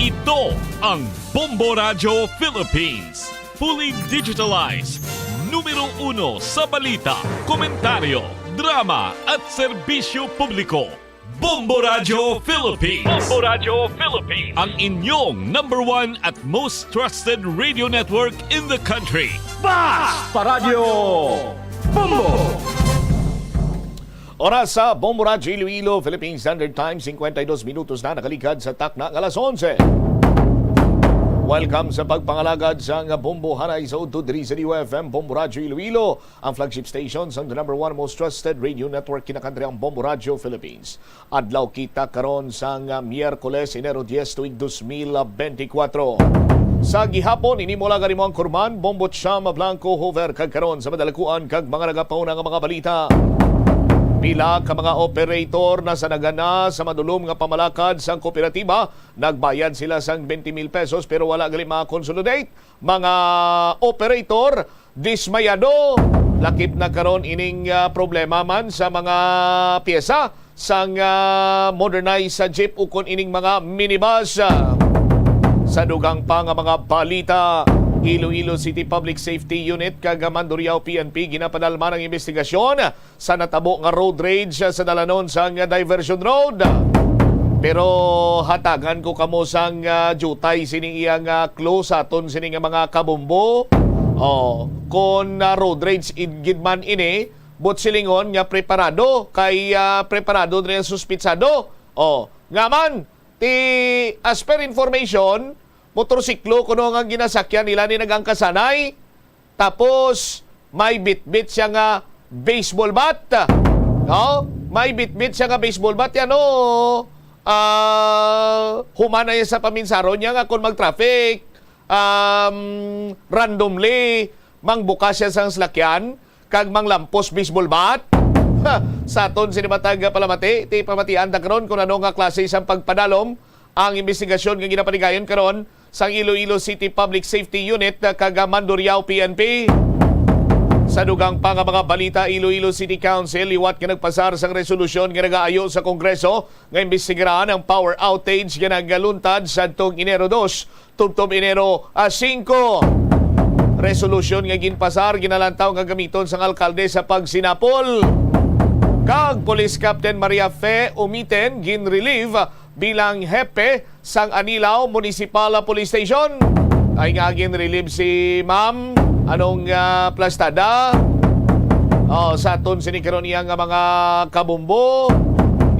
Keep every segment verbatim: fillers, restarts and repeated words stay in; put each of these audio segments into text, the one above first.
Ito ang Bombo Radyo Philippines. Fully digitalized. Numero uno sa balita, komentaryo, drama, at serbisyo publiko. Bombo Radyo Philippines. Bombo Radyo Philippines. Ang inyong number one at most trusted radio network in the country. Basta Radyo Bombo! Oras sa Bombo Radyo Iloilo, Philippine Standard Time, cincuenta y dos minutos na nakaligad sa takna nga alas onse. Welcome sa pagpangalagad sa nga Bombo Hanay sa udto diri sa D Y F M, Bombo Radyo Iloilo, ang flagship station sang the number one most trusted radio network kinakantri, ang Bombo Radyo Philippines. Adlaw kita karon sang, ah, Miyerkules, Enero dies, tuig dos mil benti kuwatro. Sa gihapon, ini mo lang ang imo anchorman, Bombo Cham Blanco Hover, kag karon sa madalakuan kag mga nagapauna nga mga balita. Pila ka mga operator na sa nagana sa madulom nga pamalakad sang kooperatiba, nagbayad sila sang twenty mil pesos pero wala gali ma-consolidate. Mga operator dismayado. Lakip na karon ining, ah, problema man sa mga pyesa sang, ah, modernized sa jeep ukon ining mga minibus. Sa dugang pa nga mga balita, Iloilo City Public Safety Unit kag Mandurriao P N P ginapadalman ang investigasyon sa natabo nga road rage sa dalanon sang Diversion Road. Pero hatagan ko kamo sang, ah, jutay sining iya nga clue sa aton sini nga mga kabombo. Oh, kon, ah, road rage id-, gid man ini, but silingon nga preparado kay, ah, preparado diri ang suspitsado. Oh, nga man, ti, as per information, motorsiklo kuno nga ginasakyan nila ni nagangkasanay. Tapos, may bitbit siya nga baseball bat. No? May bitbit siya nga baseball bat. Yan, oh. Ah, human na yan sa paminsaron niya nga kung mag-traffic, um, randomly, mangbukas siya sa salakyan, kag manglampos baseball bat. Ha! Sa aton sini matag palamati, ti pamatian ta karon kung ano nga klase sang pagpadalom ang investigasyon nga ginapanigayon karon sang Iloilo City Public Safety Unit kag Mandurriao P N P. Sa dugang pa nga mga balita, Iloilo City Council liwat nga nagpasar sang resolusyon nga nagaayo sa Kongreso nga imbestigaran ang power outage nga nagaluntad sadtong Enero dos tubtob Enero, ah, singko. Resolusyon nga ginpasar, ginalantaw nga gamiton sang alkalde sa pagsinapol. Kag Police Captain Maria Fe Umiten ginrelieve bilang hepe sang Anilao Municipal Police Station. Ay nga ginrelieve si Ma'am, anong, ah, plastada? Oh, sa aton sini karon iya nga mga kabumbo.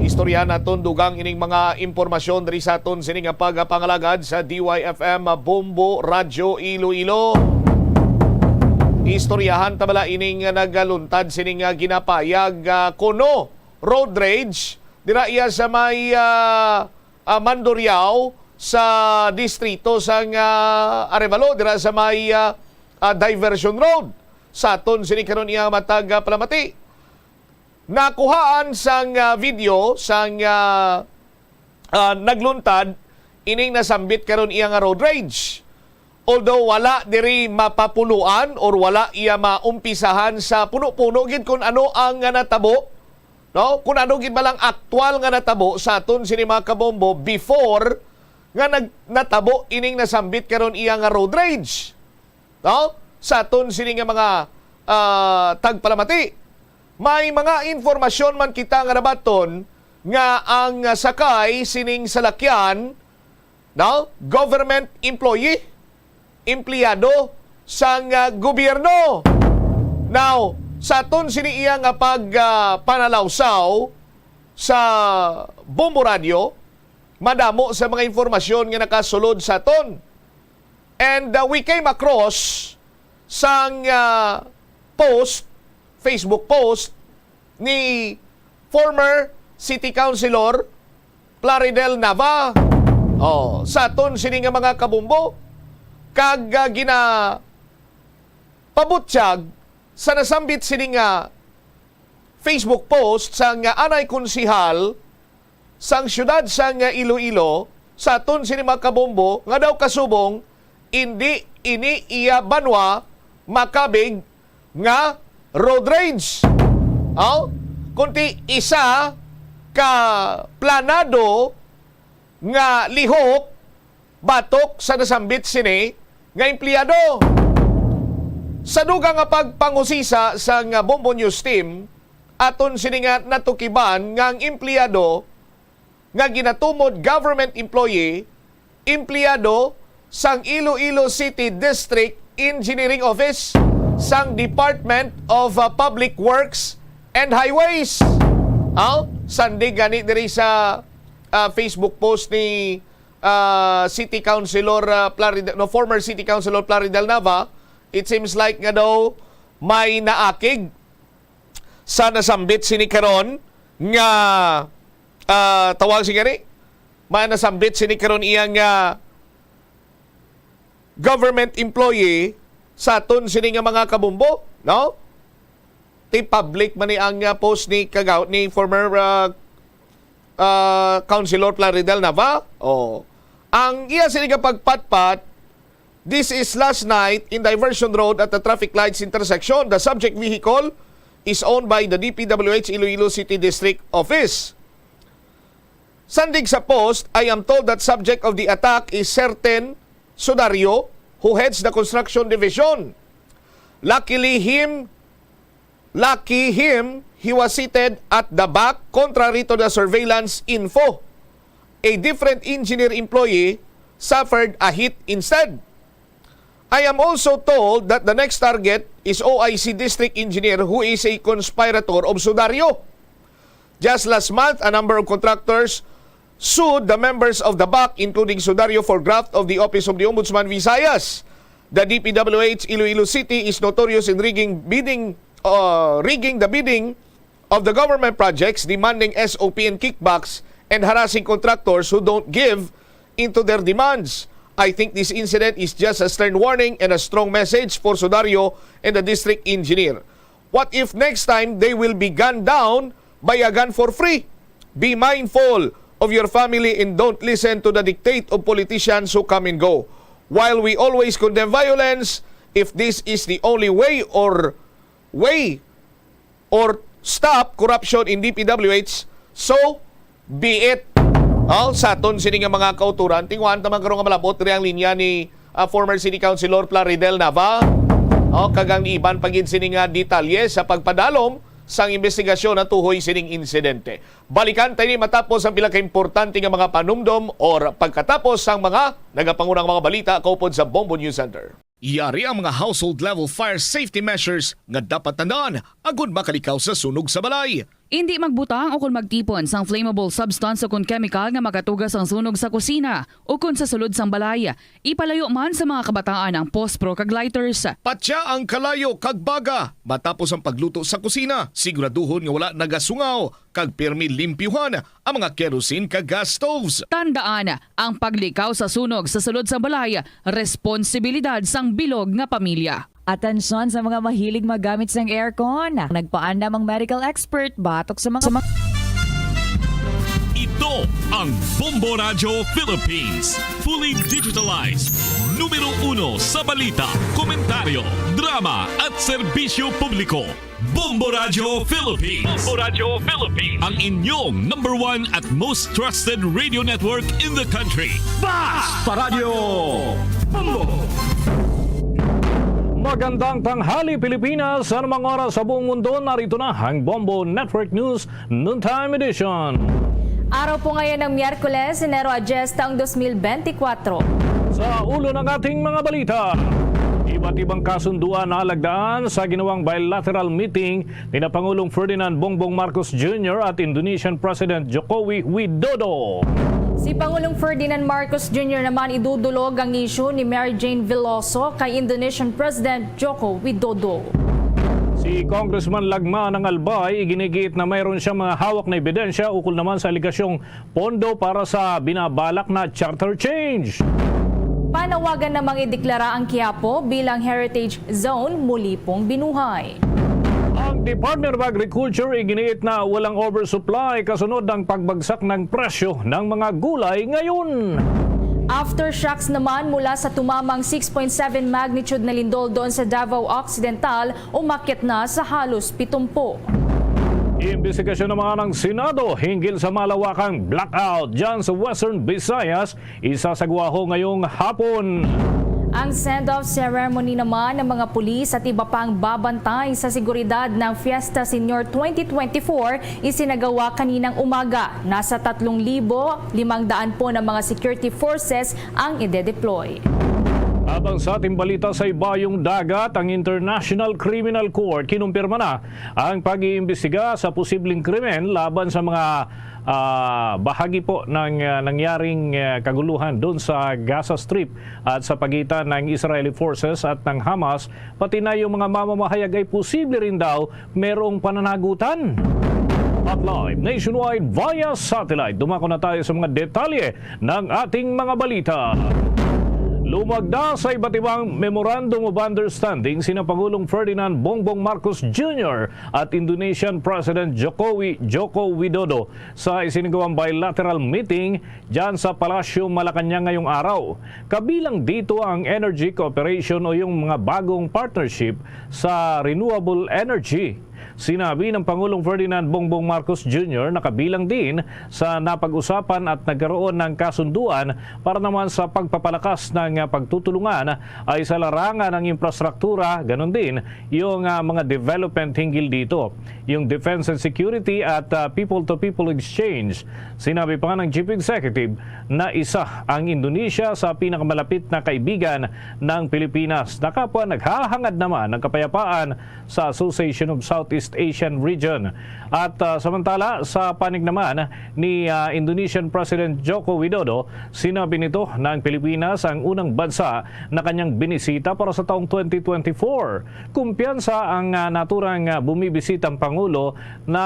Istorya naton dugang ining mga impormasyon diri sa aton sini nga pagpangalagad sa D Y F M Bombo Radyo Iloilo. Istoryahan ta bala ining nagaluntad sini nga ginapayag, ah, kuno road rage dira iya sa may, ah, ah, Mandurriao sa distrito sang, ah, Arevalo, dira sa may, ah, ah, Diversion Road. Sa aton sini karon iya matag, ah, palamati. Nakuhaan sang, ah, video sang, ah, ah, nagluntad ining nasambit karon iya nga road rage. Although wala diri mapapunuan or wala iya maumpisahan sa puno-puno gid kung ano ang, ah, natabo, no? Kung ano gid ba lang aktual nga natabo sa aton sini mga kabombo before nga nag-, natabo ining nasambit karon iya nga road rage. No? Sa aton sini nga mga, ah, tagpalamati, may mga informasyon man kita nga nabaton nga ang, ah, sakay sining salakyan, no, government employee, empleyado sang, ah, gobyerno. Now, sa aton sini iya nga pag, ah, panalawsaw sa Bombo Radio, madamo sa mga informasyon nga nakasulod sa aton. And, uh, we came across sang, uh, post, Facebook post ni former City Councilor Plaridel Nava. Oh, sa aton sini nga mga kabumbo, kag, uh, ginapabutyag sa nasambit sini nga Facebook post sang anay konsihal sang siyudad sang Iloilo sa aton sini mga kabombo nga daw kasubong indi ini iya banwa makabig nga road rage. Aw, kunti isa ka planado nga lihok batok sa nasambit sini nga empleyado. Sa dugang nga pagpangusisa sang Bombo News Team, aton sini nga natukiban nga ang empleyado nga ginatumod government employee, empleyado sang Iloilo City District Engineering Office sang Department of, uh, Public Works and Highways. Aw, sandig gani diri sa, uh, Facebook post ni, uh, City Councilor, uh, Plaridel, no, former City Councilor Plaridel Nava, it seems like nga daw may naakig sa nasambit sini karon nga, ah, tawag sini gani, may nasambit sini karon iya nga government employee sa aton sini nga mga kabumbo, no? Ti public man ni ang, ah, post ni kagaw-, ni former, ah, ah, Councilor Plaridel Nava. Oh. Ang iya sini nga pagpatpat, this is last night in Diversion Road at the traffic lights intersection. The subject vehicle is owned by the D P W H Iloilo City District Office. Sandig sa post, I am told that subject of the attack is certain Sudario, who heads the construction division. Luckily him, lucky him, he was seated at the back, contrary to the surveillance info. A different engineer employee suffered a hit instead. I am also told that the next target is O I C district engineer, who is a conspirator of Sudario. Just last month, a number of contractors sued the members of the back, including Sudario, for graft of the Office of the Ombudsman Visayas. The D P W H Iloilo City is notorious in rigging bidding, uh, rigging the bidding of the government projects, demanding S O P and kickbacks, and harassing contractors who don't give into their demands. I think this incident is just a stern warning and a strong message for Sudario and the district engineer. What if next time they will be gunned down by a gun for free? Be mindful of your family and don't listen to the dictate of politicians who come and go. While we always condemn violence, if this is the only way or way or stop corruption in D P W H, so be it. Oh, sa aton sini nga mga kauturan, tinguhaan ta man karon nga malab-ot diri ang linya ni, ah, former City Councilor Plaridel Nava. Oh, kag ang iban pa gid sini nga detalye sa pagpadalom sang investigasyon natuhoy sining insidente. Balikan ta ini matapos ang pila ka importante nga mga panumdom or pagkatapos sang mga nagapangunang mga balita kaupod sa Bombo News Center. Yari ang mga household level fire safety measures nga dapat tandaan agud makalikaw sa sunog sa balay. Indi magbutang o kon magtipon sang flammable substance o kon chemical nga makatuga sang sunog sa kusina o kon sa sulod sang balay. Ipalayo man sa mga kabataan ang pospro kag lighters. Patya ang kalayo kag baga matapos ang pagluto sa kusina. Siguraduhon nga wala nagasungaw kag pirmi limpyuhan ang mga kerosene kag gas stoves. Tandaan, ang paglikaw sa sunog sa sulod sang balay, responsibilidad sang bilog nga pamilya. Atensyon sa mga mahilig maggamit sang aircon. Nagpaandam ang medical expert batok sa mga, sa mga Ito ang Bombo Radyo Philippines. Fully digitalized. Numero uno sa balita, komentaryo, drama at serbisyo publiko. Bombo Radyo Philippines. Bombo Radyo Philippines. Ang inyong number one at most trusted radio network in the country. Basta Radyo Bombo! Magandang tanghali, Pilipinas. Sa anumang oras sa buong mundo, narito na ang Bombo Network News Noontime Edition. Araw po ngayon ng Miyerkules, Enero a diyes, taong dos mil bentikwatro. Sa ulo ng ating mga balita, iba't ibang kasunduan nalagdaan sa ginawang bilateral meeting nina Pangulong Ferdinand Bongbong Marcos Junior at Indonesian President Joko Wi-, Widodo. Si Pangulong Ferdinand Marcos Junior naman idudulog ang isyu ni Mary Jane Veloso kay Indonesian President Joko Widodo. Si Congressman Lagman ng Albay iginigiit na mayroon siyang mga hawak na ebidensya ukol naman sa alegasyong pondo para sa binabalak na charter change. Panawagan namang ideklara ang Quiapo bilang heritage zone muli pong binuhay. Ang Department of Agriculture iginiit na walang oversupply kasunod ng pagbagsak ng presyo ng mga gulay ngayon. Aftershocks naman mula sa tumamang six point seven magnitude na lindol doon sa Davao Occidental, umakyat na sa halos pitumpu. Imbestigasyon naman ng Senado hinggil sa malawakang blackout dyan sa Western Visayas, isasagwa ho ngayong hapon. Ang send-off ceremony naman ng mga pulis at iba pang babantay sa seguridad ng Fiesta Senior twenty twenty-four isinagawa kaninang umaga. Nasa tatlong libo limang daan po ng mga security forces ang ide-deploy. Habang sa ating balita sa ibayong dagat, ang International Criminal Court kinumpirma na ang pag-iimbestiga sa posibleng krimen laban sa mga, ah, bahagi po ng, ah, nangyaring, ah, kaguluhan doon sa Gaza Strip at sa pagitan ng Israeli forces at ng Hamas, pati na yung mga mamamahayag ay posible rin daw merong pananagutan. At live nationwide via satellite, dumako na tayo sa mga detalye ng ating mga balita. Lumagda sa iba't ibang Memorandum of Understanding sina Pangulong Ferdinand Bongbong Marcos Junior at Indonesian President Jokowi-, Joko Widodo sa isinagawang bilateral meeting dyan sa Palasyo Malacañang ngayong araw. Kabilang dito ang energy cooperation o yung mga bagong partnership sa renewable energy. Sinabi ng Pangulong Ferdinand Bongbong Marcos Junior na kabilang din sa napag-usapan at nagkaroon ng kasunduan para naman sa pagpapalakas ng, ah, pagtutulungan ay sa larangan ng infrastruktura, ganun din yung, ah, mga development hinggil dito, yung defense and security at, ah, people-to-people exchange. Sinabi pa nga ng Chief Executive na isa ang Indonesia sa pinakamalapit na kaibigan ng Pilipinas na kapwa naghahangad naman ng kapayapaan sa Association of Southeast Asian Region. At, ah, samantala, sa panig naman ni, ah, Indonesian President Joko Widodo, sinabi nito na ang Pilipinas ang unang bansa na kanyang binisita para sa taong twenty twenty-four. Kumpiyansa ang, ah, naturang, ah, bumibisitang Pangulo na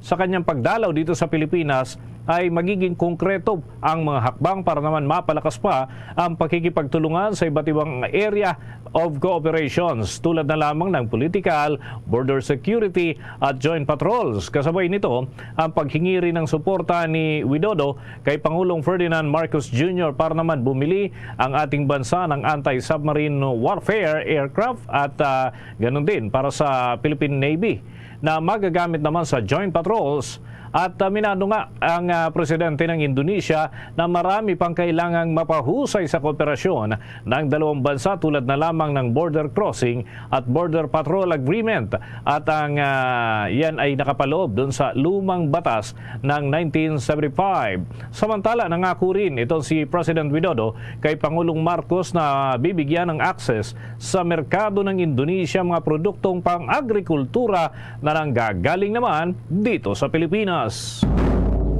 sa kanyang pagdalaw dito sa Pilipinas ay magiging konkreto ang mga hakbang para naman mapalakas pa ang pakikipagtulungan sa iba't ibang area of cooperations, tulad na lamang ng political, border security at joint patrols. Kasabay nito, ang paghingi rin ng suporta ni Widodo kay Pangulong Ferdinand Marcos Junior para naman bumili ang ating bansa ng anti-submarine warfare aircraft at, ah, ganun din para sa Philippine Navy na magagamit naman sa joint patrols. At, ah, minado nga ang, ah, presidente ng Indonesia na marami pang kailangang mapahusay sa kooperasyon ng dalawang bansa, tulad na lamang ng border crossing at border patrol agreement. At ang, ah, yan ay nakapaloob dun sa lumang batas ng nineteen seventy-five. Samantala, nangako rin itong si President Widodo kay Pangulong Marcos na bibigyan ng access sa merkado ng Indonesia mga produktong pang-agrikultura na nanggagaling naman dito sa Pilipinas.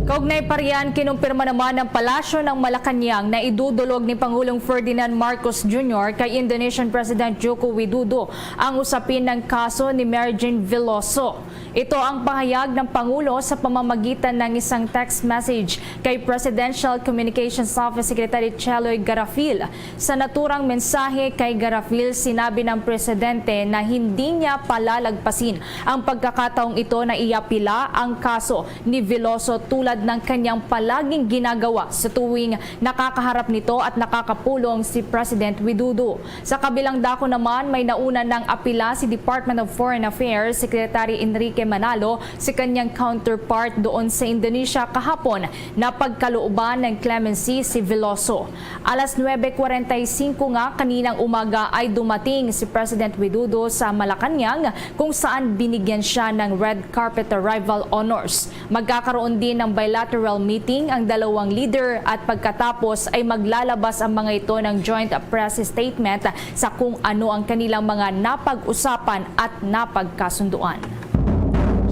Kaugnay pa riyan, kinumpirma naman ng Palasyo ng Malacañang na idudulog ni Pangulong Ferdinand Marcos Junior kay Indonesian President Joko Widodo ang usapin ng kaso ni Mayor Jane Veloso. Ito ang pahayag ng Pangulo sa pamamagitan ng isang text message kay Presidential Communications Office Secretary Cheloy Garafil. Sa naturang mensahe kay Garafil, sinabi ng presidente na hindi niya palalagpasin ang pagkakataong ito na iapila ang kaso ni Veloso tulad ng kanyang palaging ginagawa sa tuwing nakakaharap nito at nakakapulong si President Widodo. Sa kabilang dako naman, may nauna nang apila si Department of Foreign Affairs Secretary Enrique Manalo sa kanyang counterpart doon sa Indonesia kahapon na pagkalooban ng clemency si Veloso. Alas nuebe kwarenta y cinco nga kaninang umaga ay dumating si President Widodo sa Malacañang, kung saan binigyan siya ng red carpet arrival honors. Magkakaroon din ng bilateral meeting ang dalawang leader at pagkatapos ay maglalabas ang mga ito ng joint press statement sa kung ano ang kanilang mga napag-usapan at napagkasunduan.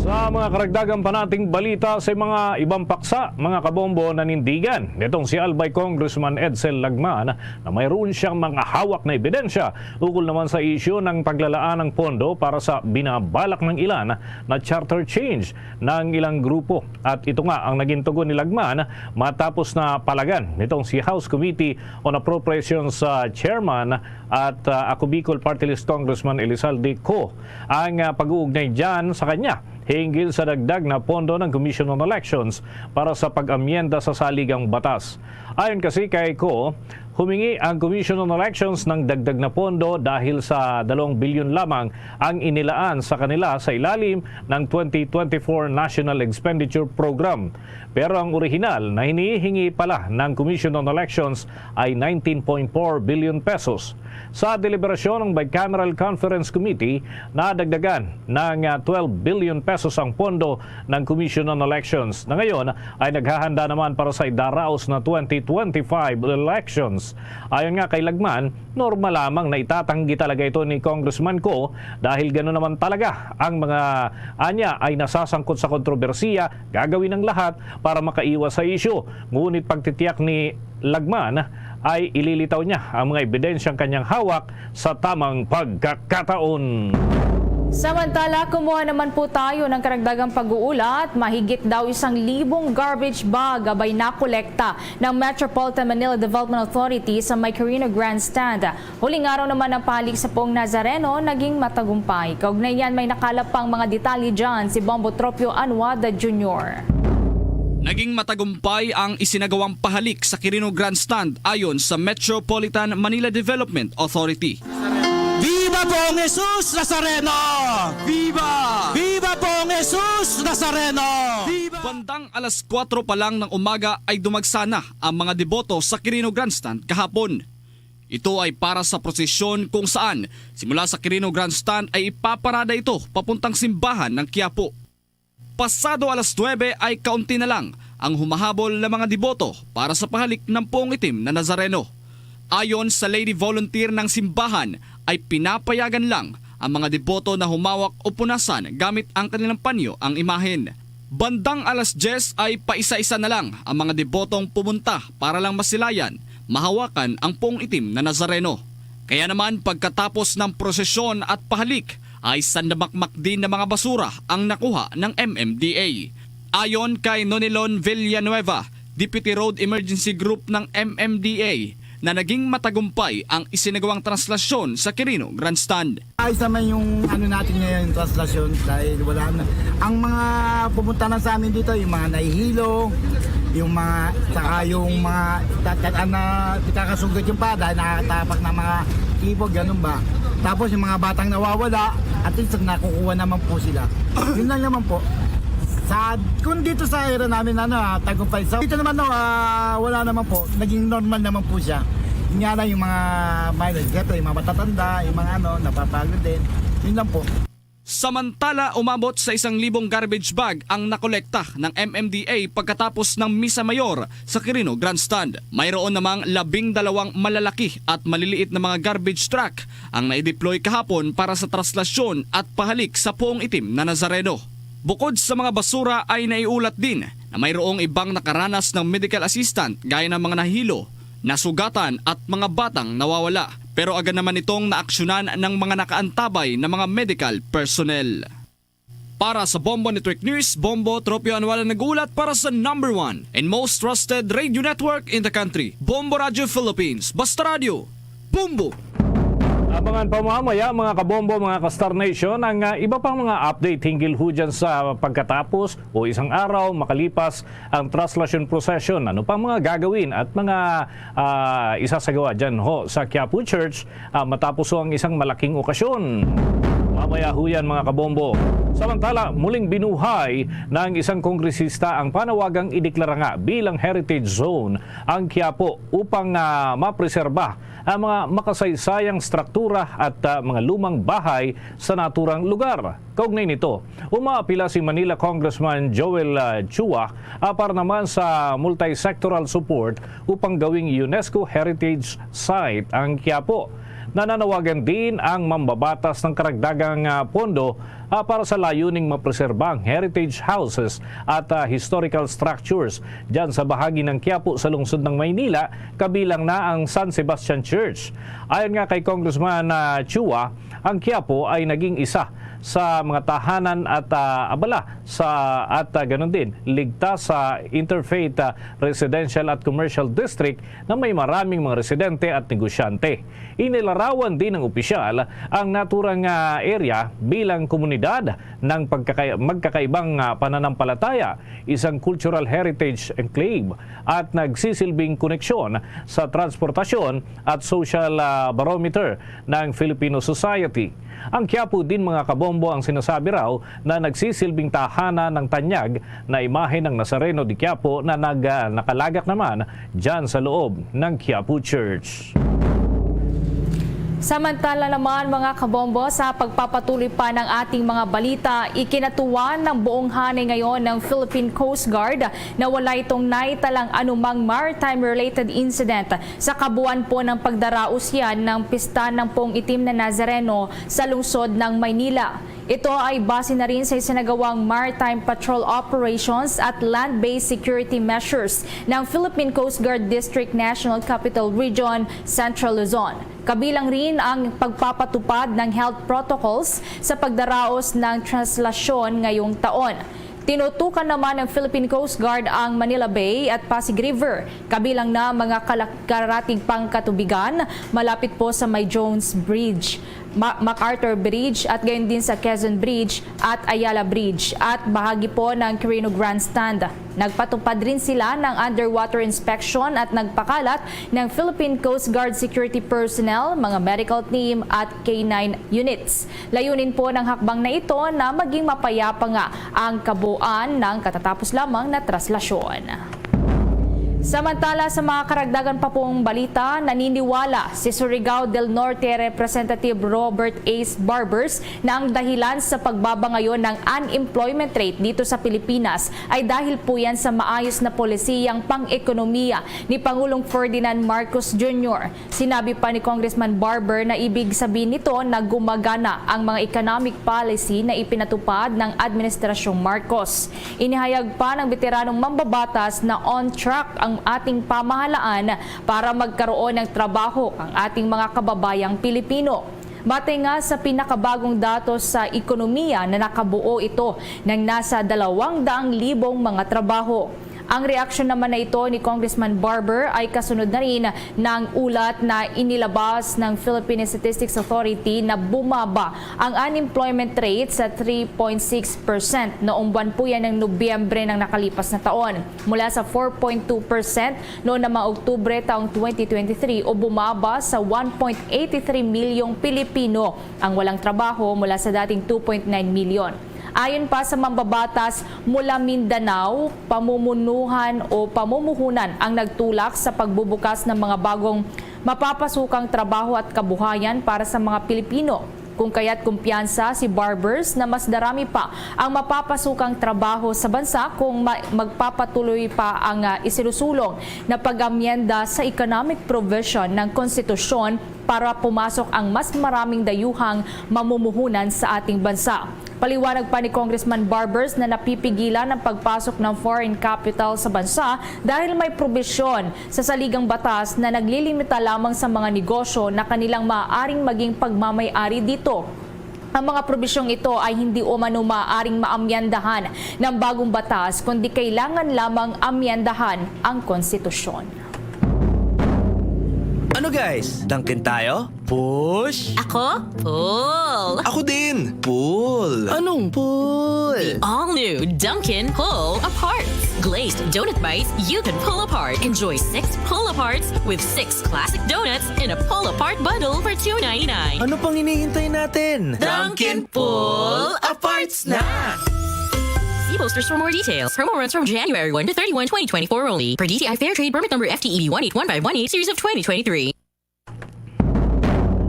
Sa mga karagdagan pa nating balita sa mga ibang paksa, mga kabombo, nanindigan nitong si Albay Congressman Edsel Lagman na mayroon siyang mga hawak na ebidensya ukol naman sa isyu ng paglalaan ng pondo para sa binabalak ng ilan na charter change ng ilang grupo. At ito nga ang naging tugon ni Lagman matapos na palagan nitong si House Committee on Appropriations, ah, Chairman at, ah, Ako Bicol Party List Congressman Elizalde Co ang, ah, pag-uugnay dyan sa kanya hinggil sa dagdag na pondo ng Commission on Elections para sa pag-amyenda sa saligang batas. Ayon kasi kay Kho, humingi ang Commission on Elections ng dagdag na pondo dahil sa dalawang bilyon lamang ang inilaan sa kanila sa ilalim ng twenty twenty-four National Expenditure Program. Pero ang orihinal na hinihingi pala ng Commission on Elections ay nineteen point four billion pesos. Sa deliberasyon ng Bicameral Conference Committee, nadagdagan ng, ah, twelve billion pesos ang pondo ng Commission on Elections na ngayon ay naghahanda naman para sa idaraos na twenty twenty-five elections. Ayon nga kay Lagman, normal lamang na itatanggi talaga ito ni Congressman Kho dahil gano'n naman talaga ang mga anya ay nasasangkot sa kontrobersiya, gagawin ang lahat para makaiwas sa isyu. Ngunit pagtitiyak ni Lagman ay ililitaw niya ang mga ebidensyang kanyang hawak sa tamang pagkakataon. Samantala, kumuha naman po tayo ng karagdagang pag-uulat. Mahigit daw isang libong garbage bag abay nakolekta ng Metropolitan Manila Development Authority sa may Quirino Grandstand. Huling araw naman ng pahalik sa Poong Nazareno naging matagumpay. Kaugnay niyan, may nakalap pang mga detalye dyan si Bombo Tropio Anuada Junior. Naging matagumpay ang isinagawang pahalik sa Quirino Grandstand ayon sa Metropolitan Manila Development Authority. Viva Poong Jesus Nazareno! Viva! Viva Poong Jesus Nazareno! Viva! Bandang alas kuwatro pa lang ng umaga ay dumagsa na ang mga deboto sa Quirino Grandstand kahapon. Ito ay para sa prosesyon kung saan simula sa Quirino Grandstand ay ipaparada ito papuntang simbahan ng Quiapo. Pasado alas nuwebe ay kaunti na lang ang humahabol na mga deboto para sa pahalik ng Poong Itim na Nazareno. Ayon sa lady volunteer ng simbahan ay pinapayagan lang ang mga deboto na humawak o punasan gamit ang kanilang panyo ang imahen. Bandang alas diyes ay paisa-isa na lang ang mga debotong pumunta para lang masilayan, mahawakan ang Poong Itim na Nazareno. Kaya naman pagkatapos ng prosesyon at pahalik ay sandamakmak din na mga basura ang nakuha ng M M D A. Ayon kay Nonilon Villanueva, Deputy Road Emergency Group ng M M D A, na naging matagumpay ang isinagawang traslasyon sa Quirino Grandstand. Ayos naman yung ano natin ngayon, traslasyon, dahil wala na. Ang mga pumunta na sa amin dito, yung mga nahihilo, yung mga, saka yung mga tatataan na ikakasugat yung pa dahil nakatapak ng mga tipo, ganun ba? Tapos yung mga batang nawawala, at least nakukuha naman po sila. Yun lang naman po. Sa, kung dito sa area namin, ano, ah, Tagumpay South, dito naman, no, ah, wala naman po. Naging normal naman po siya. Yun nga lang yung mga minor, siyempre, yung mga matatanda, yung mga ano, napapagod din. Yun lang po. Samantala, umabot sa isang libong garbage bag ang nakolekta ng M M D A pagkatapos ng Misa Mayor sa Quirino Grandstand. Mayroon namang labing dalawang malalaki at maliliit na mga garbage truck ang naideploy kahapon para sa traslasyon at pahalik sa Poong Itim na Nazareno. Bukod sa mga basura ay naiulat din na mayroong ibang nakaranas ng medical assistant gaya ng mga nahilo, nasugatan at mga batang nawawala. Pero agad naman itong naaksyonan ng mga nakaantabay na mga medical personnel. Para sa Bombo Network News, Bombo Tropio Anwala nag-uulat para sa number one and most trusted radio network in the country, Bombo Radio Philippines. Basta Radio, Bombo! Abangan pa mamaya, mga kabombo, mga ka-Star Nation, ang, ah, iba pang mga update hinggil ho dyan sa pagkatapos o isang araw makalipas ang traslasyon procession. Ano pang mga gagawin at mga, ah, isasagawa dyan ho sa Quiapo Church, ah, matapos ho ang isang malaking okasyon? Mamaya ho yan, mga kabombo. Samantala, muling binuhay ng isang kongresista ang panawagang ideklara nga bilang heritage zone ang Quiapo upang, ah, mapreserba ang mga makasaysayang struktura at, ah, mga lumang bahay sa naturang lugar. Kaugnay nito, umaapila si Manila Congressman Joel, ah, Chua, ah, para naman sa multi-sectoral support upang gawing UNESCO Heritage Site ang Quiapo. Nananawagan din ang mambabatas ng karagdagang, ah, pondo, ah, para sa layuning mapreserba ang heritage houses at, ah, historical structures dyan sa bahagi ng Quiapo sa lungsod ng Maynila, kabilang na ang San Sebastian Church. Ayon nga kay Congressman, ah, Chua, ang Quiapo ay naging isa sa mga tahanan at, ah, abala sa, at, ah, ganun din, ligtas sa interfaith, ah, residential at commercial district na may maraming mga residente at negosyante. Inilarawan din ng opisyal ang naturang, ah, area bilang komunidad komunidad ng pagkaka-, magkakaibang, ah, pananampalataya, isang cultural heritage enclave at nagsisilbing koneksyon sa transportasyon at social, ah, barometer ng Filipino society. Ang Quiapo din, mga kabombo, ang sinasabi raw na nagsisilbing tahanan ng tanyag na imahe ng Nazareno de Quiapo na nag-, ah, nakalagak naman dyan sa loob ng Quiapo Church. Samantala naman, mga kabombo, sa pagpapatuloy pa ng ating mga balita, ikinatuwa ng buong hanay ngayon ng Philippine Coast Guard na wala itong naitalang anumang maritime-related incident sa kabuuan po ng pagdaraos yan ng pista ng Poong Itim na Nazareno sa lungsod ng Maynila. Ito ay base na rin sa isinagawang maritime patrol operations at land-based security measures ng Philippine Coast Guard District National Capital Region, Central Luzon. Kabilang rin ang pagpapatupad ng health protocols sa pagdaraos ng traslasyon ngayong taon. Tinutukan naman ng Philippine Coast Guard ang Manila Bay at Pasig River, kabilang na mga kalak-, karatig pangkatubigan, malapit po sa may Jones Bridge, Ma-, MacArthur Bridge, at gayon din sa Quezon Bridge at Ayala Bridge, at bahagi po ng Quirino Grandstand. Nagpatupad rin sila ng underwater inspection at nagpakalat ng Philippine Coast Guard security personnel, mga medical team, at K nine units. Layunin po ng hakbang na ito na maging mapayapa nga ang kabuuan ng katatapos lamang na traslasyon. Samantala, sa mga karagdagan pa pong balita, naniniwala si Surigao del Norte Representative Robert Ace Barbers na ang dahilan sa pagbaba ngayon ng unemployment rate dito sa Pilipinas ay dahil po yan sa maayos na polisiyang pang-ekonomiya ni Pangulong Ferdinand Marcos Junior. Sinabi pa ni Congressman Barber na ibig sabihin nito na gumagana ang mga economic policy na ipinatupad ng Administrasyong Marcos. Inihayag pa ng beteranong mambabatas na on track ang ating pamahalaan para magkaroon ng trabaho ang ating mga kababayang Pilipino. Batay nga sa pinakabagong datos sa ekonomiya na nakabuo ito ng nasa dalawang daang libong mga trabaho. Ang reaksyon naman na ito ni Congressman Barber ay kasunod na rin ng ulat na inilabas ng Philippine Statistics Authority na bumaba ang unemployment rate sa three point six percent noong buwan po yan ng Nobyembre ng nakalipas na taon, mula sa four point two percent noon na mga Oktubre taong twenty twenty-three, o bumaba sa one point eight three milyong Pilipino ang walang trabaho mula sa dating two point nine milyon. Ayon pa sa mambabatas mula Mindanao, pamumunuhan o pamumuhunan ang nagtulak sa pagbubukas ng mga bagong mapapasukang trabaho at kabuhayan para sa mga Pilipino. Kung kaya't kumpiyansa si Barbers na mas darami pa ang mapapasukang trabaho sa bansa kung ma-, magpapatuloy pa ang, ah, isinusulong na pag-amyenda sa economic provision ng konstitusyon para pumasok ang mas maraming dayuhang mamumuhunan sa ating bansa. Paliwanag pa ni Congressman Barbers na napipigilan ang pagpasok ng foreign capital sa bansa dahil may probisyon sa saligang batas na naglilimita lamang sa mga negosyo na kanilang maaaring maging pagmamay-ari dito. Ang mga probisyong ito ay hindi umano maaaring maamyandahan ng bagong batas, kundi kailangan lamang amyandahan ang konstitusyon. Ano guys, Dunkin tayo? Push? Ako? Pull. Ako din. Pull. Anong pull? The all-new Dunkin Pull Aparts. Glazed donut bites you can pull apart. Enjoy six pull aparts with six classic donuts in a pull apart bundle for two ninety-nine. Ano pang hinihintay natin? Dunkin Pull Aparts na! See posters for more details. Promo runs from January one to thirty-one, twenty twenty-four only. Per D T I Fair Trade Permit Number F T E B one eight one five one eight, Series of twenty twenty-three.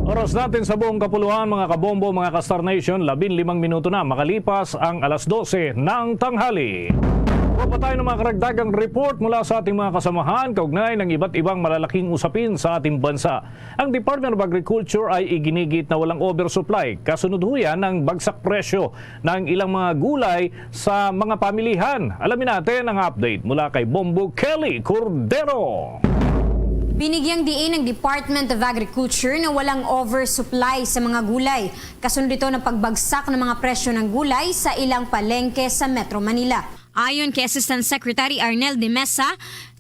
Oras natin sa buong kapuluan, mga kabombo, mga ka-Star Nation, labing limang minuto na makalipas ang alas dose ng tanghali. Kuha pa tayo ng mga karagdagang report mula sa ating mga kasamahan kaugnay ng iba't ibang malalaking usapin sa ating bansa. Ang Department of Agriculture ay iginigit na walang oversupply, kasunod ho yan ng bagsak presyo ng ilang mga gulay sa mga pamilihan. Alamin natin ang update mula kay Bombo Kelly Cordero. Binigyang diin ng Department of Agriculture na walang oversupply sa mga gulay, kasunod ito ng pagbagsak ng mga presyo ng gulay sa ilang palengke sa Metro Manila. Ayon kay Assistant Secretary Arnel de Mesa,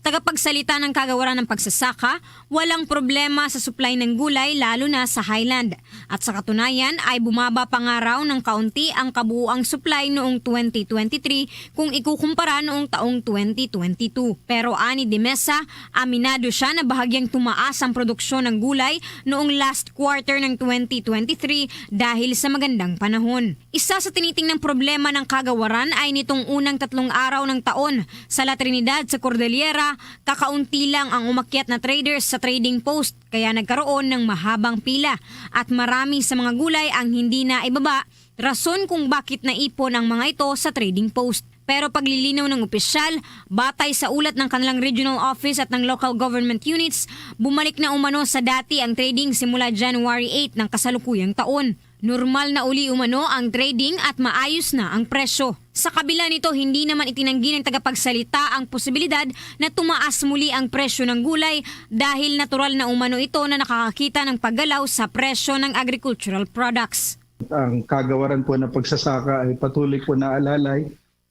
Tagapagsalita ng Kagawaran ng Pagsasaka, walang problema sa supply ng gulay, lalo na sa Highland. At sa katunayan ay bumaba pa nga raw ng kaunti ang kabuuang supply noong twenty twenty-three kung ikukumpara noong taong twenty twenty-two. Pero ani de Mesa, aminado siya na bahagyang tumaas ang produksyon ng gulay noong last quarter ng twenty twenty-three dahil sa magandang panahon. Isa sa tinitingnang problema ng Kagawaran ay nitong unang tatlong araw ng taon sa La Trinidad sa Cordillera, kakaunti lang ang umakyat na traders sa trading post, kaya nagkaroon ng mahabang pila at marami sa mga gulay ang hindi na ibaba, rason kung bakit naipon ang mga ito sa trading post. Pero paglilinaw ng opisyal, batay sa ulat ng kanilang regional office at ng local government units, bumalik na umano sa dati ang trading simula January eight ng kasalukuyang taon. Normal na uli umano ang trading at maayos na ang presyo. Sa kabila nito, hindi naman itinanggi ng tagapagsalita ang posibilidad na tumaas muli ang presyo ng gulay dahil natural na umano ito na nakakakita ng paggalaw sa presyo ng agricultural products. Ang Kagawaran po ng Pagsasaka ay patuloy po naalalay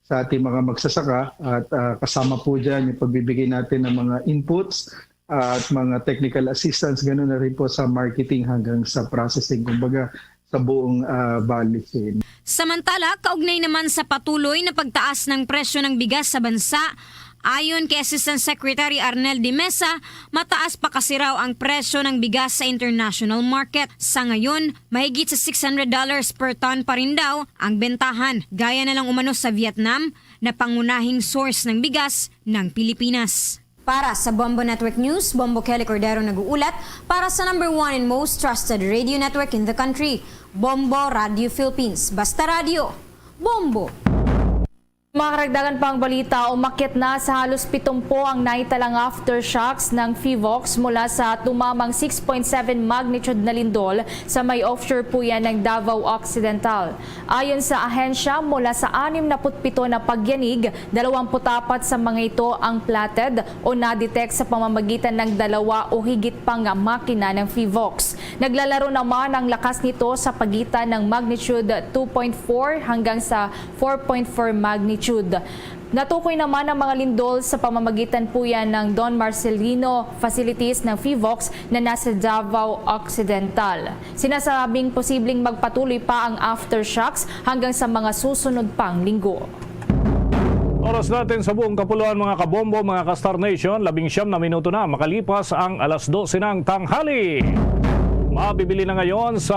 sa ating mga magsasaka at ah, kasama po dyan yung pagbibigay natin ng mga inputs at mga technical assistance, ganoon na rin po sa marketing hanggang sa processing, kumbaga sa buong ah, value chain. Samantala, kaugnay naman sa patuloy na pagtaas ng presyo ng bigas sa bansa, ayon kay Assistant Secretary Arnel de Mesa, mataas pa kasi raw ang presyo ng bigas sa international market. Sa ngayon, mahigit sa six hundred dollars per ton pa rin daw ang bentahan, gaya na lang umano sa Vietnam, na pangunahing source ng bigas ng Pilipinas. Para sa Bombo Network News, Bombo Kelly Cordero nag-uulat para sa number one and most trusted radio network in the country, Bombo Radio Philippines. Basta radyo, Bombo! Mga karagdagan pang balita, umakyat na sa halos pitumpo ang naitalang aftershocks ng PHIVOLCS mula sa tumamang six point seven magnitude na lindol sa may offshore puya ng Davao Occidental. Ayon sa ahensya, mula sa anim na put pito na pagyanig, dalawamput apat sa mga ito ang platted o na-detect sa pamamagitan ng dalawa o higit pa nga makina ng PHIVOLCS. Naglalaro naman ang lakas nito sa pagitan ng magnitude two point four hanggang sa four point four magnitude. Natukoy naman ang mga lindol sa pamamagitan po yan ng Don Marcelino facilities ng PHIVOLCS na nasa Davao Occidental. Sinasabing posibleng magpatuloy pa ang aftershocks hanggang sa mga susunod pang linggo. Oras natin sa buong kapuluan, mga kabombo, mga ka-Star Nation, labing siyam na minuto na makalipas ang alas dose ng tanghali. Mabibili na ngayon sa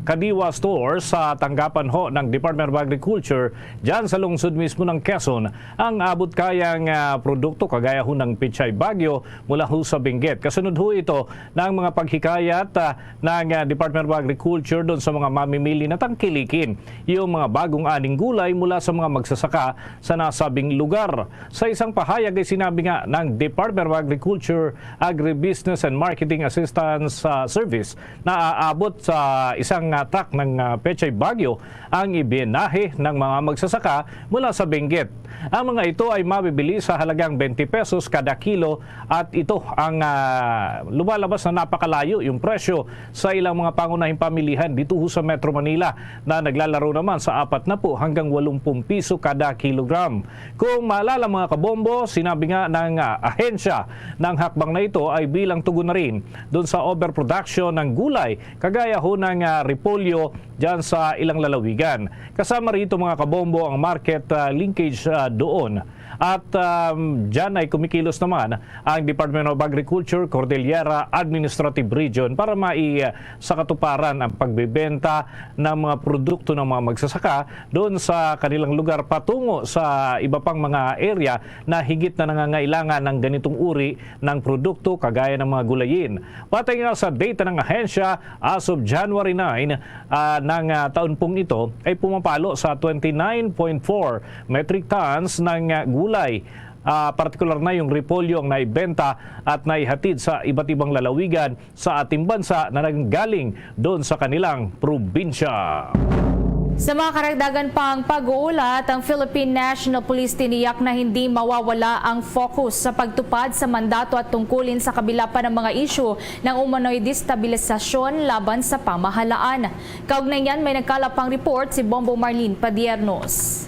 Kadiwa Store sa tanggapan ho ng Department of Agriculture dyan sa lungsod mismo ng Quezon ang abot kayang ah, produkto kagaya ho ng Pechay Baguio mula ho sa Benguet. Kasunod ho ito ng mga paghikayat ah, ng ah, Department of Agriculture doon sa mga mamimili na tangkilikin yung mga bagong aning gulay mula sa mga magsasaka sa nasabing lugar. Sa isang pahayag ay sinabi nga ng Department of Agriculture, Agribusiness and Marketing Assistance ah, Service na aabot sa isang ah, truck ng ah, Pechay Baguio ang ibinahe ng mga magsasaka mula sa Benguet. Ang mga ito ay mabibili sa halagang twenty pesos kada kilo at ito ang ah, lumalabas na napakalayo yung presyo sa ilang mga pangunahing pamilihan dito ho sa Metro Manila na naglalaro naman sa apat na po hanggang walumpung piso kada kilogram. Kung maalala, mga kabombo, sinabi nga ng ah, ahensya ng hakbang na ito ay bilang tugon na rin doon sa overproduction ng gulay kagaya ho ng ah, repolyo dyan sa ilang lalawigan. Kasama rito, mga kabombo, ang market ah, linkage ah, doon. At um, dyan ay kumikilos naman ang Department of Agriculture Cordillera Administrative Region para mai sa katuparan ang pagbebenta ng mga produkto ng mga magsasaka doon sa kanilang lugar patungo sa iba pang mga area na higit na nangangailangan ng ganitong uri ng produkto kagaya ng mga gulayin. Batay nga sa data ng ahensya, as of January nine ah, ng ah, taon pong ito ay pumapalo sa twenty-nine point four metric tons ng ah, gulay. Ah, partikular na yung repolyo ang naibenta at naihatid sa iba't ibang lalawigan sa ating bansa na nanggaling doon sa kanilang probinsya. Sa mga karagdagan pang pag-uulat, ang Philippine National Police tiniyak na hindi mawawala ang focus sa pagtupad sa mandato at tungkulin sa kabila pa ng mga isyu ng umano'y destabilisasyon laban sa pamahalaan. Kaugnay niyan, may nagkalap pang report si Bombo Marlene Padiernos.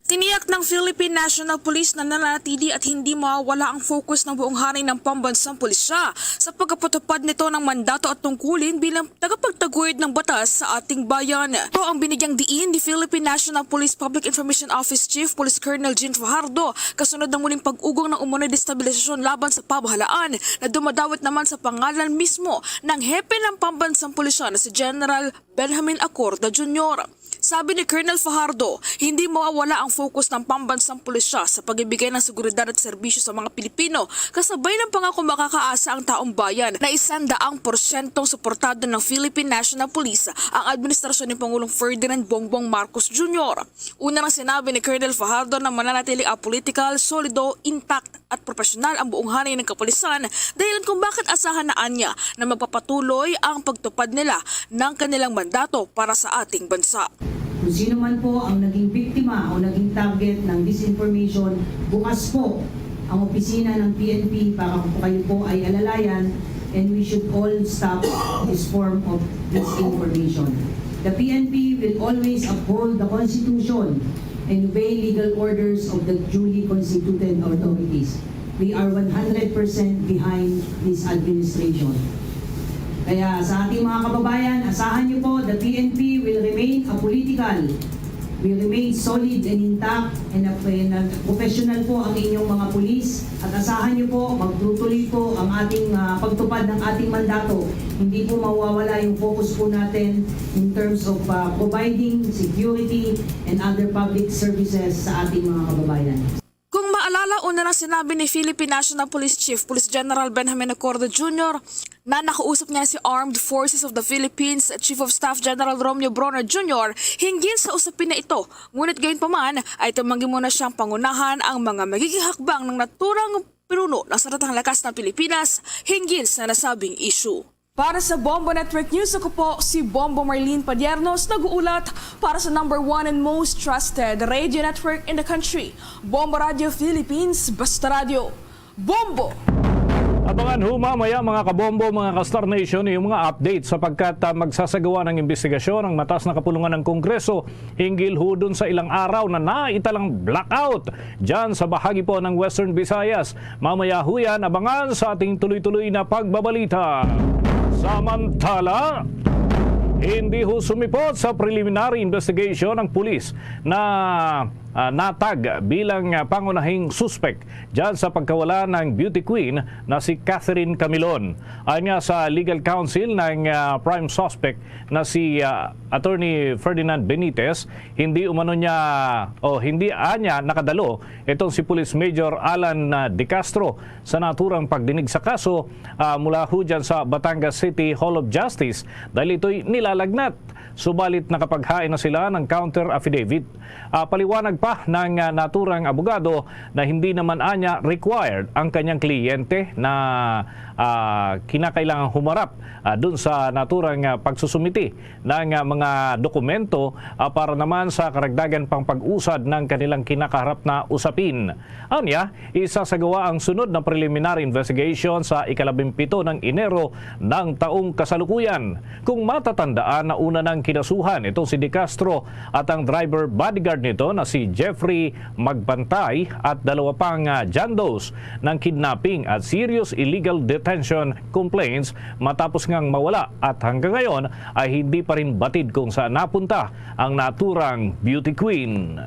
Tiniyak ng Philippine National Police na nananatili at hindi mawawala ang focus ng buong hanay ng pambansang pulisya sa pagpapatupad nito ng mandato at tungkulin bilang tagapagtaguyod ng batas sa ating bayan. Ito ang binigyang diin ni Philippine National Police Public Information Office Chief Police Colonel Jean Fajardo kasunod ng muling pag-ugong ng umano'y destabilisasyon laban sa pamahalaan na dumadawit naman sa pangalan mismo ng hepe ng pambansang pulisya na si General Benjamin Acorda Junior. Sabi ni Colonel Fajardo, hindi mawawala ang focus ng pambansang pulisya sa pagbibigay ng seguridad at serbisyo sa mga Pilipino, kasabay ng pangako makakaasa ang taong bayan na isang daang porsyentong suportado ng Philippine National Police ang administrasyon ni Pangulong Ferdinand Bongbong Marcos Junior. Una nang sinabi ni Colonel Fajardo na mananatiling apolitical, solido, intact at profesional ang buong hanay ng kapulisan, dahilan kung bakit asahan na anya na magpapatuloy ang pagtupad nila ng kanilang mandato para sa ating bansa. Kung sino man po ang naging biktima o naging target ng disinformation, bukas po ang opisina ng P N P para po kayo po ay alalayan, and we should all stop this form of disinformation. The P N P will always uphold the Constitution and obey legal orders of the duly constituted authorities. We are one hundred percent behind this administration. Kaya sa ating mga kababayan, asahan niyo po, the P N P will remain apolitical, will remain solid and intact, and, uh, and, uh, professional po ang inyong mga pulis. At asahan niyo po, magtutuloy po ang ating, ah, pagtupad ng ating mandato. Hindi po mawawala yung focus po natin in terms of, ah, providing security and other public services sa ating mga kababayan. Kung maalala, una nang sinabi ni Philippine National Police Chief Police General Benjamin Acorda Junior na nakausap niya si Armed Forces of the Philippines Chief of Staff General Romeo Brawner Junior hinggil sa usapin na ito. Ngunit gayon pa man, ay tumanggi muna siyang pangunahan ang mga magiging hakbang ng naturang pinuno ng Sandatang Lakas ng Pilipinas hinggil sa nasabing issue. Para sa Bombo Network News, ako po si Bombo Marlene Padiernos, nag-uulat para sa number one and most trusted radio network in the country, Bombo Radio Philippines, Basta Radio. Bombo! Abangan ho mamaya, mga kabombo, mga ka-Star Nation, yung mga update sapagkat, ah, magsasagawa ng imbestigasyon ang mataas na kapulungan ng Kongreso hinggil ho dun sa ilang araw na naitalang blackout dyan sa bahagi po ng Western Visayas. Mamaya ho yan, abangan sa ating tuloy-tuloy na pagbabalita. Samantala, hindi ho sumipot sa preliminary investigation ang pulis na, ah, natag bilang, ah, pangunahing suspek dyan sa pagkawala ng beauty queen na si Catherine Camilon. Ayon nga sa legal counsel ng, ah, prime suspect na si, ah, Attorney Ferdinand Benitez, hindi umano niya o hindi anya nakadalo itong si Police Major Alan, ah, De Castro sa naturang pagdinig sa kaso, ah, mula ho dyan sa Batangas City Hall of Justice dahil ito'y nilalagnat. Subalit nakapaghain na sila ng counter affidavit. Ah, paliwanag pa ng, ah, naturang abogado na hindi naman anya required ang kanyang kliyente na, ah, kinakailangang humarap, ah, dun sa naturang, ah, pagsusumiti ng, ah, mga dokumento, ah, para naman sa karagdagan pang pag-usad ng kanilang kinakaharap na usapin. Anya, isasagawa ang sunod na preliminary investigation sa ikalabing pito ng Enero ng taong kasalukuyan. Kung matatandaan, nauna nang kinasuhan itong si De Castro at ang driver bodyguard nito na si Jeffrey Magpantay at dalawa pang, ah, John Does ng kidnapping at serious illegal detention complaints matapos ngang mawala at hanggang ngayon ay hindi pa rin batid kung saan napunta ang naturang beauty queen.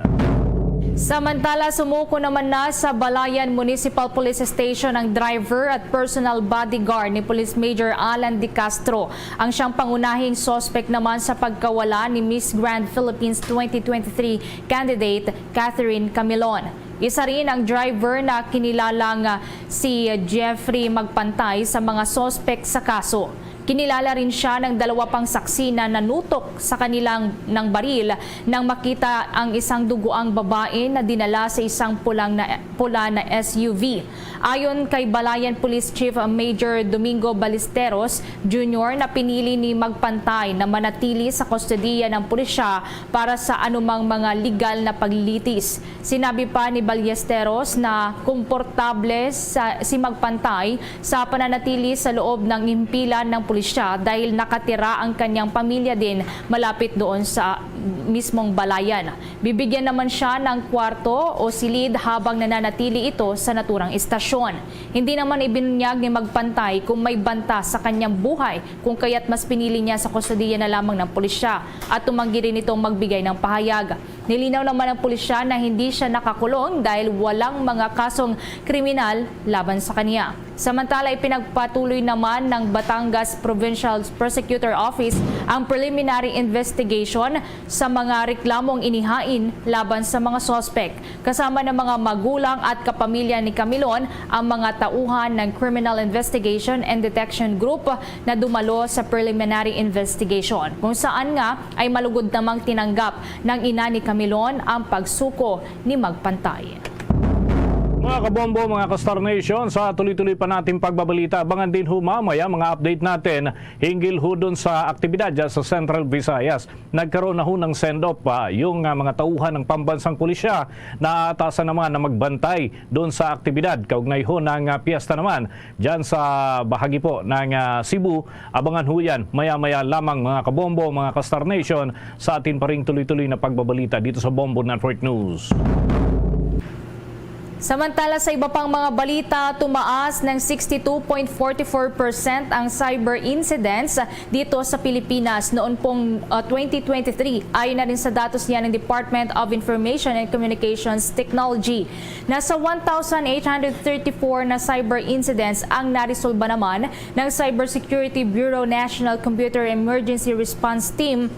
Samantala, sumuko naman na sa Balayan Municipal Police Station ang driver at personal bodyguard ni Police Major Alan De Castro. Ang siyang pangunahing suspect naman sa pagkawala ni Miss Grand Philippines twenty twenty-three candidate Catherine Camilon. Isa rin ang driver na kinilalang, ah, si Jeffrey Magpantay sa mga suspect sa kaso. Kinilala rin siya ng dalawa pang saksi na nanutok sa kanilang ng baril nang makita ang isang duguang babae na dinala sa isang pulang na, pula na S U V. Ayon kay Balayan Police Chief Major Domingo Ballesteros Junior na pinili ni Magpantay na manatili sa kustodiya ng pulisya para sa anumang mga legal na paglilitis. Sinabi pa ni Ballesteros na komportable sa, si Magpantay sa pananatili sa loob ng himpilan ng pulisya dahil nakatira ang kanyang pamilya din malapit doon sa mismong balayan. Bibigyan naman siya ng kwarto o silid habang nananatili ito sa naturang istasyon. Hindi naman ibinunyag ni Magpantay kung may banta sa kanyang buhay, kung kaya't mas pinili niya sa kustodiya na lamang ng pulisya at tumanggi rin itong magbigay ng pahayag. Nilinaw naman ng pulisya na hindi siya nakakulong dahil walang mga kasong kriminal laban sa kanya. Samantala, ipinagpatuloy naman ng Batangas Provincial Prosecutor Office ang preliminary investigation sa mga reklamong inihain laban sa mga suspek, kasama ng mga magulang at kapamilya ni Camilon ang mga tauhan ng Criminal Investigation and Detection Group na dumalo sa preliminary investigation, kung saan nga ay malugod namang tinanggap ng ina ni Camilon ang pagsuko ni Magpantay. Mga kabombo, mga ka-Star Nation, sa tuloy-tuloy pa nating pagbabalita, abangan din ho mamaya mga update natin hinggil ho dun sa aktibidad dyan sa Central Visayas. Nagkaroon na ho ng send-off pa yung, ah, mga tauhan ng pambansang pulisya na atasan naman na magbantay dun sa aktibidad kaugnay ho ng, ah, piyesta naman dyan sa bahagi po ng, ah, Cebu. Abangan ho yan maya-maya lamang, mga kabombo, mga ka-Star Nation, sa atin pa ring tuloy-tuloy na pagbabalita dito sa Bombo Network News. Samantala, sa iba pang mga balita, tumaas ng sixty two point forty four percent ang cyber incidents dito sa Pilipinas noon pong, uh, twenty twenty-three, ayon na rin sa datos niya ng Department of Information and Communications Technology. Nasa one thousand eight hundred thirty-four na cyber incidents ang naresolba naman ng Cybersecurity Bureau National Computer Emergency Response Team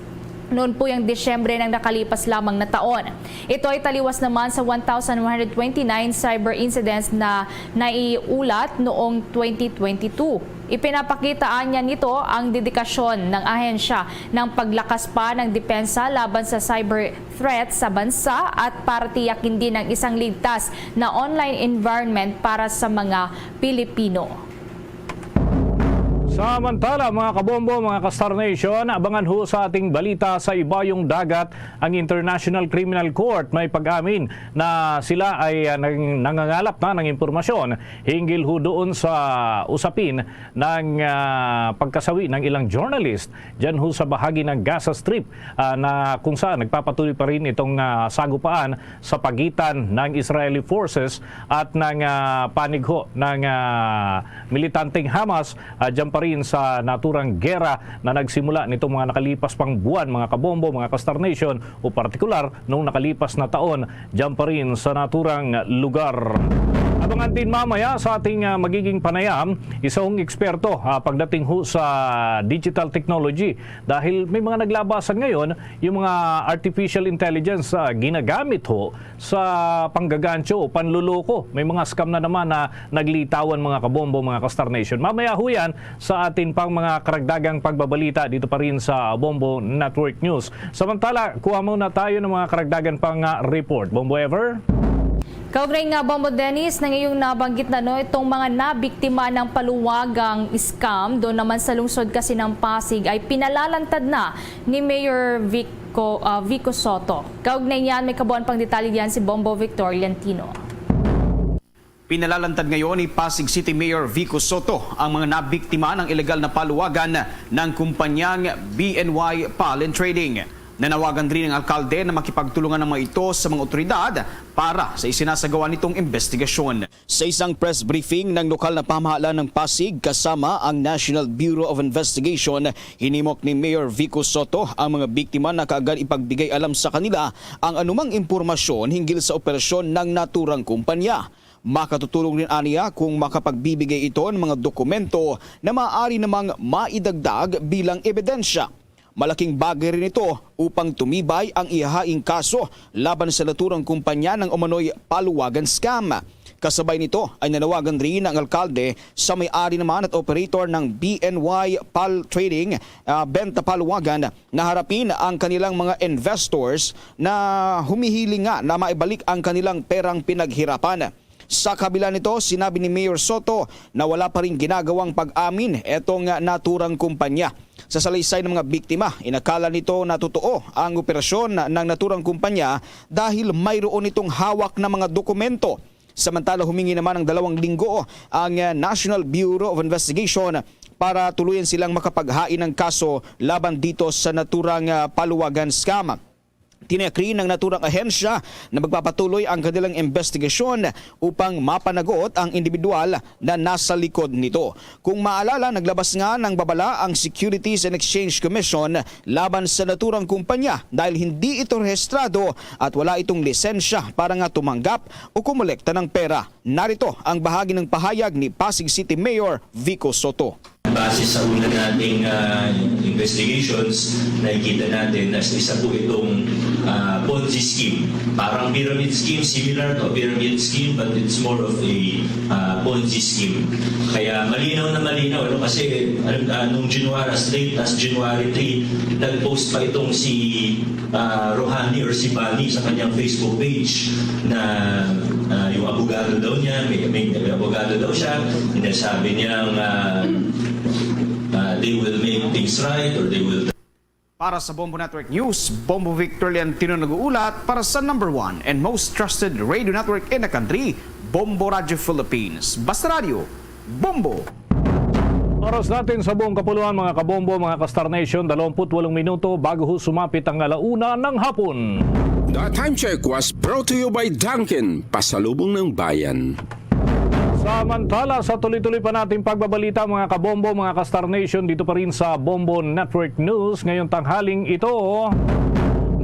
noon po yung Disyembre ng nakalipas lamang na taon. Ito ay taliwas naman sa one thousand one hundred twenty-nine cyber incidents na naiulat noong twenty twenty-two. Ipinapakita niya nito ang dedikasyon ng ahensya ng paglakas pa ng depensa laban sa cyber threat sa bansa at para tiyakin din ang isang ligtas na online environment para sa mga Pilipino. Samantala, mga kabombo, mga ka-Star Nation, abangan ho sa ating balita sa Ibayong Dagat ang International Criminal Court. May pag-amin na sila ay, ah, nang-, nangangalap na ng impormasyon hinggil ho doon sa usapin ng, ah, pagkasawi ng ilang journalist dyan ho sa bahagi ng Gaza Strip, ah, na kung saan nagpapatuloy pa rin itong, ah, sagupaan sa pagitan ng Israeli forces at ng, ah, panig ho ng, ah, militanteng Hamas, ah, dyan pa rin sa naturang gera na nagsimula nitong mga nakalipas pang buwan, mga kabombo, mga ka-Star Nation, o partikular nung nakalipas na taon, dyan pa rin sa naturang lugar. Abangan din mamaya sa ating, ah, magiging panayam, isa hong eksperto, ah, pagdating ho sa digital technology, dahil may mga naglabasan ngayon yung mga artificial intelligence, ah, ginagamit ho sa panggagancho o panluloko. May mga scam na naman na naglitawan, mga kabombo, mga ka-Star Nation. Mamaya ho yan sa atin pang mga karagdagang pagbabalita dito pa rin sa Bombo Network News. Samantala, kuha muna tayo ng mga karagdagan pang, ah, report. Bombo Ever? Kaugnay nga, Bombo Dennis, na ngayong nabanggit na, no, itong mga nabiktima ng paluwagang scam doon naman sa lungsod kasi ng Pasig ay pinalalantad na ni Mayor Vico, ah, Vico Soto. Kaugnay niyan, may kabuuan pang detalye diyan si Bombo Victor Lentino. Pinalalantad ngayon ni Pasig City Mayor Vico Soto ang mga nabiktima ng ilegal na paluwagan ng kumpanyang B N Y Pal and Trading. Nanawagan rin ang alkalde na makipagtulungan ng mga ito sa mga otoridad para sa isinasagawa nitong investigasyon. Sa isang press briefing ng lokal na pamahalaan ng Pasig kasama ang National Bureau of Investigation, hinimok ni Mayor Vico Soto ang mga biktima na kaagad ipagbigay alam sa kanila ang anumang impormasyon hinggil sa operasyon ng naturang kumpanya. Makatutulong rin aniya kung makapagbibigay ito ng mga dokumento na maaari namang maidagdag bilang ebidensya. Malaking bagay rin ito upang tumibay ang ihahaing kaso laban sa naturang kumpanya ng umano'y paluwagan scam. Kasabay nito ay nanawagan rin ang alkalde sa may-ari naman at operator ng B N Y Pal Trading, ah, Benta Paluwagan, na harapin ang kanilang mga investors na humihiling nga na maibalik ang kanilang perang pinaghirapan. Sa kabila nito, sinabi ni Mayor Soto na wala pa rin ginagawang pag-amin etong naturang kumpanya. Sa salaysay ng mga biktima, inakala nito na totoo ang operasyon ng naturang kumpanya dahil mayroon itong hawak na mga dokumento. Samantala, humingi naman ng dalawang linggo ang, ah, National Bureau of Investigation para tuluyan silang makapaghain ng kaso laban dito sa naturang, ah, paluwagan scam. Tiniyak rin ng naturang ahensya na magpapatuloy ang kanilang investigasyon upang mapanagot ang individual na nasa likod nito. Kung maalala, naglabas nga ng babala ang Securities and Exchange Commission laban sa naturang kumpanya dahil hindi ito rehistrado at wala itong lisensya para nga tumanggap o kumolekta ng pera. Narito ang bahagi ng pahayag ni Pasig City Mayor Vico Soto. Base sa una nating, ah, investigations, nakikita natin na isa po itong, ah, Ponzi scheme. Parang pyramid scheme, similar to a pyramid scheme, but it's more of a, ah, Ponzi scheme. Kaya malinaw na malinaw, ano, kasi, alam, ah, nung January, as late as January three, nag-post pa itong si, ah, Rohani or si Bani sa kanyang Facebook page na, ah, yung abogado daw niya, may, may, may abogado daw siya, and then sabi niya nga, ah, they will make things right or they will Para sa Bombo Network News, Bombo Victor Leontino nag-uulat para sa number one and most trusted radio network in the country, Bombo Radio Philippines. Basta Radio, Bombo! Oras natin sa buong kapuluan, mga kabombo, mga ka-Star Nation, dalawampu't walong minuto bago ho sumapit ang alauna ng hapon. The time check was brought to you by Dunkin, pasalubong ng bayan. Samantala, sa tuloy-tuloy pa nating pagbabalita, mga kabombo, mga ka-Star Nation, dito pa rin sa Bombo Network News, ngayong tanghaling ito,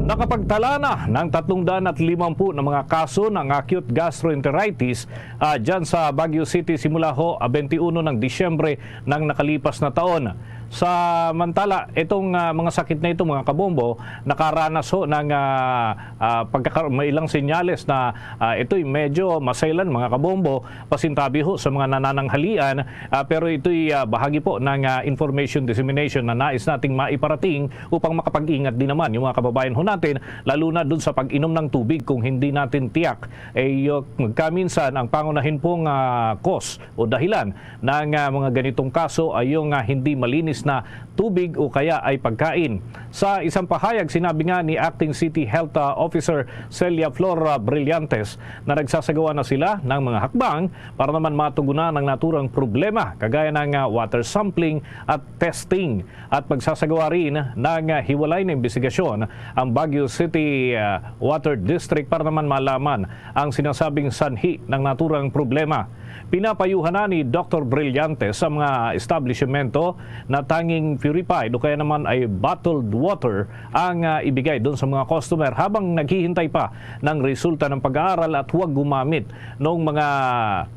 nakapagtala na ng tatlong daan at limampu na mga kaso ng acute gastroenteritis, ah, dyan sa Baguio City simula ho, ah, twenty-one ng Disyembre ng nakalipas na taon. Samantala, itong, ah, mga sakit na ito, mga kabombo, nakaranas ho ng, ah, ah, pagkakar-, may ilang senyales na, ah, ito'y medyo masaylan, mga kabombo, pasintabi ho sa mga nanananghalian, ah, pero ito'y, ah, bahagi po ng, ah, information dissemination na nais nating maiparating upang makapag-ingat din naman yung mga kababayan ho natin, lalo na dun sa pag-inom ng tubig kung hindi natin tiyak. Eh, yung magkaminsan ang pangunahin pong, ah, cause o dahilan ng, ah, mga ganitong kaso ay yung, ah, hindi malinis na tubig o kaya ay pagkain. Sa isang pahayag, sinabi nga ni Acting City Health, ah, Officer Celia Flor, ah, Brillantes na nagsasagawa na sila ng mga hakbang para naman matugunan ang naturang problema, kagaya ng, ah, water sampling at testing, at magsasagawa rin ng, ah, hiwalay na imbestigasyon ang Baguio City, ah, Water District para naman malaman ang sinasabing sanhi ng naturang problema. Pinapayuhan na ni Doktor Brillante sa mga establishmento na tanging purified o kaya naman ay bottled water ang, ah, ibigay doon sa mga customer habang naghihintay pa ng resulta ng pag-aaral at huwag gumamit ng mga,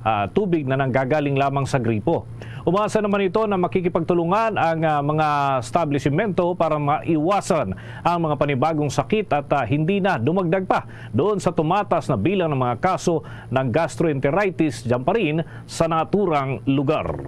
ah, tubig na nanggagaling lamang sa gripo. Umasa naman ito na makikipagtulungan ang, ah, mga establishmento para maiwasan ang mga panibagong sakit at, ah, hindi na dumagdag pa doon sa tumataas na bilang ng mga kaso ng gastroenteritis dyan pa rin sa naturang lugar.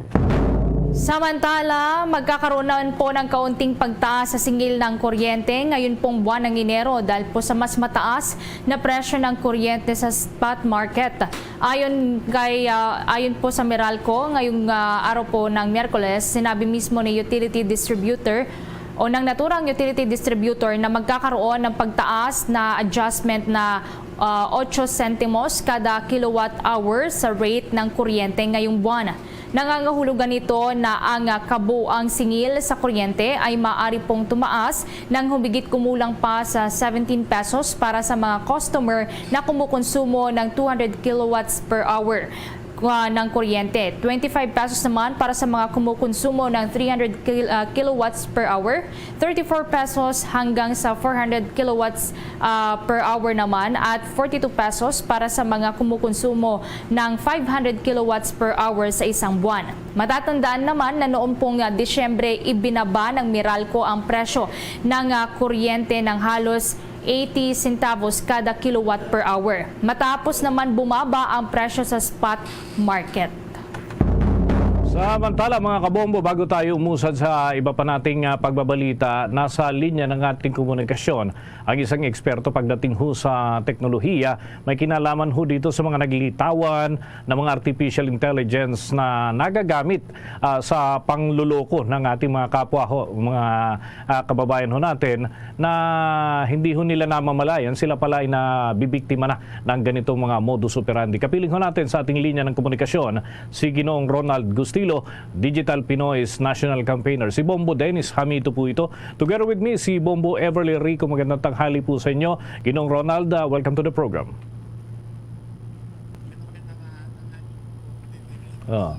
Samantala, magkakaroon naman po ng kaunting pagtaas sa singil ng kuryente ngayon pong buwan ng Enero dahil po sa mas mataas na presyo ng kuryente sa spot market. Ayon kay, ah, ayon po sa Meralco, ngayong, ah, araw po ng Miyerkules, sinabi mismo ni utility distributor o ng naturang utility distributor na magkakaroon ng pagtaas na adjustment na, ah, ocho sentimos kada kilowatt hour sa rate ng kuryente ngayong buwan. Nangangahulugan nito na ang, ah, kabuang singil sa kuryente ay maaari pong tumaas ng humigit kumulang pa sa seventeen pesos para sa mga customer na kumukonsumo ng two hundred kilowatts per hour, ah, ng kuryente, twenty-five pesos naman para sa mga kumukonsumo ng three hundred kil-, ah, kilowatts per hour, thirty-four pesos hanggang sa four hundred kilowatts, ah, per hour naman, at forty-two pesos para sa mga kumukonsumo ng five hundred kilowatts per hour sa isang buwan. Matatandaan naman na noong pong, ah, Disyembre, ibinaba ng Meralco ang presyo ng, ah, kuryente ng halos eighty centavos kada kilowatt per hour, matapos naman bumaba ang presyo sa spot market. Samantala, mga kabombo, bago tayo umusad sa iba pa nating, ah, pagbabalita, nasa linya ng ating komunikasyon ang isang eksperto pagdating ho sa teknolohiya. May kinalaman ho dito sa mga naglilitawan na mga artificial intelligence na nagagamit, ah, sa pangluloko ng ating mga kapwa ho, mga, ah, kababayan ho natin na hindi ho nila namamalayan, sila pala ay nabibiktima na ng ganitong mga modus operandi. Kapiling ho natin sa ating linya ng komunikasyon si Ginoong Ronald Gustin. Digital Pinoy's National Campaigner. Si Bombo Dennis Hamito po ito. Together with me, si Bombo Everly Rico. Magandang tanghali po sa inyo. Ginong Ronald, uh, welcome to the program. Oh.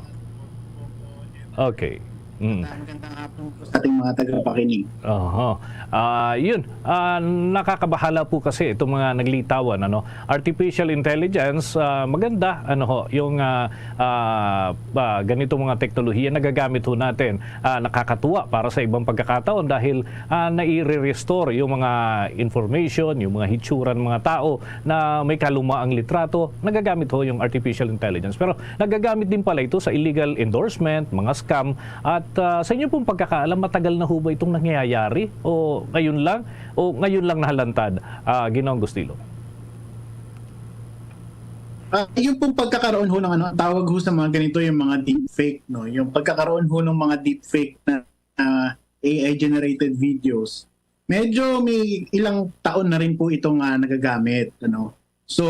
Okay. Mm. Magandang hapon po sa ating mga tagapakinig. Oho. Ah, yun. Ah, nakakabahala po kasi itong mga naglitawan, ano. Artificial intelligence, ah, maganda, ano ho, yung, ah, ah, ah, ganito mga teknolohiya nagagamit ho natin. Ah, nakakatuwa para sa ibang pagkakataon dahil, ah, naire-restore yung mga information, yung mga hitsura ng mga tao na may kalumaang litrato, nagagamit ho yung artificial intelligence. Pero nagagamit din pala ito sa illegal endorsement, mga scam, at, ah, sa inyo pong pagkakaalam, matagal na ho ba itong nangyayari? O ngayon lang? O ngayon lang nahalantad, ah, Ginoong Gustilo? Ah, yung pong pagkakaroon ho ng ano, ang tawag ho sa mga ganito yung mga deepfake, no? Yung pagkakaroon ho ng mga deepfake na, ah, A I generated videos, medyo may ilang taon na rin po itong, ah, nagagamit, ano? So,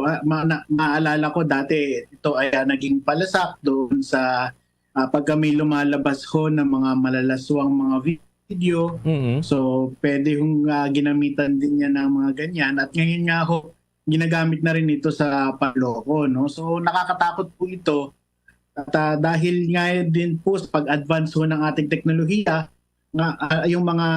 ah, ma-, na-, maalala ko dati, ito ay, ah, naging palasak doon sa, ah, pagka may lumalabas ho ng mga malalaswang mga video. Mm. So, pwede hong, ah, ginamitan din niya ng mga ganyan. At ngayon nga ho, ginagamit na rin ito sa panloko, no? So, nakakatakot po ito. At, ah, dahil nga din po sa pag-advance ho ng ating teknolohiya, nga, ah, yung mga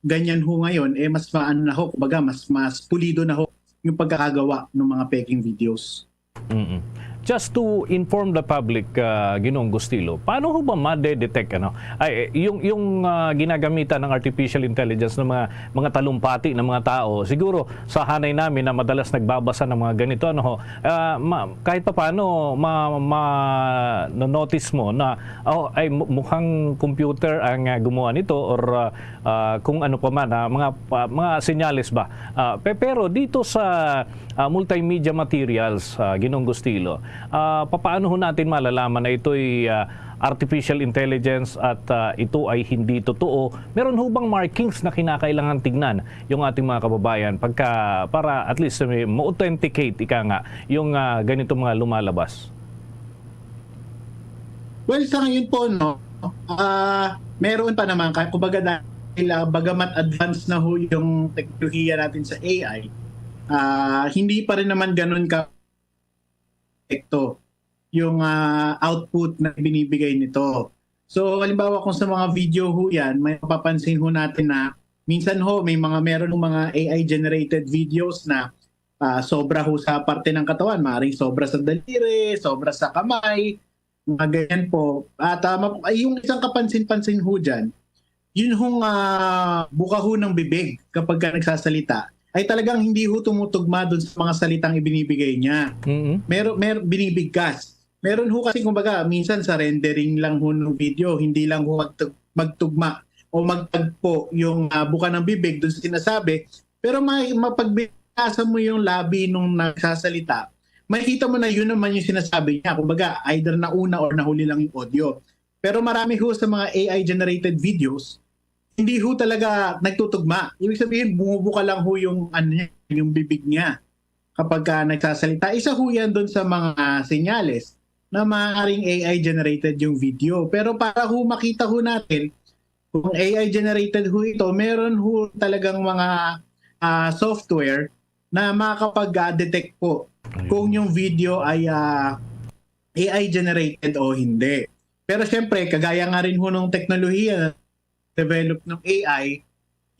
ganyan ho ngayon, eh, mas maano na ho, kumbaga, mas, mas pulido na ho yung pagkakagawa ng mga peking videos. Mm-mm. Just to inform the public, ah, Ginoong Gustilo, paano ho ba ma-detect, ano? Ay, eh, yung, yung, ah, ginagamitan ng artificial intelligence ng mga, mga talumpati ng mga tao, siguro sa hanay namin na madalas nagbabasa ng mga ganito, ano ho, ah, ma-, kahit papaano ma-, ma-notice mo na, oh, ay mu-, mukhang computer ang, ah, gumawa nito or, ah, ah, kung ano pa man, ah, mga, pa-, mga senyales ba? Ah, pe-, pero dito sa, ah, multimedia materials, ah, Ginoong Gustilo, ah, papaano ho natin malalaman na ito'y, ah, artificial intelligence at, ah, ito ay hindi totoo? Meron ho bang markings na kinakailangan tignan yung ating mga kababayan pagka, para at least, eh, ma-authenticate, ika nga, yung, ah, ganitong mga lumalabas? Well, sa ngayon po, no, ah, meron pa naman, ka-, kumbaga, dahil, ah, bagamat advanced na ho yung teknolohiya natin sa A I, ah, hindi pa rin naman ganun ka epekto yung, ah, output na binibigay nito. So, halimbawa, kung sa mga video ho yan, may mapapansin ho natin na minsan ho, may mga, meron ng mga A I generated videos na, ah, sobra ho sa parte ng katawan, maaaring sobra sa daliri, sobra sa kamay, mga ganyan po. At, ah, map-, ay, yung isang kapansin-pansin ho dyan, yun hong, ah, buka ho ng bibig kapag ka nagsasalita ay talagang hindi ho tumutugma dun sa mga salitang ibinibigay niya. Mm-mm. Meron, mer-, binibigkas. Meron ho kasi, kumbaga, minsan sa rendering lang ho ng video, hindi lang ho magtug-, magtugma o magtagpo yung, ah, buka ng bibig dun sa sinasabi. Pero may, mapagbasa mo yung labi nung nagsasalita, makikita mo na yun naman yung sinasabi niya. Kumbaga, either nauna or nahuli lang yung audio. Pero marami ho sa mga A I generated videos, hindi ho talaga nagtutugma. Ibig sabihin, bumubuka lang ho yung, ano niya, yung bibig niya kapag ka nagsasalita. Isa ho yan dun sa mga senyales na maaaring A I generated yung video. Pero para ho makita ho natin kung A I generated ho ito, meron ho talagang mga, ah, software na makakapag-detect po Ayun. kung yung video ay, ah, A I generated o hindi. Pero siyempre, kagaya nga rin ho ng teknolohiya, develop ng A I,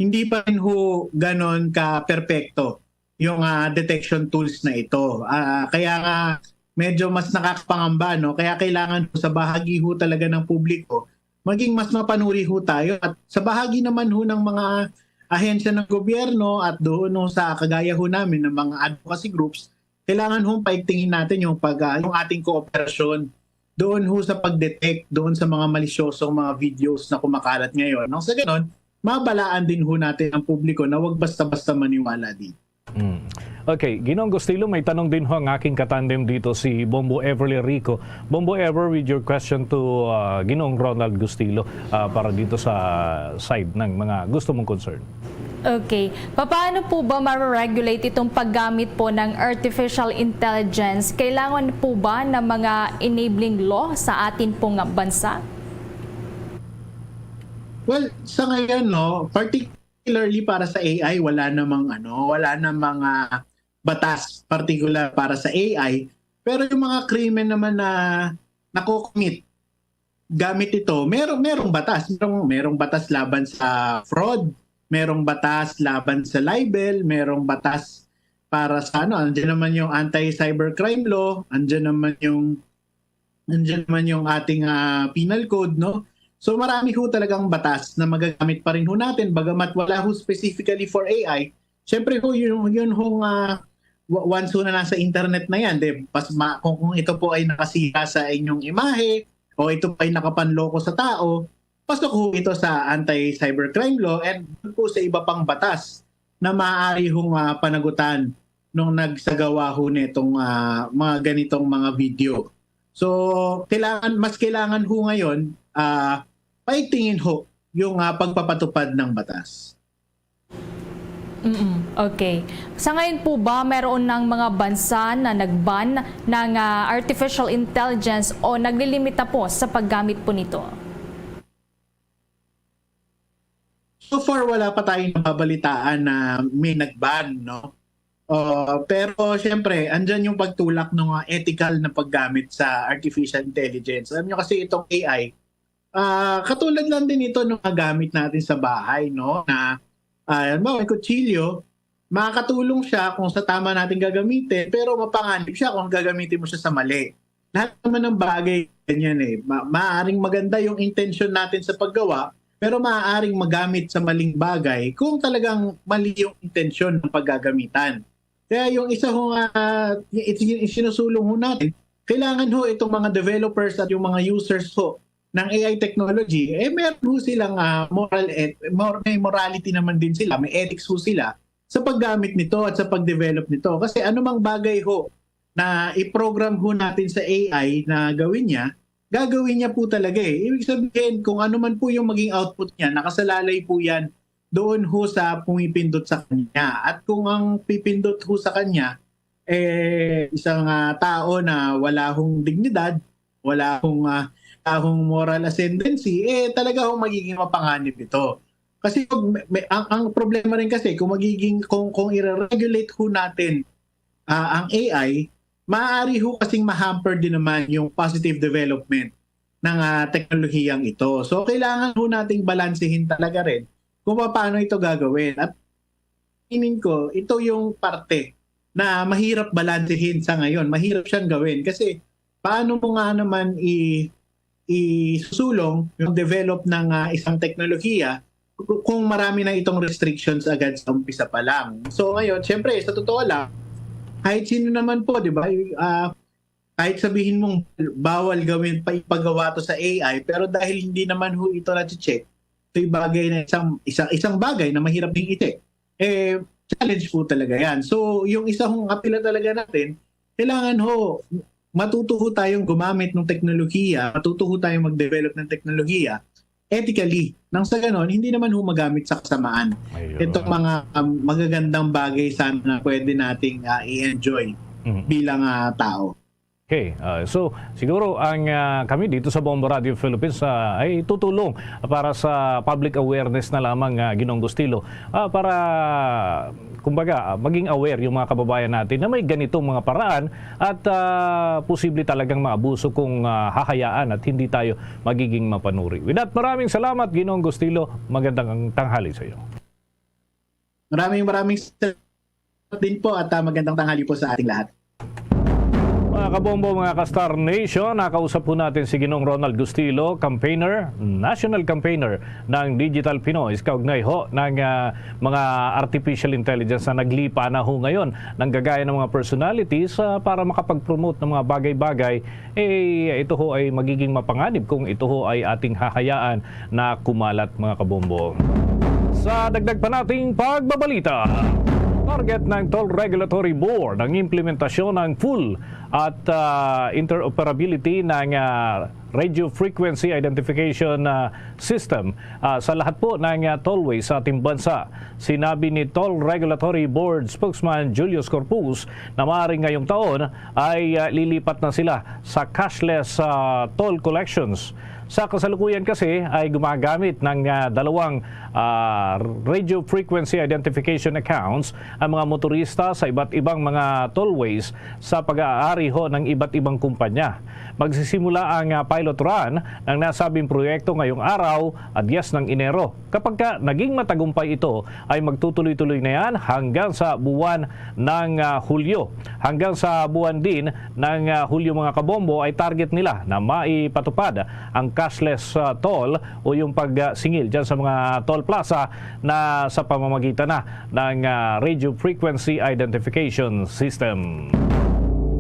hindi pa rin ho ganon ka-perpekto yung, ah, detection tools na ito. Ah, kaya nga medyo mas nakakapangamba, no? Kaya kailangan ho sa bahagi ho talaga ng publiko, maging mas mapanuri ho tayo. At sa bahagi naman ho ng mga ahensya ng gobyerno at doon ho sa kagaya ho namin ng mga advocacy groups, kailangan ho paigtingin natin yung pag-, ah, yung ating kooperasyon doon ho sa pag-detect doon sa mga malisyosong mga videos na kumakalat ngayon. Nang sa ganon, mabalaan din ho natin ang publiko na wag basta-basta maniwala dito. Mm. Okay, Ginoong Gustilo, may tanong din ho ang aking katandem dito, si Bombo Everly Rico. Bombo Ever, with your question to, ah, Ginoong Ronald Gustilo, ah, para dito sa side ng mga gusto mong concern. Okay. Papaano po ba ma-regulate itong paggamit po ng artificial intelligence? Kailangan po ba ng mga enabling law sa atin pong bansa? Well, sa ngayon, no, particularly para sa A I, wala namang ano, wala namang ah, batas particular para sa A I. Pero yung mga krimen naman na nako-commit gamit ito, merong merong batas, merong merong batas laban sa fraud, merong batas laban sa libel, merong batas para sa ano, andiyan naman yung anti-cybercrime law, andiyan naman yung nandiyan naman yung ating ah, penal code, no? So marami ho talagang batas na magagamit pa rin ho natin, bagamat wala ho specifically for A I. Siyempre ho, yun, yun ho nga, wa- once ho na nasa internet na yan, di, pas, ma, kung, kung ito po ay nakasira sa inyong imahe o ito po ay nakapanloko sa tao, pasok ho ito sa anti-cybercrime law and po sa iba pang batas na maaari hong ah, panagutan nung nagsagawa ho nitong ah, mga ganitong mga video. So, kailangan mas kailangan ho ngayon ah, paigtingin ho yung ah, pagpapatupad ng batas. Mm, okay. Sa ngayon po ba, meron ng mga bansa na nag-ban ng ah, artificial intelligence o naglilimita po sa paggamit po nito? So far, wala pa tayong nababalitaan na may nag-ban, no? Uh, pero siyempre, andyan yung pagtulak ng mga ethical na paggamit sa artificial intelligence. Alam nyo kasi itong A I, ah, katulad lang din ito ng mga gamit natin sa bahay, no? Na, ah, halimbawa, may kutsilyo, makakatulong siya kung sa tama natin gagamitin, pero mapanganib siya kung gagamitin mo siya sa mali. Lahat naman ng bagay ganyan eh. Ma- maaring maganda yung intention natin sa paggawa, pero maaaring magamit sa maling bagay kung talagang mali yung intention ng paggagamitan. Kaya yung isa ho nga, it- sinusulong ho natin, kailangan ho itong mga developers at yung mga users ho ng A I technology, eh meron ho silang ah, moral, et- mor- may morality naman din sila, may ethics ho sila sa paggamit nito at sa pag-develop nito. Kasi anumang bagay ho na i-program ho natin sa A I na gawin niya, gagawin niya po talaga eh. Ibig sabihin, kung ano man po yung maging output niya, nakasalalay po yan doon ho sa pumipindot sa kanya. At kung ang pipindot ho sa kanya, eh, isang ah, tao na wala hong dignidad, wala hong, ah, wala hong moral ascendancy, eh, talaga hong magiging mapanganib ito. Kasi kung may, may- ang, ang problema rin kasi, kung magiging, kung, kung i-regulate ho natin ah, ang A I, maaari ho kasing ma-hamper din naman yung positive development ng ah, teknolohiyang ito. So, kailangan ho nating balansehin talaga rin kung paano ito gagawin. At feeling ko, ito yung parte na mahirap balansehin sa ngayon. Mahirap siyang gawin kasi paano mo nga naman i isusulong yung develop ng ah, isang teknolohiya ku- kung marami na itong restrictions agad sa umpisa pa lang. So ngayon, syempre, sa totoo lang, kahit sino naman po, di ba, ah, kahit sabihin mong bawal gawin pa ipagawa to sa A I, pero dahil hindi naman ho ito na-check, ito'y bagay na isang, isang, isang bagay na mahirap ding i-check. Eh, challenge po talaga yan. So, yung isa hong apila talaga natin, kailangan ho, matuto ho tayong gumamit ng teknolohiya, matuto ho tayong mag-develop ng teknolohiya ethically. Nang sa ganon, hindi naman ho magamit sa kasamaan. Ayun. Itong mga um, magagandang bagay sana na pwede nating ah, i-enjoy Mhm. bilang ah, tao. Okay, ah, so siguro ang ah, kami dito sa Bombo Radio Philippines ah, ay tutulong para sa public awareness na lamang, ah, Ginoong Gustilo, ah, para kumbaga ah, maging aware yung mga kababayan natin na may ganitong mga paraan at ah, posible talagang maabuso kung ah, hahayaan at hindi tayo magiging mapanuri. With that, maraming salamat, Ginoong Gustilo. Magandang tanghali sa iyo. Maraming maraming salamat din po at ah, magandang tanghali po sa ating lahat. Mga kabombo, mga ka-Star Nation, nakausap po natin si Ginoong Ronald Gustilo, campaigner, national campaigner ng Digital Pinoy, kaugnay ho ng ah, mga artificial intelligence na naglipa na ho ngayon ng gagaya ng mga personalities ah, para makapag-promote ng mga bagay-bagay. Eh, ito ho ay magiging mapanganib kung ito ho ay ating hahayaan na kumalat, mga kabombo. Sa dagdag pa nating pagbabalita. Target ng Toll Regulatory Board ang implementasyon ng full at, ah, interoperability ng, ah, radio frequency identification, ah, system, ah, sa lahat po ng, ah, tollway sa ating bansa. Sinabi ni Toll Regulatory Board Spokesman Julius Corpus na maaaring ngayong taon ay, ah, lilipat na sila sa cashless, ah, toll collections. Sa kasalukuyan kasi ay gumagamit ng, ah, dalawang, ah, radio frequency identification accounts ang mga motorista sa iba't ibang mga tollways sa pag-aari ho ng iba't ibang kumpanya. Magsisimula ang, ah, pilot run ng nasabing proyekto ngayong araw, ah, diyes ng Enero. Kapag ka naging matagumpay ito, ay magtutuloy-tuloy na yan hanggang sa buwan ng, ah, Hulyo. Hanggang sa buwan din ng, ah, Hulyo, mga kabombo, ay target nila na maipatupad ang cashless, ah, toll o yung pagsingil dyan sa mga toll plaza na sa pamamagitan na ng, ah, radio frequency identification system.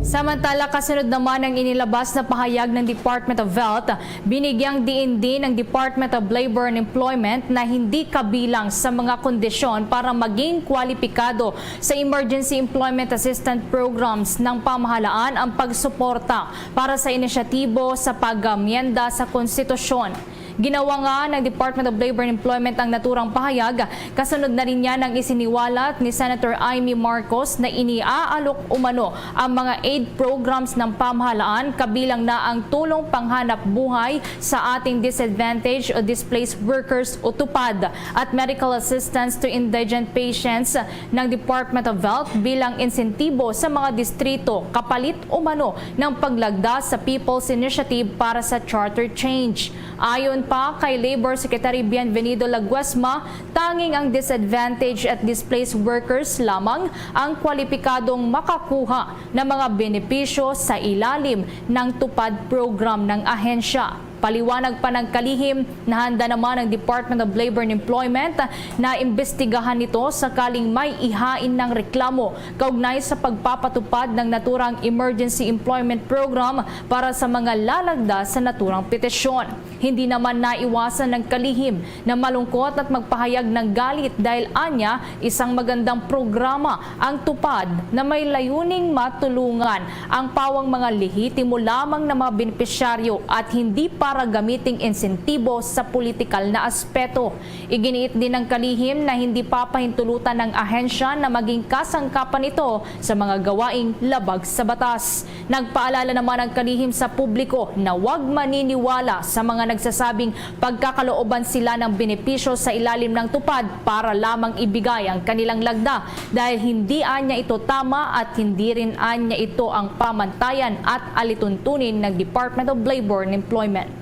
Samantala, kasunod naman ang inilabas na pahayag ng Department of Health, binigyang diin din ang Department of Labor and Employment na hindi kabilang sa mga kondisyon para maging kwalipikado sa Emergency Employment Assistance Programs ng pamahalaan ang pagsuporta para sa inisyatibo sa pag-amyenda sa konstitusyon. Ginawa nga ng Department of Labor and Employment ang naturang pahayag, kasunod na rin niya ng isiniwalat ni Senator Imee Marcos na iniaalok umano ang mga aid programs ng pamahalaan, kabilang na ang tulong panghanap buhay sa ating disadvantaged o displaced workers o tupad, at medical assistance to indigent patients ng Department of Health bilang insentibo sa mga distrito kapalit umano ng paglagda sa People's Initiative para sa Charter Change. Ayon pa kay Labor Secretary Bienvenido Laguesma, tanging ang disadvantaged at displaced workers lamang ang kwalipikadong makakuha ng mga benepisyo sa ilalim ng tupad program ng ahensya. Paliwanag pa ng kalihim, nahanda naman ang Department of Labor and Employment na imbestigahan nito sakaling may ihain ng reklamo kaugnay sa pagpapatupad ng naturang Emergency Employment Program para sa mga lalagda sa naturang petisyon. Hindi naman naiwasan ng kalihim na malungkot at magpahayag ng galit dahil anya isang magandang programa ang tupad na may layuning matulungan ang pawang mga lehitimo lamang na mga benepisyaryo at hindi para gamiting insentibo sa politikal na aspeto. Iginiit din ng kalihim na hindi papahintulutan ng ahensya na maging kasangkapan ito sa mga gawaing labag sa batas. Nagpaalala naman ang kalihim sa publiko na wag maniniwala sa mga nagsasabing pagkakalooban sila ng benepisyo sa ilalim ng tupad para lamang ibigay ang kanilang lagda, dahil hindi anya ito tama at hindi rin anya ito ang pamantayan at alituntunin ng Department of Labor and Employment.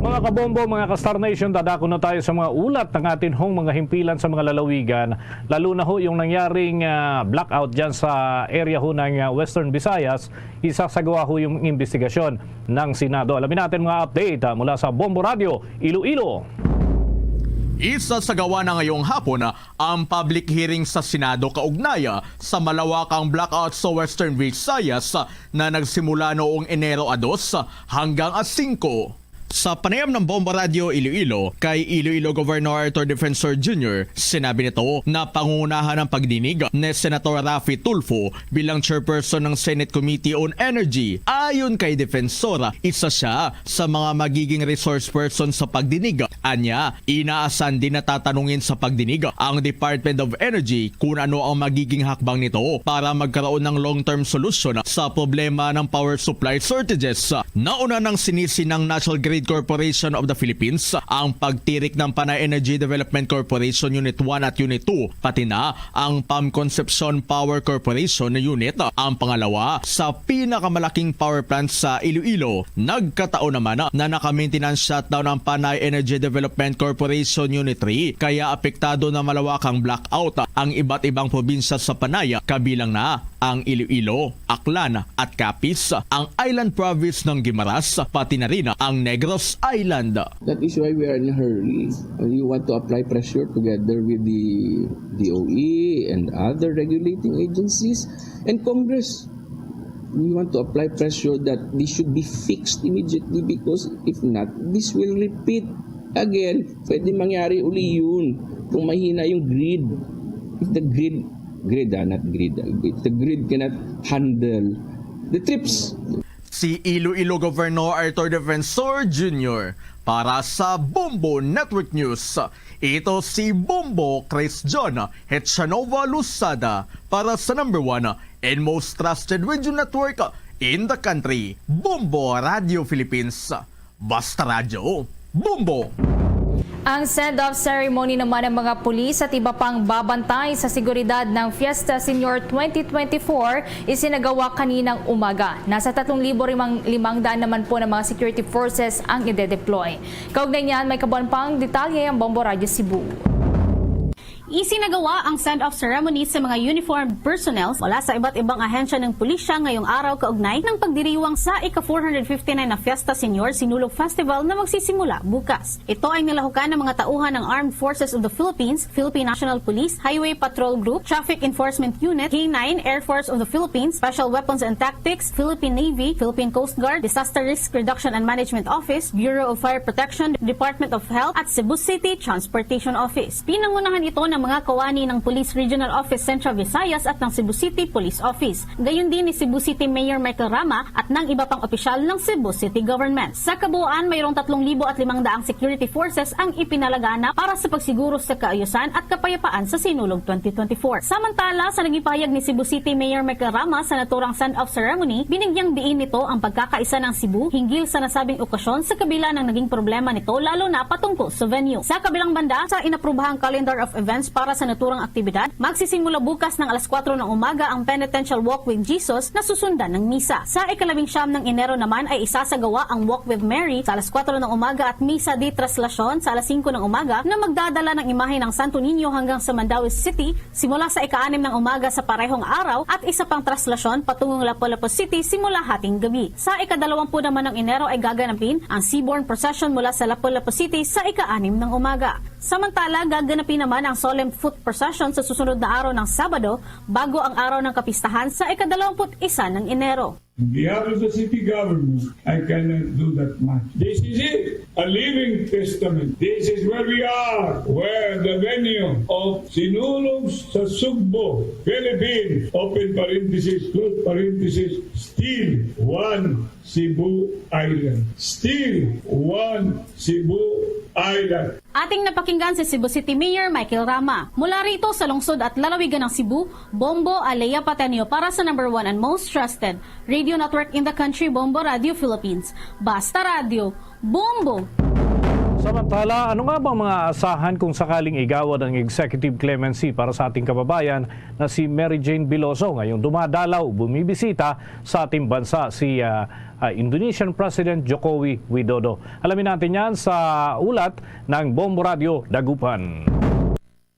Mga kabombo, mga ka-Star Nation, dadako na tayo sa mga ulat ng atin hong mga himpilan sa mga lalawigan, lalo na ho yung nangyaring, ah, blackout dyan sa area ho ng, ah, Western Visayas. Isasagawa ho yung investigasyon ng Senado. Alamin natin mga update, ah, mula sa Bombo Radio, Iloilo. Isasagawa na ngayong hapon, ah, ang public hearing sa Senado kaugnay, ah, sa malawakang blackout sa Western Visayas, ah, na nagsimula noong Enero a dos, ah, hanggang a singko. Sa panayam ng Bombo Radio Iloilo kay Iloilo Governor Arthur Defensor Junior, sinabi nito na pangungunahan ang pagdinig ni Senator Raffy Tulfo bilang chairperson ng Senate Committee on Energy. Ayon kay Defensor, isa siya sa mga magiging resource person sa pagdinig. Anya, inaasahan din na tatanungin sa pagdinig ang Department of Energy kung ano ang magiging hakbang nito para magkaroon ng long-term solution sa problema ng power supply shortages. Nauna nang sinisi ng National Grid Corporation of the Philippines ang pagtirik ng Panay Energy Development Corporation Unit one at Unit two, pati na ang Pam Concepcion Power Corporation Unit, ang pangalawa sa pinakamalaking power plant sa Iloilo. Nagkataon naman na naka-maintenance shutdown ang Panay Energy Development Corporation Unit three, kaya apektado na malawak ang blackout. Ang iba't ibang probinsya sa Panay, kabilang na ang Iloilo, Aklan, at Capiz, ang island province ng Guimaras, pati na rin ang Negros Island. That is why we are in a hurry. Uh, you want to apply pressure together with the D O E and other regulating agencies and Congress. We want to apply pressure that this should be fixed immediately, because if not, this will repeat again. Pwede mangyari uli yun kung mahina yung grid. The grid, grid, ah, not grid, ah, grid. The grid cannot handle the trips. Si Iloilo Governor Arthur Defensor Junior para sa Bombo Network News. Ito si Bombo Chris John Hechanova Luzada para sa number one and most trusted radio network in the country, Bombo Radio Philippines. Basta Radyo, Bombo! Ang send-off ceremony naman ng mga pulis at iba pang babantay sa seguridad ng Fiesta Senior twenty twenty-four isinagawa kaninang umaga. Nasa tatlong libo limang daan naman po ng mga security forces ang ide-deploy. Kaugnay niyan, may kabuuan pang detalye ang Bombo Radyo Cebu. Isinagawa ang send-off ceremony sa mga uniformed personnel mula sa iba't ibang ahensya ng pulisya ngayong araw kaugnay ng pagdiriwang sa ika four hundred fifty-nine na Fiesta Senior Sinulog Festival na magsisimula bukas. Ito ay nilahukan ng mga tauhan ng Armed Forces of the Philippines, Philippine National Police, Highway Patrol Group, Traffic Enforcement Unit, K nine, Air Force of the Philippines, Special Weapons and Tactics, Philippine Navy, Philippine Coast Guard, Disaster Risk Reduction and Management Office, Bureau of Fire Protection, Department of Health, at Cebu City Transportation Office. Pinangunahan ito ng mga kawani ng Police Regional Office Central Visayas at ng Cebu City Police Office. Gayon din ni Cebu City Mayor Michael Rama at ng iba pang opisyal ng Cebu City Government. Sa kabuuan, mayroong tatlong libo at limang daang security forces ang ipinalaganap para sa pagsiguro sa kaayusan at kapayapaan sa Sinulog twenty twenty-four. Samantala, sa naging pahayag ni Cebu City Mayor Michael Rama sa naturang send-off ceremony, binigyang diin nito ang pagkakaisa ng Cebu hinggil sa nasabing okasyon sa kabila ng naging problema nito, lalo na patungkol sa venue. Sa kabilang banda, sa inaprubahang calendar of events para sa naturang aktibidad, magsisimula bukas ng alas kwatro ng umaga ang Penitential Walk with Jesus na susundan ng misa. Sa ikalabing siyam ng Enero naman ay isasagawa ang Walk with Mary sa alas kwatro ng umaga at Misa de Traslacion sa alas singko ng umaga na magdadala ng imahe ng Santo Niño hanggang sa Mandaue City simula sa ika-anim ng umaga sa parehong araw at isa pang traslasyon patungong Lapu-Lapu City simula hating gabi. Sa ikadalawampu naman ng Enero ay gaganapin ang Seabourn Procession mula sa Lapu-Lapu City sa ika-anim ng umaga. Samantala, gaganapin naman ang Solemn Foot Procession sa susunod na araw ng Sabado bago ang araw ng kapistahan sa ikadalawamput isa ng Enero. On behalf of the city government, I cannot do that much. This is it, a living testament. This is where we are, where the venue of Sinulog sa Sugbo, Philippines, open parenthesis, close parenthesis, still one Cebu Island. Still one Cebu Island. Ating napakinggan si Cebu City Mayor Michael Rama. Mula rito sa lungsod at lalawigan ng Cebu, Bombo Alea Patenio para sa number one and most trusted radio network in the country, Bombo Radio Philippines. Basta Radio, Bombo! Samantala, ano nga bang mga asahan kung sakaling igawad ang executive clemency para sa ating kababayan na si Mary Jane Veloso? Ngayong dumadalaw, bumibisita sa ating bansa si ah, ah, Indonesian President Jokowi Widodo. Alamin natin yan sa ulat ng Bombo Radio Dagupan.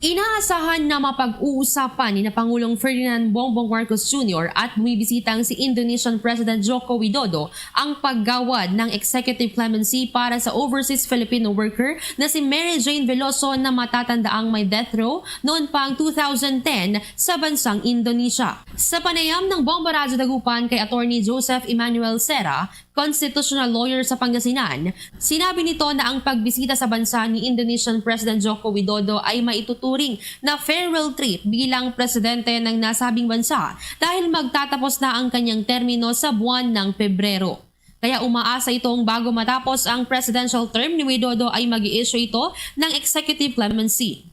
Inaasahan na mapag-uusapan ni na Pangulong Ferdinand Bongbong Marcos Junior at bumibisitang si Indonesian President Joko Widodo ang paggawad ng executive clemency para sa overseas Filipino worker na si Mary Jane Veloso na matatandaang may death row noon pang two thousand ten sa bansang Indonesia. Sa panayam ng Bombo Radyo Dagupan kay Attorney Joseph Emmanuel Serra, constitutional lawyer sa Pangasinan, sinabi nito na ang pagbisita sa bansa ni Indonesian President Joko Widodo ay maituturing na farewell trip bilang presidente ng nasabing bansa dahil magtatapos na ang kanyang termino sa buwan ng Pebrero. Kaya umaasa itong bago matapos ang presidential term ni Widodo ay mag-i-issue ito ng executive clemency.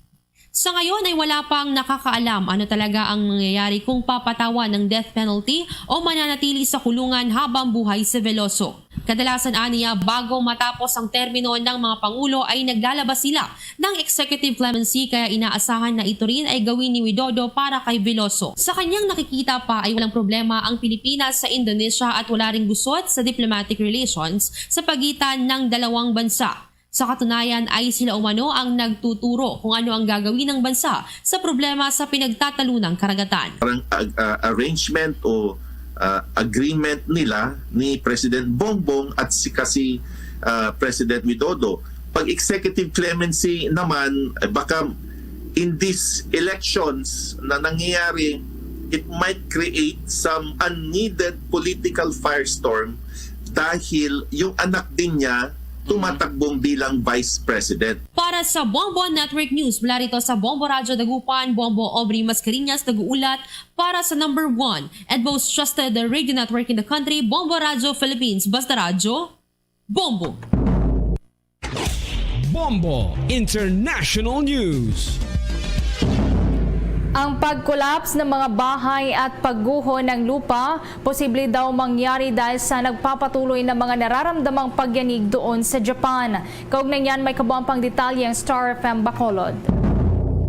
Sa ngayon ay wala pang nakakaalam ano talaga ang mangyayari kung papatawan ng death penalty o mananatili sa kulungan habang buhay si Veloso. Kadalasan aniya bago matapos ang termino ng mga pangulo ay naglalabas sila ng executive clemency kaya inaasahan na ito rin ay gawin ni Widodo para kay Veloso. Sa kanyang nakikita pa ay walang problema ang Pilipinas sa Indonesia at wala ring gusot sa diplomatic relations sa pagitan ng dalawang bansa. Sa katunayan ay sila umano ang nagtuturo kung ano ang gagawin ng bansa sa problema sa pinagtatalunang karagatan. Parang uh, arrangement o uh, agreement nila ni President Bongbong at si kasi uh, President Widodo. Pag executive clemency naman, eh, baka in these elections na nangyayari, it might create some unneeded political firestorm dahil yung anak din niya tumatakbong bilang Vice President. Para sa Bombo Network News, mula rito sa Bombo Radyo Dagupan, Bombo Aubrey Mascareñas nag-uulat para sa number one and most trusted radio network in the country, Bombo Radyo Philippines. Basta radyo, Bombo! Bombo International News. Ang pag-collapse ng mga bahay at pagguho ng lupa posible daw mangyari dahil sa nagpapatuloy na mga nararamdamang pagyanig doon sa Japan. Kaugnay niyan, may kabuang pang detalye ang Star F M Bacolod.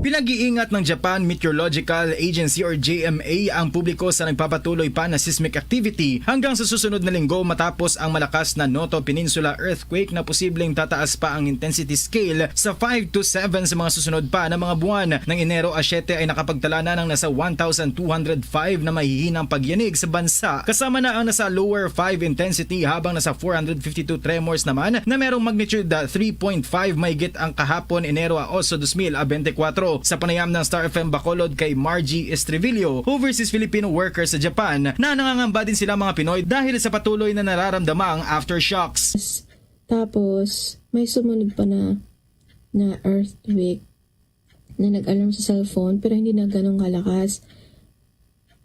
Pinag-iingat ng Japan Meteorological Agency or J M A ang publiko sa nagpapatuloy pa na seismic activity hanggang sa susunod na linggo matapos ang malakas na Noto Peninsula earthquake na posibleng tataas pa ang intensity scale sa five to seven sa mga susunod pa na mga buwan. Ng Enero a siyete ay nakapagtala na ng nasa one thousand two hundred five na mahihinang pagyanig sa bansa, kasama na ang nasa lower five intensity, habang nasa four hundred fifty-two tremors naman na merong magnitude three point five mahigit ang kahapon, Enero a oso, dos mil a bente kwatro. Sa panayam ng Star F M Bacolod kay Margie Estrivillo, overseas Filipino worker sa Japan, na nangangamba din sila mga Pinoy dahil sa patuloy na nararamdamang aftershocks. Tapos, may sumunod pa na, na earthquake na nag-alarm sa cellphone, pero hindi na ganun kalakas.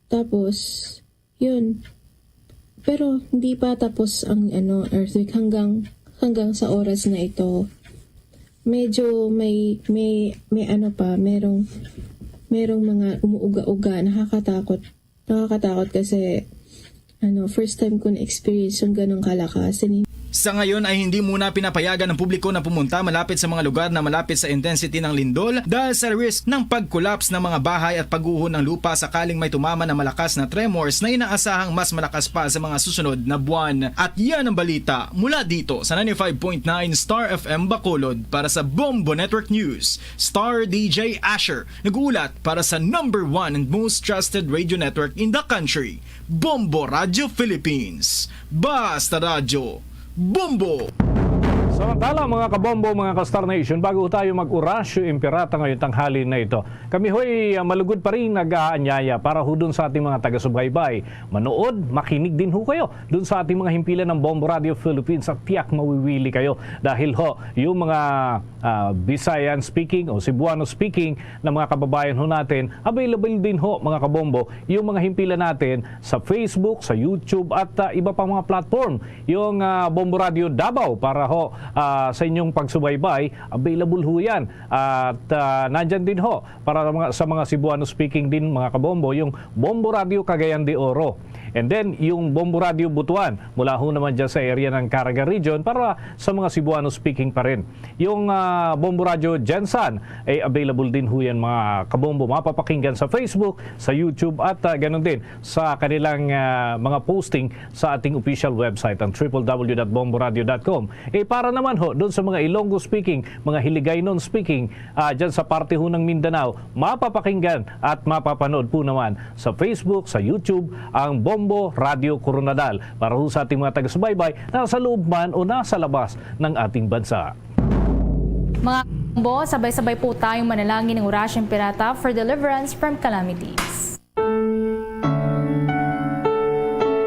Tapos, yun. Pero hindi pa tapos ang, ano, earthquake hanggang, hanggang sa oras na ito. Medyo may, may, may ano pa, merong, merong mga umuuga-uga, nakakatakot. Nakakatakot kasi, ano, first time ko na-experience yung ganong kalakas. And Sa ngayon ay hindi muna pinapayagan ang publiko na pumunta malapit sa mga lugar na malapit sa intensity ng lindol dahil sa risk ng pag-collapse ng mga bahay at pagguho ng lupa sakaling may tumama na malakas na tremors na inaasahang mas malakas pa sa mga susunod na buwan. At yan ang balita mula dito sa ninety-five point nine Star F M Bacolod. Para sa Bombo Network News, Star D J Asher nag-uulat para sa number one and most trusted radio network in the country, Bombo Radio Philippines. Basta Radyo, Bombo! Samantala, mga kabombo, mga ka-Star Nation, bago tayo mag-Orasyo Imperata ngayong tanghali na ito, kami ho'y, ah, malugod pa rin nag-aanyaya para ho dun sa ating mga taga-subaybay. Manood, makinig din ho kayo dun sa ating mga himpilan ng Bombo Radio Philippines at tiyak mawiwili kayo dahil ho, yung mga, ah, Visayan speaking o Cebuano speaking na mga kababayan ho natin, available din ho, mga kabombo, yung mga himpilan natin sa Facebook, sa YouTube at, ah, iba pang mga platform. Yung, ah, Bombo Radio Davao para ho, ah, sa inyong pagsubaybay, available ho yan. At, ah, nandyan din ho para sa mga, sa mga Cebuano speaking din, mga kabombo, yung Bombo Radio Cagayan de Oro. And then, yung Bombo Radio Butuan, mula ho naman dyan sa area ng Caraga Region para sa mga Cebuano speaking pa rin. Yung, ah, Bombo Radio Gensan ay available din ho yan, mga kabombo. Mapapakinggan sa Facebook, sa YouTube at, ah, ganun din sa kanilang, ah, mga posting sa ating official website, ang triple W dot bomboradio dot com. Eh, para naman ho doon sa mga Ilonggo speaking, mga Hiligaynon speaking, ah, dyan sa parte ho ng Mindanao, mapapakinggan at mapapanood po naman sa Facebook, sa YouTube, ang Bombo Radio Koronadal. Para ho sa ating mga taga-subaybay, nasa loob man o nasa labas ng ating bansa. Mga kabombo, sabay-sabay po tayong manalangin ng Orasyo Imperata for deliverance from calamities.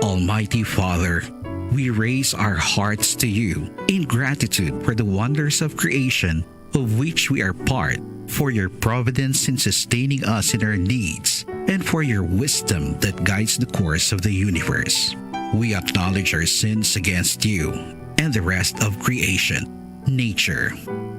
Almighty Father, we raise our hearts to you in gratitude for the wonders of creation of which we are part, for your providence in sustaining us in our needs, and for your wisdom that guides the course of the universe. We acknowledge our sins against you and the rest of creation, nature.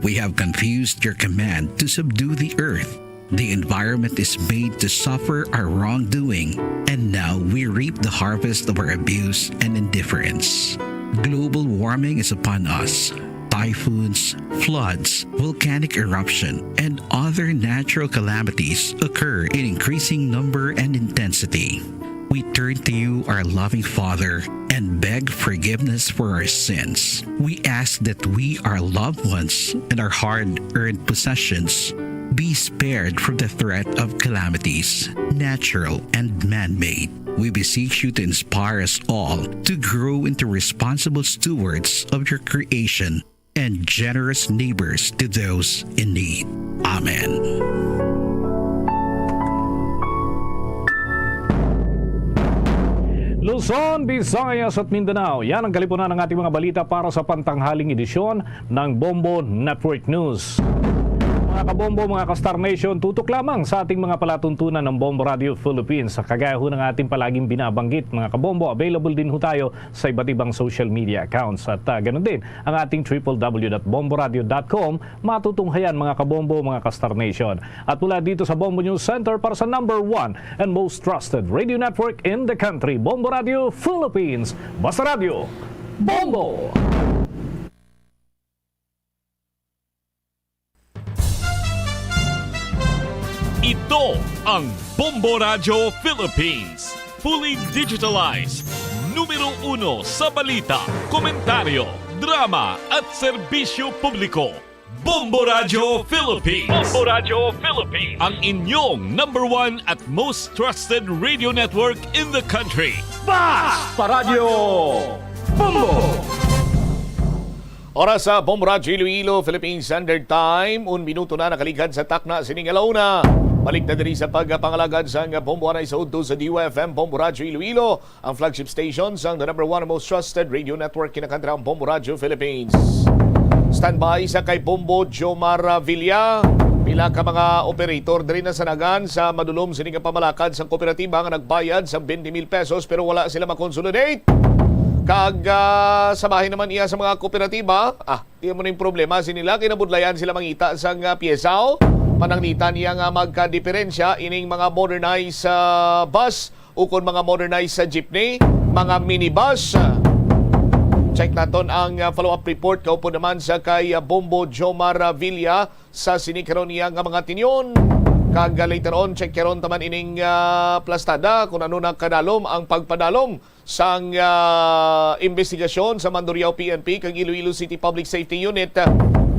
We have confused your command to subdue the earth. The environment is made to suffer our wrongdoing, and now we reap the harvest of our abuse and indifference. Global warming is upon us. Typhoons, floods, volcanic eruption, and other natural calamities occur in increasing number and intensity. We turn to you, our loving Father, and beg forgiveness for our sins. We ask that we, our loved ones, and our hard earned possessions be spared from the threat of calamities, natural and man made. We beseech you to inspire us all to grow into responsible stewards of your creation and generous neighbors to those in need. Amen. Luzon, Visayas at Mindanao. Yan ang kalipunan ng ating mga balita para sa pantanghaling edisyon ng Bombo Network News. Mga kabombo, mga ka-Star Nation, tutok lamang sa ating mga palatuntunan ng Bombo Radio Philippines. Sa kagaya ho ng ating palaging binabanggit, mga kabombo, available din ho tayo sa iba't ibang social media accounts. At ah, ganun din ang ating triple W dot bomboradio dot com. Matutunghayan, mga kabombo, mga ka-Star Nation. At mula dito sa Bombo News Center para sa number one and most trusted radio network in the country, Bombo Radio Philippines. Basta Radio, Bombo! Ito ang Bombo Radyo Philippines. Fully digitalized. Numero uno sa balita, komentaryo, drama, at serbisyo publiko. Bombo Radyo Philippines. Bombo Radyo Philippines. Ang inyong number one at most trusted radio network in the country. Basta Radyo Bombo! Oras sa Bombo Radyo Iloilo, Philippine Standard Time. Un minuto na nakaligad sa takna sining alauna. Balik na diri sa pagpangalagad sang Bombo anay sa udto sa D U F M, Bombo Radyo Iloilo, ang flagship station sang the number one most trusted radio network, kinakantra ang Bombo Radyo Philippines. Standby sa kay Bombo Jomar Villa. Pila ka mga operator diri nasanagan sa madulom sini nga pamalakad sang kooperatiba nga nagbayad sa twenty mil pesos pero wala sila makonsolidate. Kag ah, sa bahin naman iya sa mga kooperatiba, ah, di mo ning problema sini nila, kinabudlayan sila mangita sang ah, piyesa o pananglitan niya nga magkadiperensya ining mga modernized ah, bus ukon mga modernized sa jeepney, mga minibus. Check naton ang ah, follow-up report kaupod naman sa kay ah, Bombo Jomar ah, Villa sa sini karon niya nga mga tinyon. Kag ah, later on, check karon taman ining ah, plastada kung ano na kadalom ang pagpadalom sang ah, investigasyon sa Mandurriao P N P kag Iloilo City Public Safety Unit.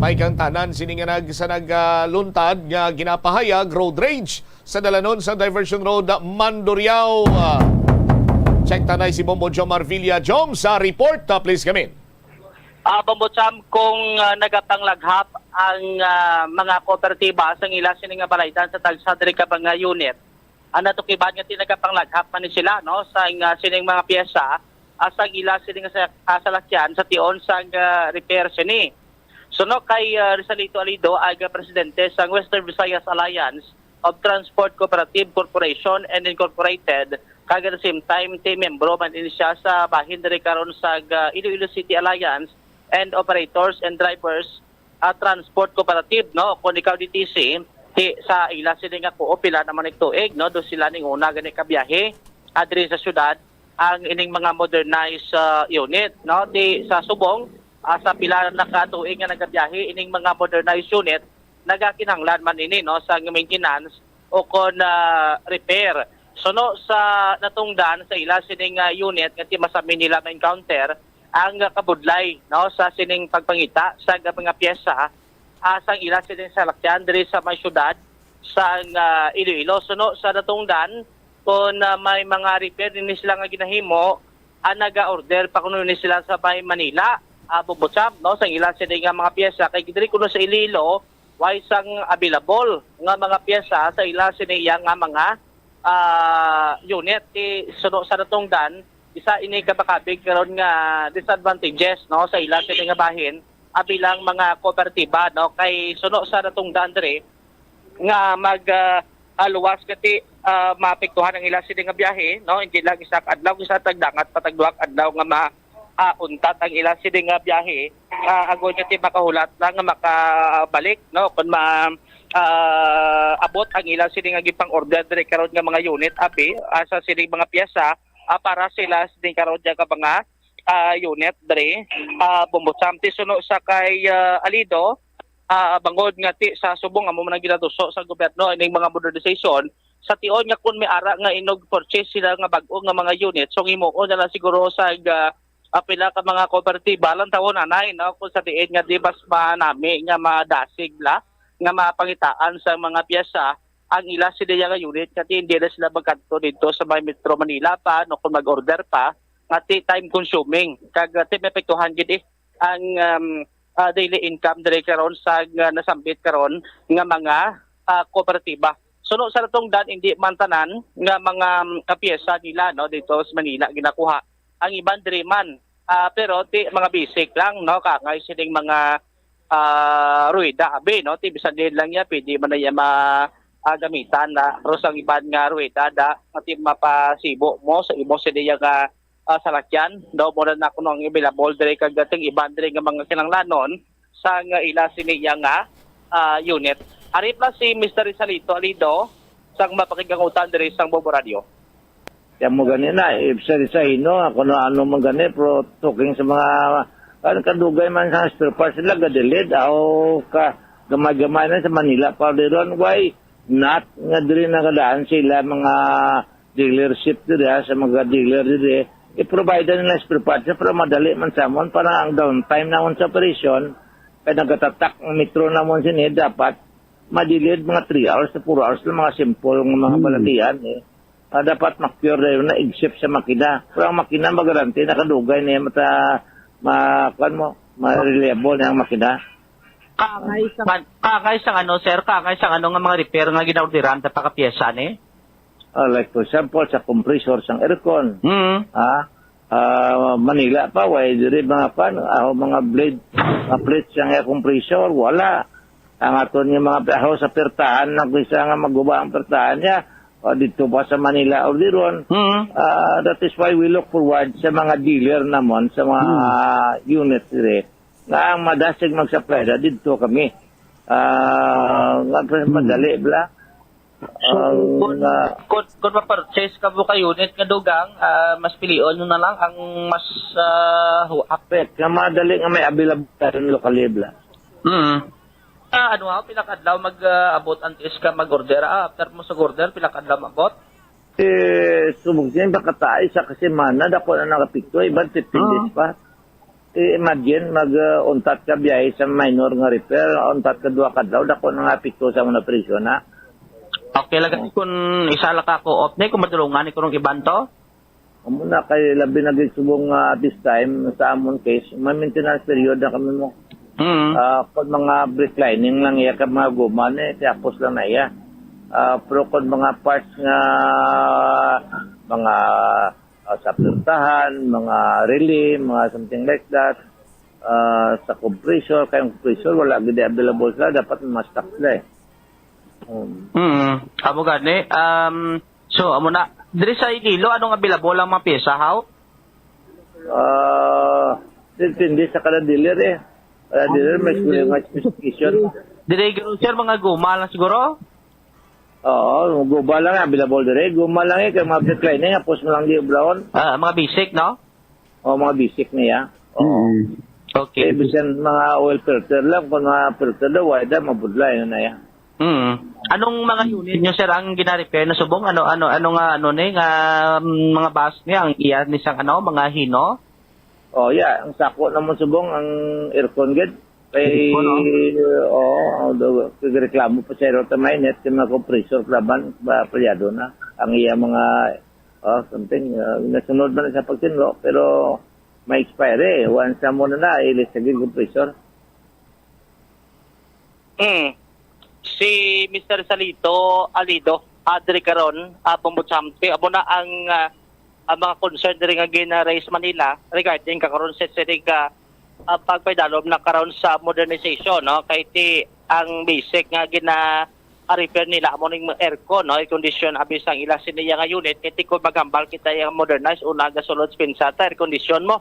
May kang tanan sini nga nag sa nagluntad nga ginapahayag road rage sa dalanon sa Diversion Road, Mandurriao. Ah, check tanay si Bombo Jomar Villa. Jom, sa report, ah, please come in. Ah, Bombo Cham, kung ah, nagapanglaghap ang ah, mga kooperatiba sang ila sini nga balaydan sa tagsa diri ka mga unit, ang natukiban nga ti nagapanglaghap man ni sila, no, sa ah, sining mga piyesa, ah, sang ila sini nga sa ah, salakyan sa tion sang ah, repair sini. Suno kay ah, Rizalito Alido, ang ah, presidente sang Western Visayas Alliance of Transport Cooperative Corporation and Incorporated, kag at the same time ti membro man ini siya sa bahin diri karon sa ah, Iloilo City Alliance and Operators and Drivers ah, Transport Cooperative, no, kon ikaw D T C, ti sa ila sini nga kuo, pila naman ni tuig, no, do sila ning una gani ka biyahe ah, diri sa syudad ang ining mga modernized ah, unit, no, ti sa subong ah, sa pila na ka tuig nga nagabiyahe ining mga modernized unit, nagakinahanglan man ini, no, sa maintenance o kon ah, repair. Suno sa natungdan sa ila sining ah, unit nga ti masami nila ma-encounter ang ah, kabudlay, no, sa sining pagpangita sa mga pyesa ah, sang ila sining salakyan diri sa may syudad sa ah, Iloilo. Suno sa natungdan, kung ah, may mga repair din sila nga ginahimo, ah, naga-order pa kuno ni sila sa may Manila, ah, Bombo Cham, no, sa ila sini nga mga pyesa kay diri kuno sa Iloilo, way sang available nga mga pyesa sa ila sini iya nga mga ah, unit. Ti suno sa natungdan, isa ini ka makabig karon nga disadvantages, no, sa ila sini nga bahin ah, bilang mga kooperatiba, no, kay suno sa natungdan diri nga mag ah, ah, luwas kati ah, maapektuhan ang ila sini nga biyahe, no, hindi lang isa ka adlaw, isa tagdangat pa tagduha ka adlaw nga ma ah, untat ang ila sini nga biyahe, ah, agod nga ti makahulat lang nga makabalik, no, kun ma ah, abot ang ila sini nga gipang-order diri karon nga mga unit abi ah, sa sini mga pyesa ah, para sila sini karon nga mga ah, unit diri ah, Bombo Cham. Ti suno sa kay ah, Alido, ah, bangod nga ti sa subong amo man ang ginatuso sa gobyerno ining mga modernization, sa tion nga kun may ara nga inog purchase sila nga bag-o nga mga unit, so himuon na lang siguro sa ah, ah, pila ka mga kooperatiba lang tawon anay, no, kung sa diin nga di mas manami nga madasig la nga mapangitaan sa mga pyesa ang ila sila nga unit, nga ti hindi na sila magkadto dito sa may Metro Manila pa, no, kung mag-order pa, nga ti time consuming kag ah, ti maapektuhan gid eh ang um, ah, daily income diri karon sa nga nasambit karon nga mga ah, kooperatiba. Suno sa natungdan, hindi man tanan nga mga, um, kapiyesa nila, no, dito sa Manila ginakuha. Ang iban diri man. Ah, pero ti mga basic lang, no, kangay sining mga, ah, ruweda abi, no, ti bisan din lang ya pwede man na iya ma ah, gamitan na. Pero sang iban nga ruweda da, nga ti mapasibo mo sa imo sini nga, ah, salakyan, daw mo na kuno ang available diri kag ting iban diri nga mga kinahanglanon sa nga ila sini iya nga, ah, unit. Ari pa si Mister Rizalito Alido sang mapakigangutan diri sang Bobo Radio. Kaya mo gani na, if sa, sa hino, ako na ano man gani, pero talking sa mga, ano, kadugay man sa spare parts nila, gadilid, aw, ka, gamay-gamay na sa Manila, pa ron, why not nga diri nagadaan sila mga dealership diri, ha, sa mga dealer diri, i-provide nila spare parts, pero madali man sa amon, para ang downtime naman sa operasyon, kaya nagatatak ang metro naman sini, dapat madilid mga three hours to four hours lang, mga simple nga mga Hmm. balatian, eh. Ah, dapat ma-cure na yun, na except sa makina. Pero ang makina, magaranti, nakadugay na yun, mata, ma-, kuwan mo, ma-reliable na ang makina. Kangay sa, man, kangay sa ano, sir? Kangay sa ano nga mga repair nga ginaorderan sa pagkapiyesa ni? Ah, like, for example, sa compressor, sang aircon. Mm. Ah, ah, Manila pa, way diri mga kuwan, ah, mga blade, mga plates sang air compressor, wala. Ang aton nga mga aho sa pertahan, nang isa nga maguba ang pertahan niya, o dito pa sa Manila or diron. Mm. Ah, that is why we look forward sa mga dealer naman, sa mga Mm. unit diri. Nga ang madasig mag-supply na dito kami. Ah, nga Mm. madali, bla. So, Ang, kung, ah, kung, kung ma-purchase ka mo ka unit nga dugang, ah, mas pilion mo na lang ang mas, ah, huap. Correct. Nga madali nga may available sa locally, bla. Mm. Ah, ano, ah, pila ka adlaw mag, ah, abot antes ka mag-order? Ah, after mo sa order, pila ka adlaw maabot? Eh, subog siya, baka tayo sa kasimana, dako na nakapikto, iban fifteen Ah. days pa. Eh, imagine, mag, ah, untat ka biyahe sa minor nga repair, untat ka duha ka adlaw, dako na nga epekto sa mga presyo na. Okay lang kasi kung isa lang ka co-op ni, kung madulungan ni, kung iban to? Amo na kay labi na gid subong nga at this time, sa amon case, may maintenance period na kami mo. Mm. Ah, kung mga brake lining lang iya, ka mga guma ni, tapos lang na iya. Ah, pero kung mga parts nga, mga, ah, sa pultahan, mga relay, mga something like that, ah, sa compressor, kay ang compressor, wala gid available sila, dapat may stock sila eh. Um, Mm. Amo gani. Um, so, amo na. Diri sa Iloilo, anong available ang mga pyesa, haw? Ah, depende sa kada dealer eh. Kada dealer may, may specification. Diri, sir, mga guma lang siguro? Oo, guma lang available diri. Guma lang eh, kay mga brake lining, tapos mo lang di obrahon. Ah, mga basic, no? O, mga basic niya. Oo. Mm. Okay. Eh, bisan mga oil filter lang, kung mga filter daw, wala daw, mabudlay na yan. Mm. Anong mga unit nyo, sir, ang gina-repair na subong? Ano, ano, ano nga, ano ni, nga, mm, mga bus niya, ang iya ni sang, ano, mga hino? Oh, yeah. Ang sako naman subong, ang aircon gid. Kay, Aircon, no? Oo, ang do-, reklamo pa sa Rota Mainit, kay mga compressor, klaban, ba, palyado na. Ang iya mga, oh, something, ah, nasunod man sa pagtinlo, pero may expire eh. Once na mo na na, ilis sa gig compressor. Mm. Si Mister Salito Alido, ah, diri karon, ah, Pumutsamte, amo na ang, ah, ang mga concern diri nga gina-raise man nila regarding ka karon sa sini ka, ah, pagpaidalom na karon sa modernization, no? Kay ti ang basic nga gina-repair nila amo ning aircon, no? Air condition, abi sang ila sini nga unit, kay ti kung maghambal kita yung modernize, una gasulod sa pinsa ta air condition mo.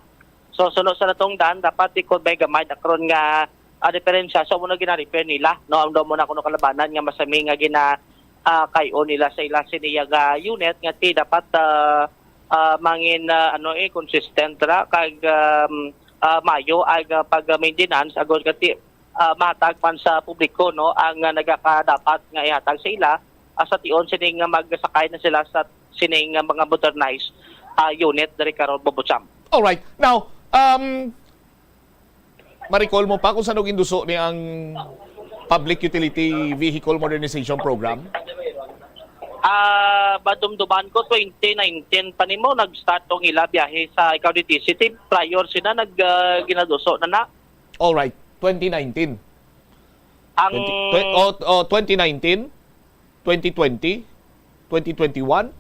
So, suno sa natungdan, dapat ti kung may gamay na karon nga, ah, diferensya, so, amo na gina-repair nila, no? Ang daw mo na kuno kalabanan nga masami nga gina, ah, kayo nila sa ila sini nga unit nga ti dapat, ah, ah, mangin, ah, ano eh, consistent ra kag, um, ah, mayo ang, ah, pag-maintenance agod kati, ah, matag man sa publiko, no, ang, ah, nagakadapat nga ihatag sa ila, ah, sa tion sining nga magsakay na sila sa sining nga mga modernized, ah, unit diri karon, Bobo Sam. Alright. Now, um, ma-recall mo pa kung saan ginduso ni ang Public Utility Vehicle Modernization Program? Ah, madumduman ko, twenty nineteen pa nimo nag-start tong ila biyahe sa ikaw di T C T. Prior sina nag, ah, ginaduso na na. All right, twenty nineteen. Ang Twenty, twen-, oh, oh, twenty nineteen? twenty twenty, twenty twenty-one,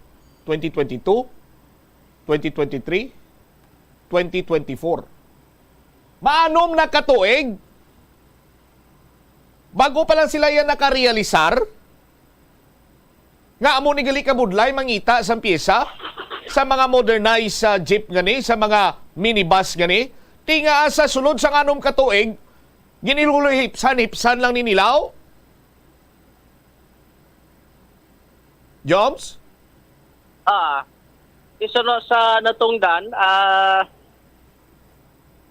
twenty twenty-two, twenty twenty-three, twenty twenty-four. Maanom na katuig, bago pa lang sila yan nakarealisar nga amo ni gali kabudlay mangita sang pyesa sa mga modernized, ah, jeep gani, sa mga minibus gani. Ti nga sa sulod sang anom ka tuig, ginhilulihipsan-hipsan lang ni nila, oh. Joms? Ah, iso no sa natungdan, ah,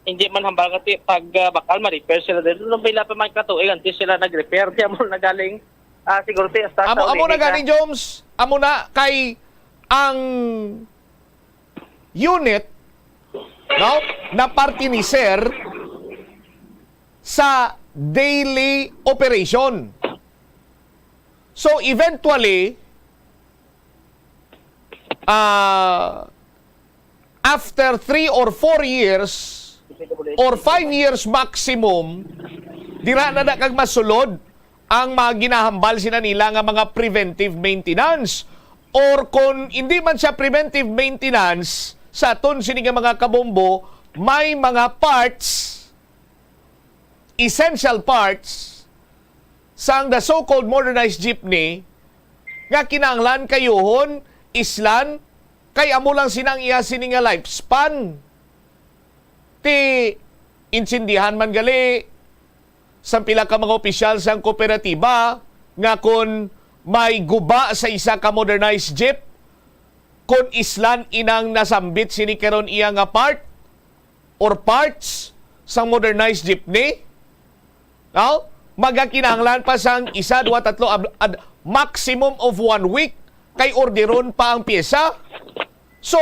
hindi man hambal nga ti pag, ah, bakal ma-repair sila dito. Nung pila pa man katuig, antes sila nag-repair. Di mo nagaling, ah, siguro ti hasta sa Amo, amo na ulihi nga gani, Joms. Amo na kay ang unit, no, na parte ni Sir sa daily operation. So eventually, ah, after three or four years or five years maximum, dira na na kag masulod ang mga ginahambal sina nila nga mga preventive maintenance. Or kung hindi man siya preventive maintenance, sa aton sini nga mga kabombo, may mga parts, essential parts, sang the so-called modernized jeepney nga kinahanglan kayuhon, islan, kay amo lang sina ang iya sini nga lifespan. Ti insindihan man gali sang pila ka mga opisyal sang kooperatiba nga kon may guba sa isa ka modernized jeep, kon islan inang nasambit sini karon iya nga part or parts sang modernized jeepney, no? Magakinahanglan pa sang isa, duha, tatlo, ab- ad- maximum of one week kay orderon pa ang pyesa. So,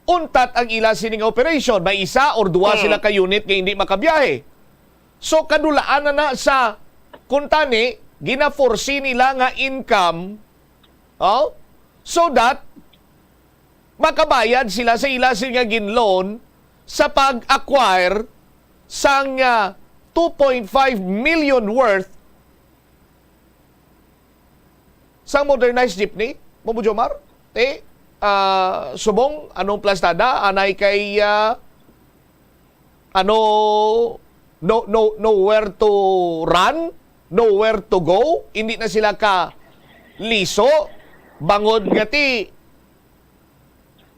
untat ang ila sini nga operation. May isa or duha Hmm. sila ka unit nga hindi makabiyahe. So, kadulaan na na sa kuntani, gina-foresee nila nga income, oh, so that makabayad sila sa ila sini nga gin-loan sa pag-acquire sang, ah, two point five million worth sang modernized jeepney, Bombo Jomar? Ti, ah, subong, anong plastada? Anay kay, ah, ano, no, no, nowhere to run, nowhere to go, hindi na sila ka liso, bangod nga ti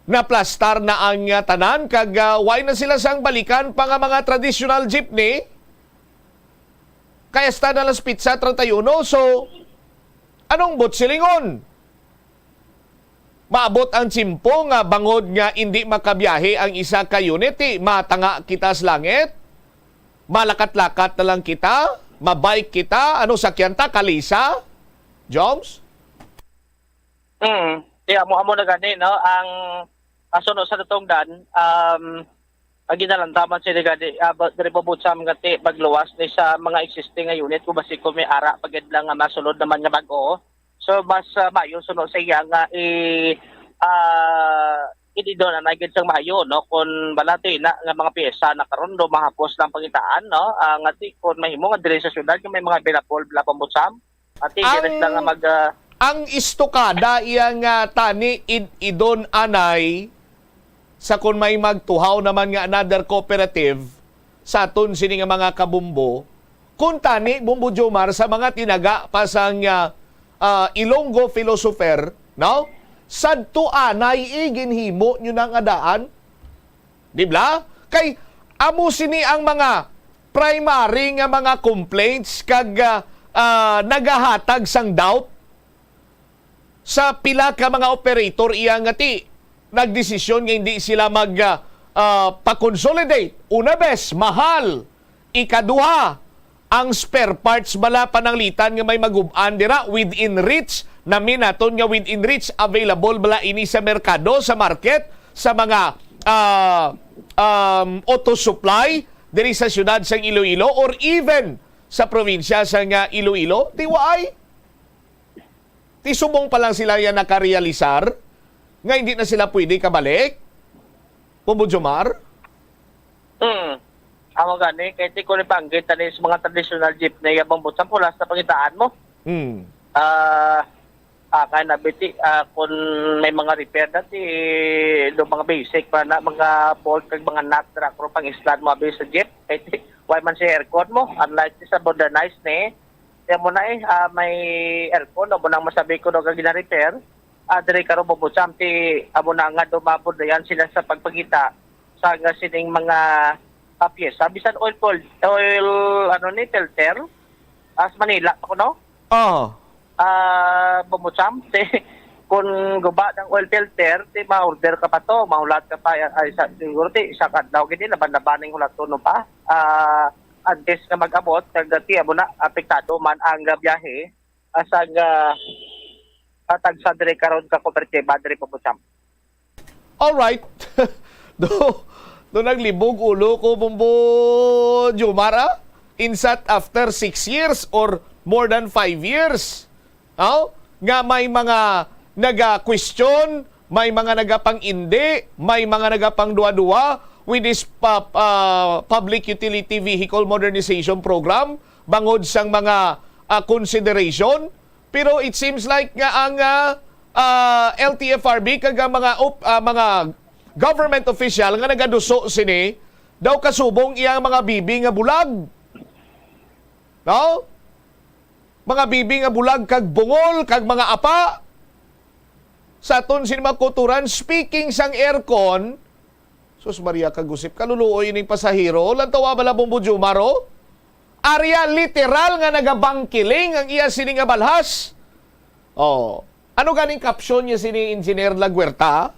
naplastar na ang, ah, tanan, kag, ah, way na sila sang balikan pa nga mga traditional jeepney, kay hasta na lang sa pitsa treinta y uno. So, anong buot silingon? Maabot ang tiyempo nga bangod nga indi makabiyahe ang isa ka unit, ti matanga kita sa langit, malakat-lakat na lang kita, mabike kita, ano, sakyan ta, kalisa? Joms? Mm. Di amo amo na gani, no? Ang aso no sa natungdan, um, ang ginalantaman sila gani, ah, ba- diri pa butsam nga ti pagluwas ni sa mga existing nga unit kung basi kung may ara pagid lang nga masulod naman nga bag-o. So mas, ah, mayo suno sa iya nga i ah, ididon na gid sang mayo, no? Kung balati na nga mga pyesa na karon do mahapos lang pangitaan, no? Ah, nga ti kung mahimo nga diri sa syudad nga may mga available bala pambutsam. Ati Ang- diri sila nga mag ah, Ang istukada iya nga tani id idon anay sa kon may magtuhaw naman nga another cooperative sa aton sini nga mga kabumbo, kun tani, Bumbo Jomar, sa mga tinaga pa sang, ah, ah, Ilonggo philosopher, no? Sadto anay, eh, ginhimo nyo na nga daan. Di ba? Kay amo sini ang mga primary nga mga complaints kag, ah, ah, nagahatag sang doubt sa pila ka mga operator iya nga ti nagdesisyon nga hindi sila mag, ah, ah, pa-consolidate. Una, bes, mahal. Ikaduha, ang spare parts bala pananglitan nga may magub-an dira within reach, nami naton nga within reach, available bala ini sa merkado, sa market, sa mga, ah, um, auto supply diri sa siyudad sang Iloilo or even sa probinsya sang Iloilo? Ti waay. Ti subong pa lang sila yan nakarealisar nga hindi na sila pwede kabalik, Bumbo Jomar? Hmm. Amo gani, kay ti ko ni panggit ani sa mga traditional jeepney nga bambot sa pulas na pangitaan mo. Hmm. Ah, ah, kaya na, Betty, ah, kung may mga repair na, ti, do mga basic pa na, mga bolt, kag mga nut, dira ko pang islan mo, abi, sa jeep. Kay, ti, why man si aircon mo? Unlike sa modernized ni, kaya mo na eh, ah, may aircon, amo nang masabi ko, no, kag gina-repair. Ah, diri karon, Bombo Sam, ti, amo na nga, dumabod na yan sila sa pagpagita sa nga sining mga, ah, pyesa. Bisan oil, oil, ano ni, filter, as Manila pa ko, no? Ah, Ah, Bombo Sam, ti, kung guba ng oil filter, ti, ma-order ka pa to, mahulat ka pa, ay, sa, siguro, ti, isa ka adlaw, gini, laban-laban ning hulaton, no, pa. Ah, antes nga mag-abot, kag, ti, amo na, apektado man ang, ah, biyahe, asang, ah, atag sa dire karon ka kopertiba, dire, Bombo Sam. Alright. Do, do naglibog ulo ko, Bombo Jomar, ah? Insat after six years or more than five years, no? Nga may mga naga-question, may mga nagapang-indi, may mga nagapangduwa-duwa with this pa-, ah, Public Utility Vehicle Modernization Program bangod sang mga, ah, consideration. Pero it seems like nga ang, ah, ah, L T F R B kag ang mga op-, ah, mga government official nga nagaduso sini daw kasubong iyang mga bibi nga bulag. No? Mga bibi nga bulag kag bungol kag mga apa. Sa aton sini mga kutoran, speaking sang aircon, Sus Maria, kagusip, kaluluoy ining pasahero. Lantawa bala, Bombo Jomar, oh? Arya literal nga nagabangkiling ang iya sini nga balhas. Oh, ano ganing caption niya sini, Engineer Laguerta?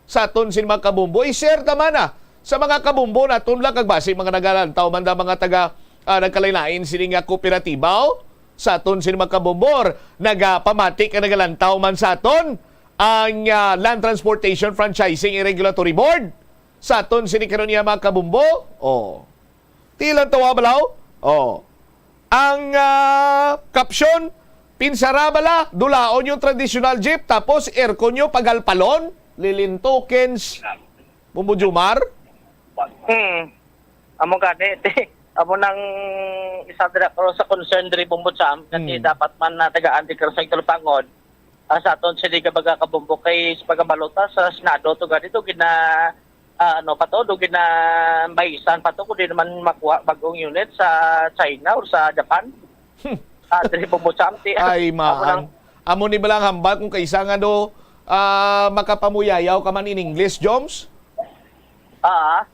Sa aton sini mga kabombo, i-share ta man, ah, sa mga kabombo naton lang, kag basi mga nagalantaw man da mga taga, ah, nagkalain-lain sini nga kooperatiba, oh? Sa aton sini mga kabombo, or nagapamati ka, nagalantaw man sa aton ang, ah, Land Transportation Franchising and Regulatory Board. Sa aton sini karon niya, mga kabombo, oh. Ti lang tawa balaw? Oh. Ang, ah, caption, "Pinsara bala, dulaon yung traditional jeep, tapos aircon nyo, pagalpalon?" Lilintokens. Bombo Jomar? Hmm. Amo gani, ti, amo nang isa dira, pero sa concern diri, Bombo Sam, nga ti Hmm. dapat man na tagaan di karon sa Igtalupangod, ah, sa aton sini ka baga kabombo kay sa pagabalota sa Senado to gani to gina, ah, ano pa to, do gina, baisan pa to, kundi naman makuha bagong unit sa China or sa Japan. Hmm. Ah, diri, Bombo Sam, ti, Ay, ako lang. Maang. Amo ni balang hambal kung kaisa nga do, ah, makapamuyayaw ka man in English, Joms? Ah.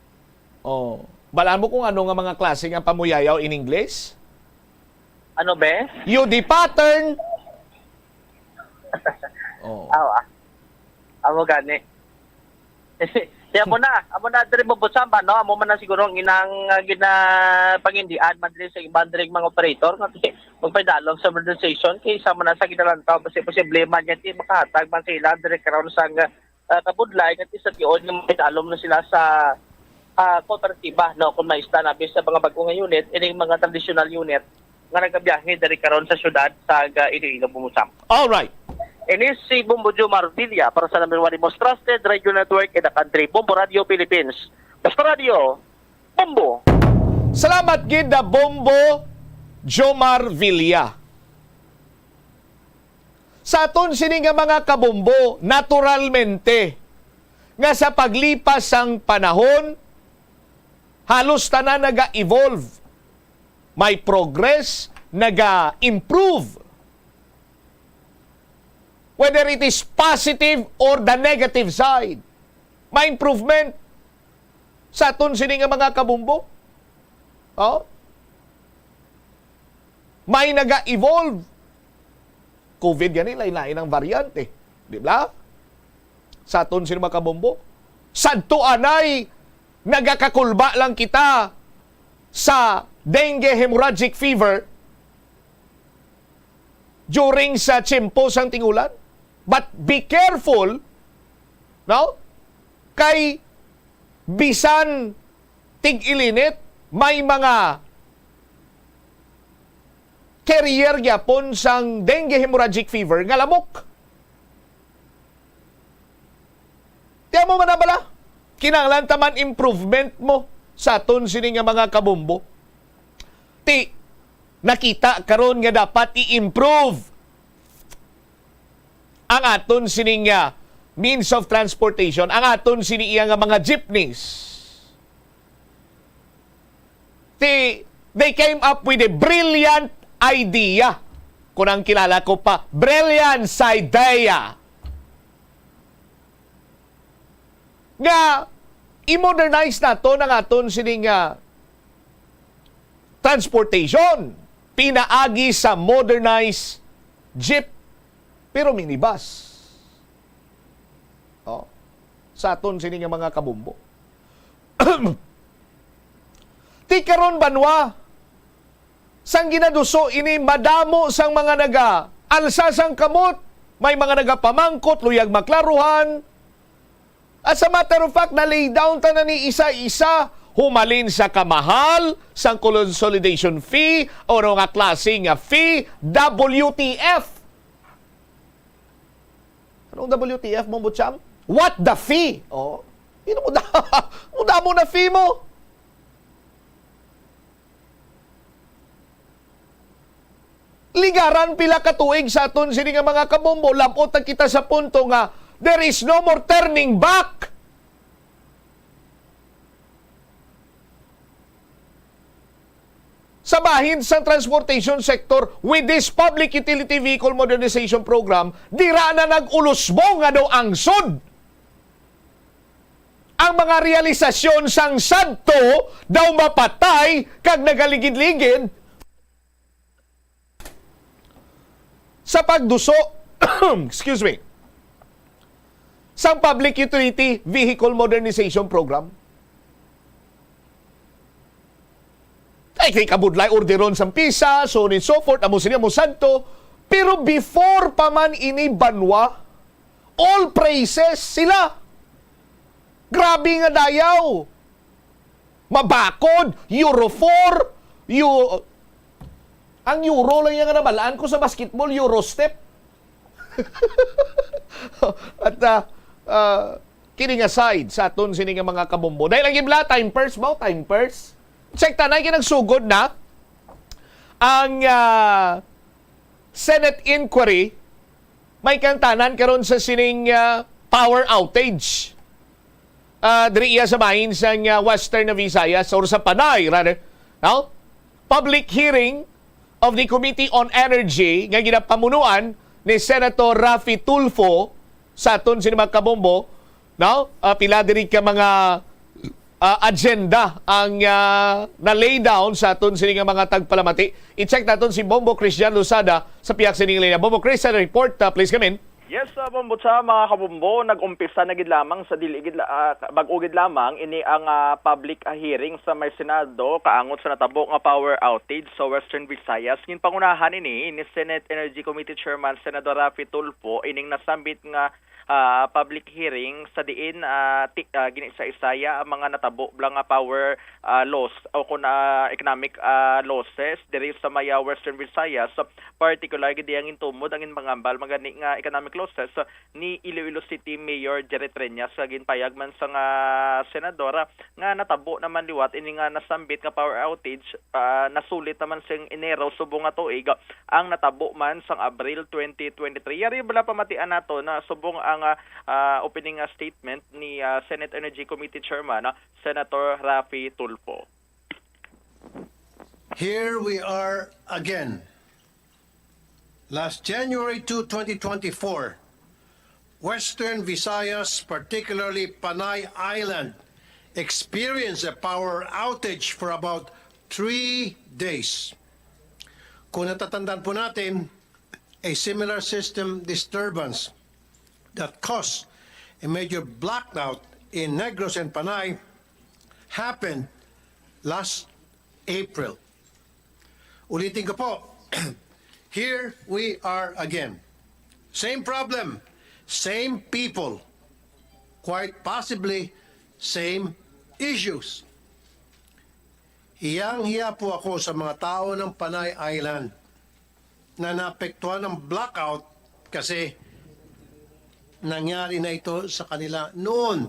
Oh. Balaan mo kung ano nga mga klase nga pamuyayaw in English? Ano, be? U D pattern. Oh. Awa. Amo gani. Kaya mo na, amo na diri, Bombo Sam, no? Amo man na siguro ang inang, ah, ginapangindian man diri sa iban diri mga operator nga magpaidalom sa modernization kaysa man na sa ginalantaw, kasi posible man yan, ti, makahatag man sila diri karon sa, ah, kabudlay nga ti sa tiyon nga magpaidalom na sila sa, ah, kooperatiba, no? Kung maista na sa mga bag-o nga unit, ining mga traditional unit nga nagabiyahe diri karon sa syudad sa, ah, Iloilo, Bombo Sam. Alright. Ini si Bombo Jomar Villa para sa number one, the most trusted radio network in the country, Bombo Radio Philippines. Basta Radio, Bombo. Salamat gid na Bombo Jomar Villa. Sa aton sini nga mga kabombo, naturalmente, nga sa paglipas sang panahon, halos tanan naga-evolve. May progress, naga-improve. Whether it is positive or the negative side, may improvement sa aton sini nga mga kabombo. Oh? May naga-evolve. COVID gani, lain-lain ang variant, eh. Di ba? Sa aton sini mga kabombo. Sadto anay, nagakakulba lang kita sa dengue hemorrhagic fever during sa tiyempo sang ting-ulan. But be careful, no? Kay bisan tig-ilinit, may mga carrier gyapon sang dengue hemorrhagic fever nga lamok. Tiyan mo man na bala, kinahanglan ta man improvement mo sa aton sini nga mga kabombo. Ti, nakita karon nga dapat i-improve ang aton sining, ah, means of transportation, ang aton sini iya nga mga jeepneys. Ti, they came up with a brilliant idea. Kung ang kilala ko pa, brilliant idea. Nga, i-modernize naton ang aton sining, ah, transportation. Pinaagi sa modernized jeep, pero minibus. Oh, sa aton sini nga mga kabombo. Ti karon, banwa, sang ginaduso ini, madamo sang mga naga-alsa sang kamot, may mga nagapamangkot, luyag maklaruhan. As a matter of fact, na-lay down ta na ni isa-isa, humalin sa kamahal sang consolidation fee o nga klase nga fee, W T F. Anong W T F mo, Butcham? What the fee? Oh. Ino mo da-, mo damo na fee mo? Ligaran pila ka tuig sa aton sini nga mga kabombo, labot na kita sa punto nga there is no more turning back. Sa bahin sang transportation sector, with this Public Utility Vehicle Modernization Program, dira na nag-ulusbong nga daw angsod. Ang mga realisasyon sang sadto daw mapatay kag nagaligid-ligid sa pagduso, excuse me, sang Public Utility Vehicle Modernization Program. Ay, kay kabudlay, orderon sang PHISA, so on and so forth, amo sini, amo sadto. Pero before pa man ini, banwa, all praises sila. Grabe nga dayaw. Mabakod, Euro four, Eu-, ang Euro lang yang nabalaan ko sa basketball, Eurostep. At, ah, ah, kidding aside, sa aton sini nga mga kabombo. Dahil ang ibla, time first ba? Time first? Check ta na, kay nagsugod na ang, ah, Senate inquiry, may kangtanan karon sa sining, ah, power outage. Ah, diri iya sa bahin sang, ah, Western Visayas or sa Panay, rather. No? Public hearing of the Committee on Energy nga ginapamunuan ni Senator Raffy Tulfo sa aton sini mga kabombo, no? Ah, pila diri ka mga, ah, agenda ang, ah, na-lay down sa aton sini nga mga tagpalamati. I-check naton si Bombo Christian Losada sa pihak sini nga linya. Bombo Christian, report, ah, please come in. Yes, ah, Bombo Cha, mga kabombo, nag-umpisa na gid lamang sa dili gid la-, ah, bag-o gid lamang ini ang, ah, public, ah, hearing sa may Senado kaangot sa natabo nga power outage sa Western Visayas. Ginpangunahan ini ni Senate Energy Committee Chairman Senador Raffy Tulfo ining nasambit nga, ah, public hearing sa diin, ah, ti-, ah, giniisa-isaya ang mga natabo bala nga power, ah, loss o kun, ah, economic, ah, losses diri sa may, ah, Western Visayas. Particular gid ang gintumod ang ginpangambal man gani nga economic losses ni Iloilo City Mayor Jerry Treñas, nga ginpayag man sang, ah, senador, ah, nga natabo naman liwat ini nga nasambit nga power outage, ah, nasulit naman sing Enero subong nga tuig, ah, ang natabo man sang Abril twenty twenty-three. Yari bala pamatian nato na subong ang, ah, ah, opening, ah, statement ni, ah, Senate Energy Committee Chairman, ah, Senator Raffy Tulfo. Here we are again. Last January two, twenty twenty-four, Western Visayas, particularly Panay Island, experienced a power outage for about three days. Kung natatandaan po natin, a similar system disturbance that caused a major blackout in Negros and Panay happened last April. Ulitin ko po, here we are again. Same problem, same people, quite possibly same issues. Hiyang-hiya po ako sa mga tao ng Panay Island na naapektuhan ng blackout kasi nangyari na ito sa kanila noon.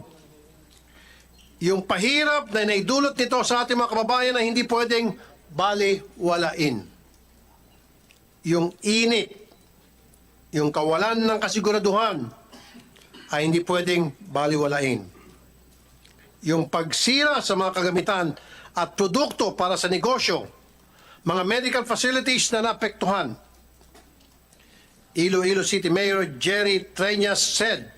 Yung pahirap na naidulot nito sa ating mga kababayan na hindi pwedeng baliwalain. Yung init, Yung kawalan ng kasiguraduhan ay hindi pwedeng baliwalain. Yung pagsira sa mga kagamitan at produkto para sa negosyo, mga medical facilities na naapektuhan. Iloilo City Mayor Jerry Treñas said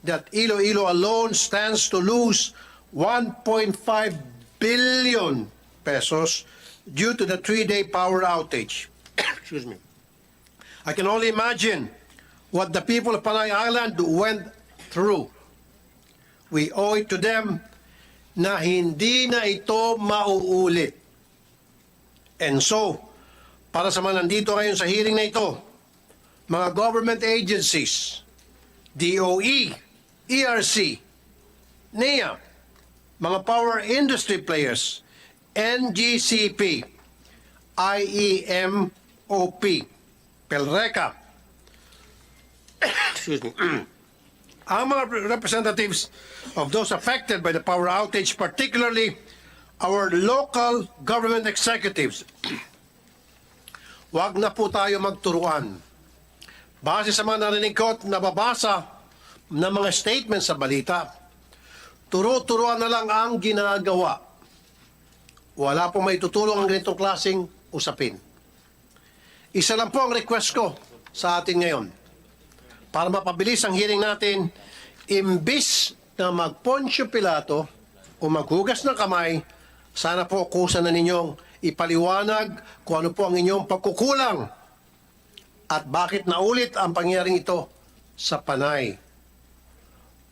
that Iloilo alone stands to lose one point five billion pesos due to the three-day power outage. Excuse me. I can only imagine what the people of Panay Island went through. We owe it to them na hindi na ito mauulit. And so, para sa mga nandito ngayon sa hearing na ito, mga government agencies, D O E, E R C, NEA, mga power industry players, N G C P, I E M O P, PELRECA, excuse me, ang mga representatives of those affected by the power outage, particularly our local government executives. Wag na po tayo magturuan. Base sa mga narinig ko at nababasa na mga statement sa balita, turo-turuan na lang ang ginagawa. Wala pong maitutulong ang ganitong klaseng usapin. Isa lang po ang request ko sa atin ngayon. Para mapabilis ang hearing natin, imbis na mag-Poncio Pilato o maghugas ng kamay, sana po kusa na ninyong ipaliwanag kung ano po ang inyong pagkukulang at bakit naulit ang pangyaring ito sa Panay.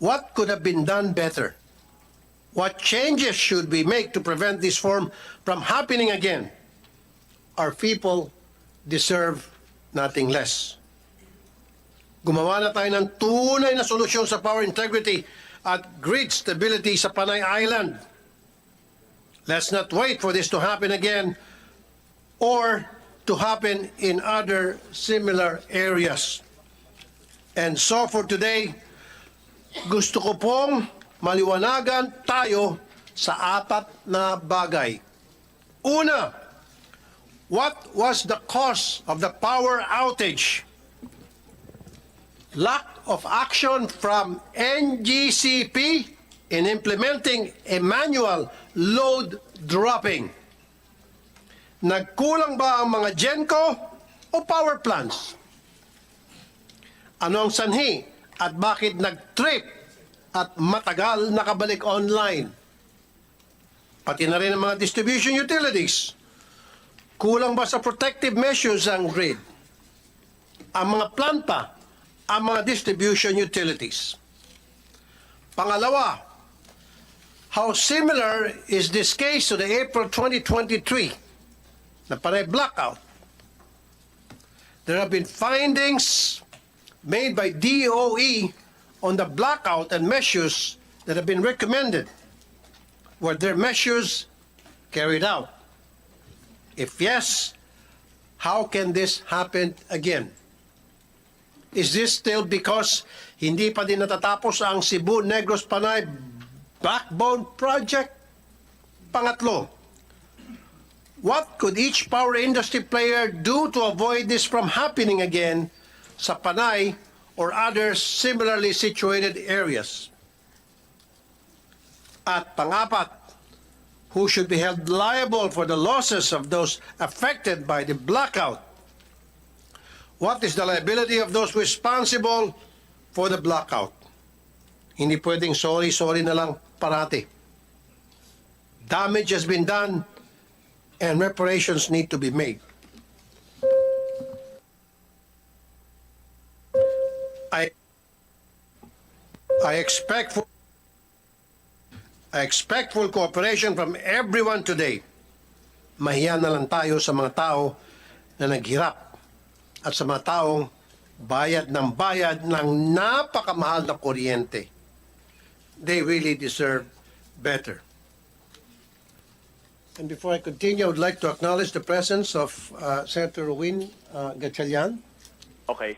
What could have been done better? What changes should we make to prevent this form from happening again? Our people deserve nothing less. Gumawa na tayo ng tunay na solusyon sa power integrity at grid stability sa Panay Island. Let's not wait for this to happen again or to happen in other similar areas. And so for today, gusto ko pong maliwanagan tayo sa apat na bagay. Una, what was the cause of the power outage? Lack of action from N G C P in implementing a manual load dropping. Nagkulang ba ang mga GenCo o power plants? Ano ang sanhi at bakit nag-trip at matagal nakabalik online? Pati na rin ang mga distribution utilities. Kulang ba sa protective measures ang grid? Ang mga planta, ang mga distribution utilities. Pangalawa, how similar is this case to the April twenty twenty-three na Panay blackout? There have been findings made by D O E on the blackout and measures that have been recommended. Were their measures carried out? If yes, how can this happen again? Is this still because hindi pa din natatapos ang Cebu Negros Panay Backbone Project? Pangatlo, what could each power industry player do to avoid this from happening again sa Panay or other similarly situated areas? At pangapat, who should be held liable for the losses of those affected by the blackout? What is the liability of those responsible for the blackout? Hindi pwedeng sorry, sorry na lang parati. Damage has been done and reparations need to be made. I, I expect full, I expect full cooperation from everyone today. Mahiya na lang tayo sa mga tao na naghirap at sa mga taong bayad ng bayad ng napakamahal na kuryente. They really deserve better. And before I continue, I would like to acknowledge the presence of, uh, Senator Win, uh, Gatchalian. Okay.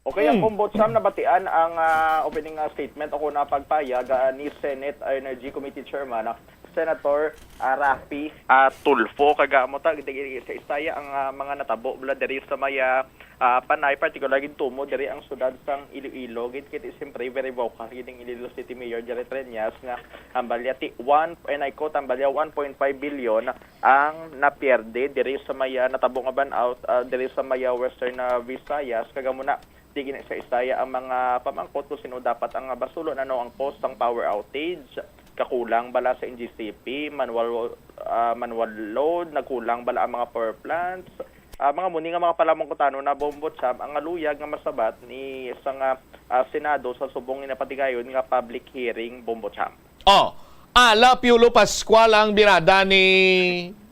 Okay, ang Ombudsman, nabatian ang, ah, opening, ah, statement o kung pagpayag, ah, ni Senate Energy Committee Chairman, ah, Senator, ah, Raffy, ah, Tulfo, kag amo ta, di, di, sa isaya ang, ah, mga natabo bala diri sa may, ah, ah, Panay, particular gid tumo diri ang siyudad sang Iloilo. Gid kit siyempre very vocal gid ang Iloilo City Mayor Jerry Treñas nga ang balya ti one, and I quote, ang balya one point five billion ang napierde diri sa may, ah, natabo nga burnout, ah, diri sa may, ah, Western, ah, Visayas. Kag amo na, di gid sa isaya ang mga pamangkot kung sino dapat ang basulon, ano ang cause sang power outage, kakulang bala sa N G C P, manual, ah, manual load, nagkulang bala ang mga power plants. Ah, mga muni nga mga palamangkutanon na, Bombo Cham, ang naluyag nga masabat ni sa nga, ah, Senado sa subong nga napatigayon nga public hearing, Bombo Cham. Oh, ala, Piolo Pascual ang birada ni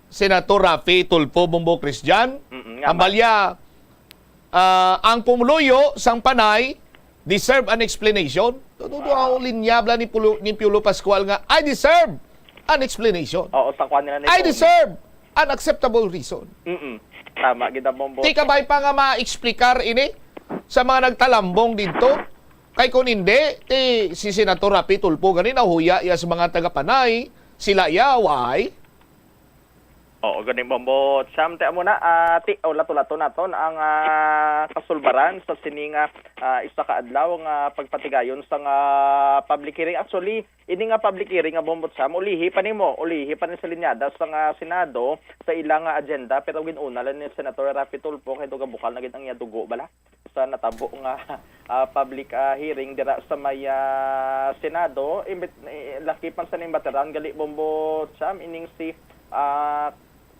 Senator Raffy Tulfo, Bombo Christian. Mm-mm, nga Ang ba? balya, ah, ang pumuluyo sang Panay deserve an explanation. Tudo ang linya bala ni Pulo, ni Piolo Pascual nga, "I deserve an explanation. Oo, sa kuwan nila ni I Tony. deserve an acceptable reason." Mm-mm. Tama, gid ang Bombo. Ti kabay pa nga ma-explicar ini sa mga nagtalambong didto. Kay kung hindi, ti si Senator Raffy Tulfo gani nahuya iya sa mga taga-Panay, sila iya, why? Oo, gani, Bombo Cham. Ti amo na, ah, ti, o, lato-lato naton ang, ah, kasulbaran sa sini nga, ah, isa ka adlaw nga pagpatigayon sa nga public hearing. Actually, ini nga public hearing nga, Bombo Cham, ulihi pa nimo, ulihi pa ni sa linyada sa nga Senado sa ila nga agenda, pero gin-una lang ni Senator Raffy Tulfo kay dugabukal na gid ang iya dugo bala sa natabo nga, ah, public, ah, hearing dira sa may, ah, Senado. Imbit, eh, laki pa sa ning bateran gali, Bombo Cham, ining si, ah,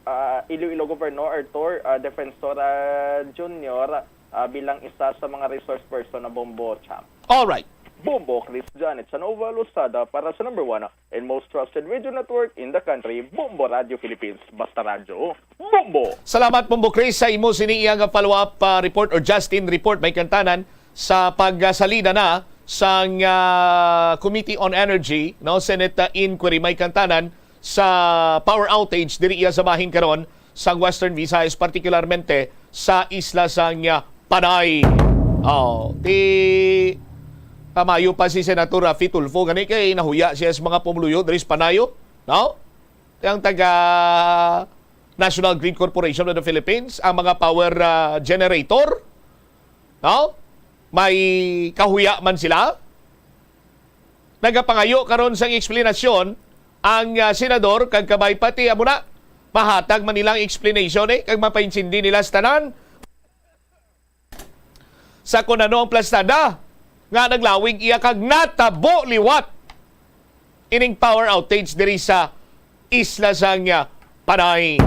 ah, Iloilo Governor Arthur, ah, Defensor, ah, Junior, ah, bilang isa sa mga resource person na, Bombo Cham. Alright. Bombo Chris Janet Sanova Losada para sa number one and most trusted radio network in the country, Bombo Radio Philippines. Basta radyo, Bombo! Salamat, Bombo Chris, sa imo sini iya nga follow-up, ah, report or Justin report, may kantanan sa pagsalida na sang, ah, Committee on Energy, no, Senate, ah, inquiry, may kantanan sa power outage diri iya sa bahin karon sa Western Visayas, partikularmente sa isla sang, ah, Panay. Oh, ti kamayo pa si Senator Raffy Tulfo gani kay nahuya siya sa mga pumuluyo diri sa Panayo, no? Ang taga National Grid Corporation of the Philippines, ang mga power, ah, generator, no? May kahuya man sila. Nagapangayo karon sang eksplanasyon ang, ah, senador kag kabay pati amo na mahatag man nila ang explanation, eh, kag mapaintindi nila sa tanan sa kun ano ang plastada nga naglawig iya kag natabo liwat ining power outage diri sa isla sang, ah, Panay.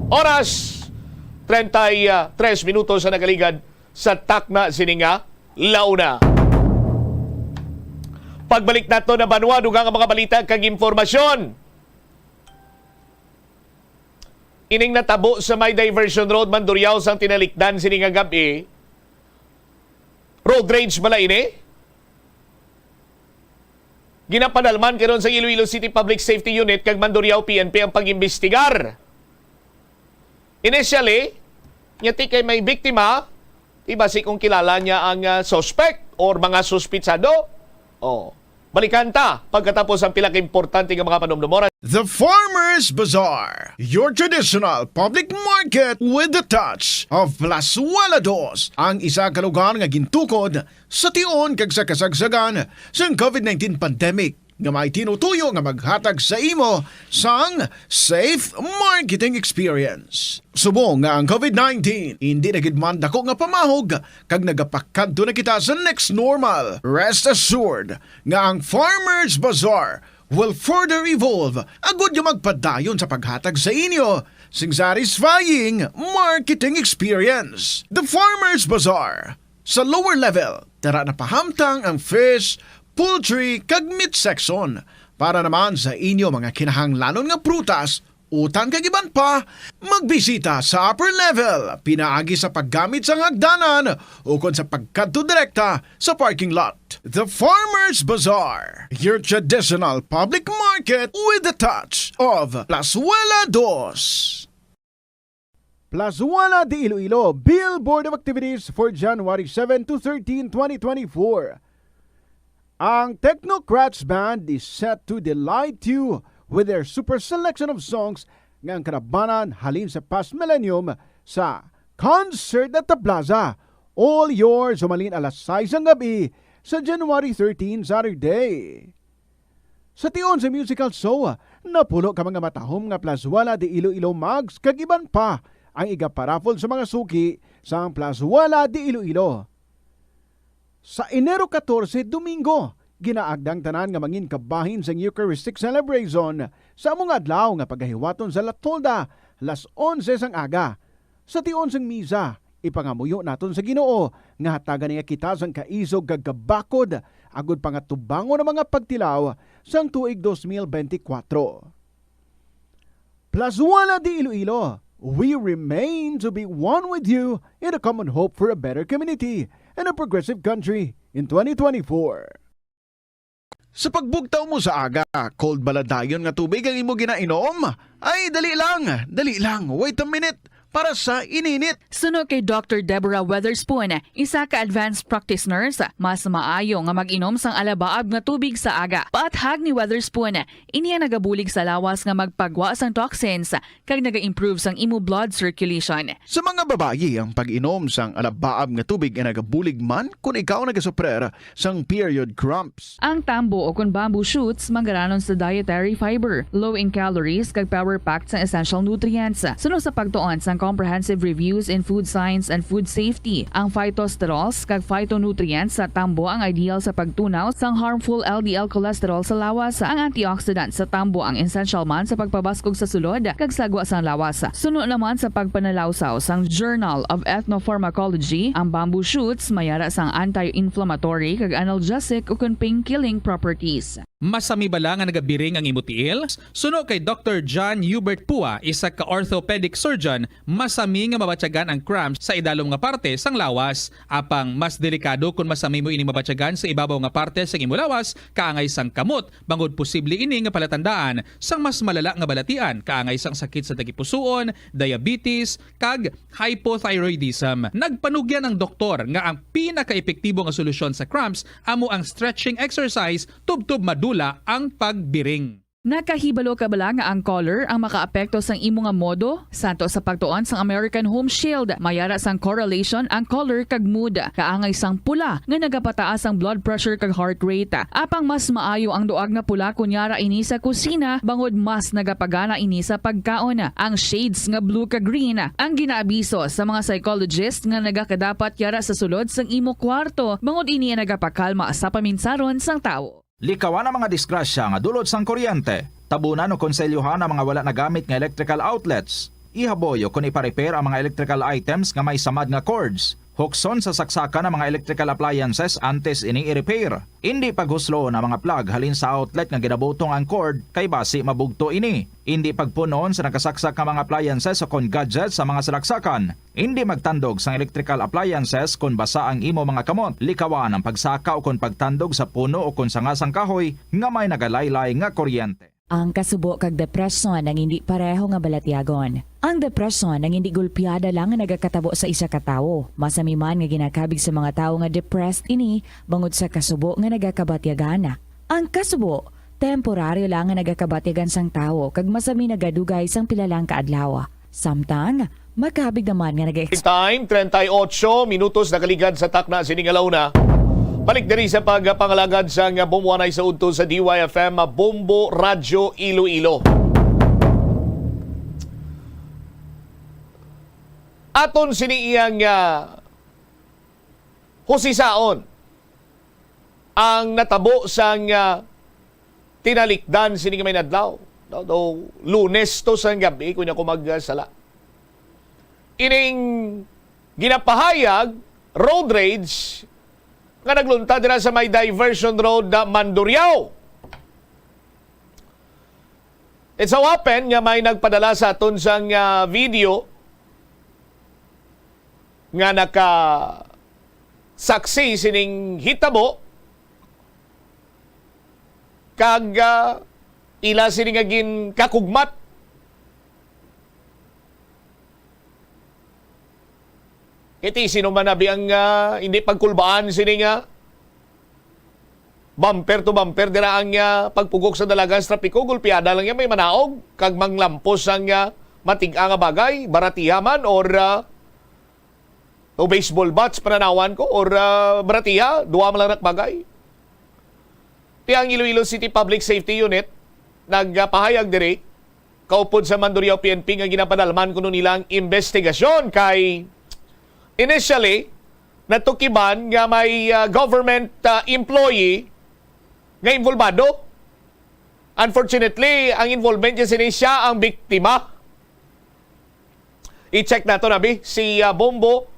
Oras, treinta y tres minutos ang nagaligad sa takna sini nga launa. Pagbalik nato na banwa, dugang ang mga balita kag impormasyon. Ining natabo sa may Diversion Road, Mandurriao, sang tinalikdan sini nga gab-i. Road rage bala ini? Ginapadalman karon sa Iloilo City Public Safety Unit kag Mandurriao P N P ang pag-imbestigar. Initially, nya ti kay may biktima, ti basi kung kilala niya ang, ah, suspect or mga suspitsado. Oh, balikan ta pagkatapos ang pila ka importante nga mga panumdumon. The Farmers Bazaar, your traditional public market with the touch of Plazuela Dos, ang isa ka lugar nga gintukod sa tion kag sa kasagsagan sang covid nineteen pandemic nga may tinutuyo nga maghatag sa imo sang safe marketing experience. Subong nga ang covid nineteen indi na gid man dako nga pamahog kag nagapakadto na kita sa next normal, rest assured nga ang Farmers Bazaar will further evolve agud nga magpadayon sa paghatag sa inyo sing satisfying marketing experience. The Farmers Bazaar, sa lower level, tara na pahamtang ang fish, poultry, kag meat section. Para naman sa inyo mga kinahanglanon nga prutas, utan kag iban pa, magbisita sa upper level pinaagi sa paggamit sang hagdanan ukon sa pagkadto direkta sa parking lot. The Farmers Bazaar, your traditional public market with the touch of Plazuela Dos. Plazuela de Iloilo, Billboard of Activities for January seven to thirteen, twenty twenty-four. Ang Technocrats Band is set to delight you with their super selection of songs nga ang kalabanan halin sa past millennium sa Concert at the Plaza. All yours, humalin alas sais ang gabi sa January thirteen, Saturday. Sa tion sa musical show, napulo ka mga matahom nga Plazuela de Iloilo mugs kag iban pa ang igaparaffle sa mga suki sang Plazuela de Iloilo. Sa Enero katorse, Domingo, ginaagda ang tanan nga mangin kabahin sang Eucharistic Celebration sa amo nga adlaw nga pagahiwaton sa La Tolda, alas onse sang aga. Sa tion sang misa, ipangamuyo naton sa Ginoo nga hatagan niya kita sang kaisog kag kabakod agud pangatubangon ang mga pagtilaw sang tuig dos mil benti kwatro. Plazuela de Iloilo, we remain to be one with you in a common hope for a better community and a progressive country in twenty twenty-four. Sa pagbugtaw mo sa aga, cold bala dayon nga tubig ang imo ginainom? Ay, dali lang, dali lang, wait a minute, para sa ininit. Suno kay Doctor Deborah Weatherspoon, isa ka advanced practice nurse, mas maayo nga mag-inom sang alabaab nga tubig sa aga. Paathag ni Weatherspoon, ini ang nagabulig sa lawas nga magpagwa sang toxins kag naga-improve sang imo blood circulation. Sa mga babayi, ang pag-inom sang alabaab nga tubig ay nagabulig man kon ikaw nagasuprer sang period cramps. Ang tambo o kon bamboo shoots manggaranon sa dietary fiber, low in calories, kag power-packed sang essential nutrients. Suno sa pagtuon sang Comprehensive Reviews in Food Science and Food Safety, ang phytosterols kag phytonutrients sa tambo ang ideal sa pagtunaw sang harmful L D L cholesterol sa lawas. Ang antioxidant sa tambo ang essential man sa pagpabaskog sa sulod kag sagwa sang lawas. Suno naman sa pagpanalawsaw sang Journal of Ethnopharmacology, ang bamboo shoots may ara sang anti-inflammatory kag analgesic ukon pain-killing properties. Masami bala nga nagabiring ang imo tiil? Suno kay Doctor John Hubert Pua, isa ka orthopedic surgeon, masami nga mabatyagan ang cramps sa idalom nga parte sang lawas. Apang mas delikado kon masami mo ini mabatyagan sa ibabaw nga parte sang imo lawas, kaangay sang kamot, bangod posible ini nga palatandaan sang mas malala nga balatian, kaangay sang sakit sa tagipusoon, diabetes, kag hypothyroidism. Nagpanugyan ang doktor nga ang pinakaepektibo nga solusyon sa cramps amo ang stretching exercise tubtob madula ang pagbiring. Nakahibalo ka bala nga ang color ang makaapekto sang imo nga modo? Santo sa pagtuon sang American Home Shield, may ara sang correlation ang color kag mood. Kaangay sang pula nga nagapataas ang blood pressure kag heart rate. Apang mas maayo ang duag nga pula kon yara ini sa kusina, bangod mas nagapagana ini sa pagkaon. Ang shades nga blue kag green ang ginaabiso sa mga psychologist nga nagakadapat yara sa sulod sang imo kwarto, bangod ini ang nagapakalma sa paminsaron sang tawo. Likawan ang mga disgrasya nga dulot sang kuryente. Tabunan o konselyohan ang mga wala nagamit nga electrical outlets. Ihaboy o kon ipa-repair ang mga electrical items nga may samad nga cords. Hukson sa saksakan ang mga electrical appliances antes ini i-repair. Indi paghusloon ang mga plug halin sa outlet nga ginabutong ang cord, kay basi mabugto ini. Indi pagpunon sa nakasaksak nga mga appliances o kon gadgets sa mga salaksakan. Indi magtandog sang electrical appliances kon basa ang imo mga kamot. Likawan ang pagsaka o kon pagtandog sa puno o kon sanga sang kahoy nga may nagalaylay nga kuryente. Ang kasubo kag depresyon ang indi pareho nga balatyagon. Ang depresyon ang indi gulpiada lang nga nagakatabo sa isa ka tawo. Masami man nga ginakabig sa mga tawo nga depressed ini bangod sa kasubo nga nagakabatyagan. Ang kasubo, temporaryo lang nga nagakabatyagan sang tawo kag masami nagadugay sang pila lang ka adlaw. Samtang, makabig naman nga nag-ex- Time, treinta y ocho minutos nakaligad sa takna sini nga launa. Balik diri sa pagpangalagad sang Bombo Anay sa udto sa D Y F M, Bombo Radyo Iloilo. Aton sini iyang, ah, husisaon ang natabo sang, ah, tinalikdan sini nga may adlaw. No, no, Lunes to sa gabi, kung ako magsala. Ining ginapahayag, road rage, nga naglunta dira sa may diversion road na Mandurriao. It so happen nga may nagpadala sa aton sang, ah, video nga nakasaksi sining hitabo kag, ah, ila sini nga ginkakugmat. Iti sino man abi ang, ah, hindi pagkulbaan sini nga bumper to bumper dira ang, ah, pagpugok sa dalagan sa trapiko, gulpiada lang yan, may manaog, kag manglampos ang, ah, matig-a nga bagay, baratiha man or, ah, o baseball bats, pananawan ko, or, ah, baratiha, duwa man lang rak bagay. Ti ang Iloilo City Public Safety Unit nagpahayag diri, kaupod sa Mandurriao P N P, nga ginapadalman kuno nila ang investigasyon kay initially natukiban nga may, ah, government, ah, employee nga involbado. Unfortunately, ang involvement niya sini siya ang biktima. I-check nato, abi, si, ah, Bombo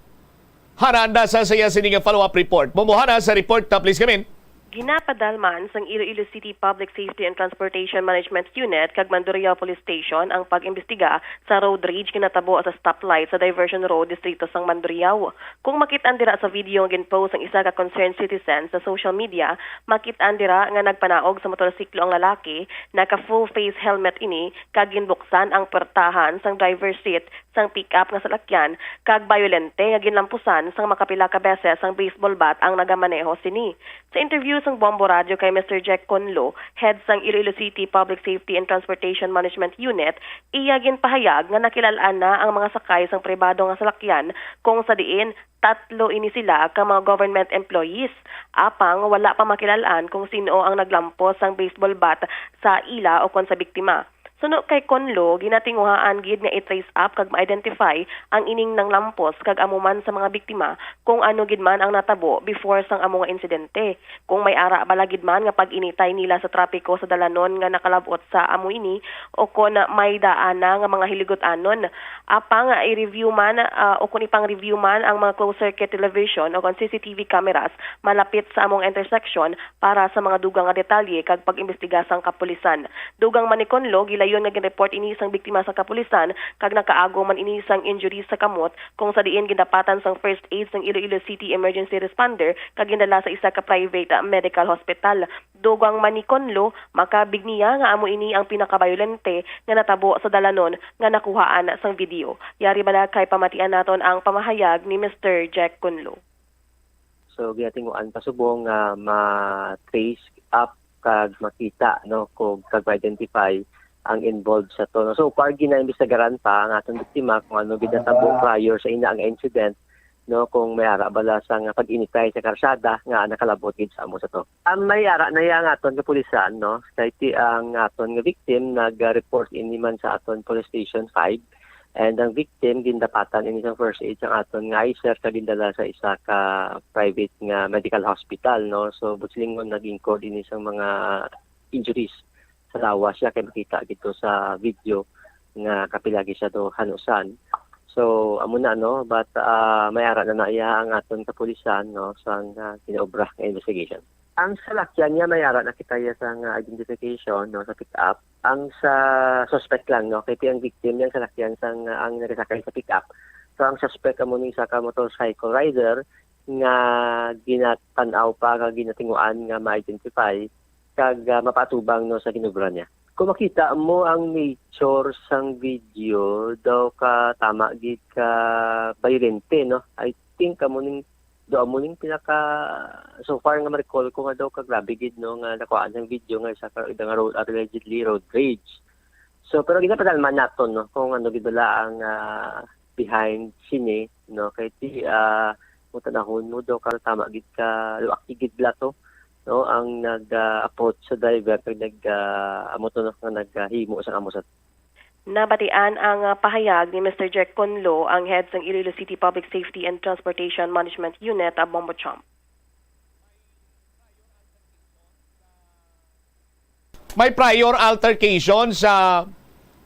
Hana anda sa saya sini nga follow-up report. Bombo Hana sa report, ah, please come in. Ginapadalman sang Iloilo City Public Safety and Transportation Management Unit kag Mandurriao Police Station ang pag-imbestiga sa road rage nga natabo sa stoplight sa Diversion Road, Distrito sang Mandurriao. Kung makit-an dira sa video nga gin-post sang isa ka concerned citizen sa social media, makit-an dira nga nagpanaog sa motorsiklo ang lalaki, naka full face helmet ini, kag ginbuksan ang puwertahan sang driver's seat sang pick-up nga salakyan, kag bayolente nga ginlampusan sang makapila ka beses sang baseball bat ang nagamaneho sini. Sa interview sang Bombo Radyo kay Mister Jack Conlo, head sang Iloilo City Public Safety and Transportation Management Unit, iya ginpahayag nga nakilal-an na ang mga sakay sang pribado nga salakyan, kung sa diin tatlo ini sila ka mga government employees. Apang wala pa makilal-an kung sin-o ang naglampos sang baseball bat sa ila o kon sa biktima. Suno kay Conlo, ginatinguhaan gid nga i-trace up kag ma-identify ang ining nanglampos kag amo man sa mga biktima kung ano gid man ang natabo before sang amo nga insidente. Kung may ara bala gid man nga pag-initay nila sa trapiko sa dalanon nga nakalab-ot sa amo ini o kon may daan na nga mga hiligot-anon. Apang i-review man, ah, o kon ipang-review man ang mga closed circuit television o kon C C T V cameras malapit sa amo nga intersection para sa mga dugang nga detalye kag pag-imbestiga sang kapulisan. Dugang man ni Conlo, gilayon nga gin-report ini sang biktima sa kapulisan kag nakaagom man ini sang injury sa kamot, kung sa diin gindapatan sang first aid sang Iloilo City Emergency Responder kag gindala sa isa ka private, ah, medical hospital. Dugang man ni Conlo, makabig niya nga amo ini ang pinakabayolente nga natabo sa dalanon nga nakuhaan sang video. Yari bala kay pamatian naton ang pamahayag ni Mister Jack Conlo. So, ginatinguan pa subong nga ma-trace up kag makita, no, kung, kag ma-identify ang involved sa to, no. So far, ginaimbestigaran pa ang aton biktima kung ano gid natabo prior sa ina nga incident, no, kung may ara bala sang pag-initay sa karsada nga nakalab-ot gid sa amo sa to. Ang may ara na iya ang aton kapulisan, no, kay ti ang aton nga victim nag-report ini man sa aton Police Station five. And ang victim, gindapatan ini sang first aid sang aton nga I C E R kag gindala sa isa ka private nga medical hospital, no? So, buot silingon, nag-incur ini sang mga injuries sa lawas niya, kay makita gid to sa video nga kapila gid siya do hanusan. So, amo na, no? But, ah, may ara na na iya ang aton kapulisan, no, sang, ah, ginaobra nga investigation. Ang salakyan niya, may ara na kita iya sang, ah, identification, no, sa pick-up. Ang sa suspect lang, no, kay ti ang victim niya, ang salakyan sang, ah, ang nagasakay sa pick-up. So, ang suspect amo ni isa ka motorcycle rider nga ginatan-aw pa, nga ginatinguan nga ma-identify kag, ah, mapaatubang, no, sa ginobra niya. Kung makita mo ang nature sang video, daw ka tama gid ka bayolente, no? I think amo ning, daw amo ning pinaka, so far nga ma-recall ko nga daw ka grabe gid, no, nga nakuhaan sang video nga isa ka, nga road, allegedly road rage. So, pero ginapadalman naton, no, kung ano gid bala ang, ah, behind sini, no, kay ti, ah, kung tanahon mo daw ka tama gid ka, luwak gid bala to, no, ang nag, ah, approach sa driver kag nag, ah, amo to, no, nga naghimo sang amo sa Nabatian ang, ah, pahayag ni Mister Jack Conlo, ang head sang Iloilo City Public Safety and Transportation Management Unit, ah, Bombo Chomp. May prior altercation sa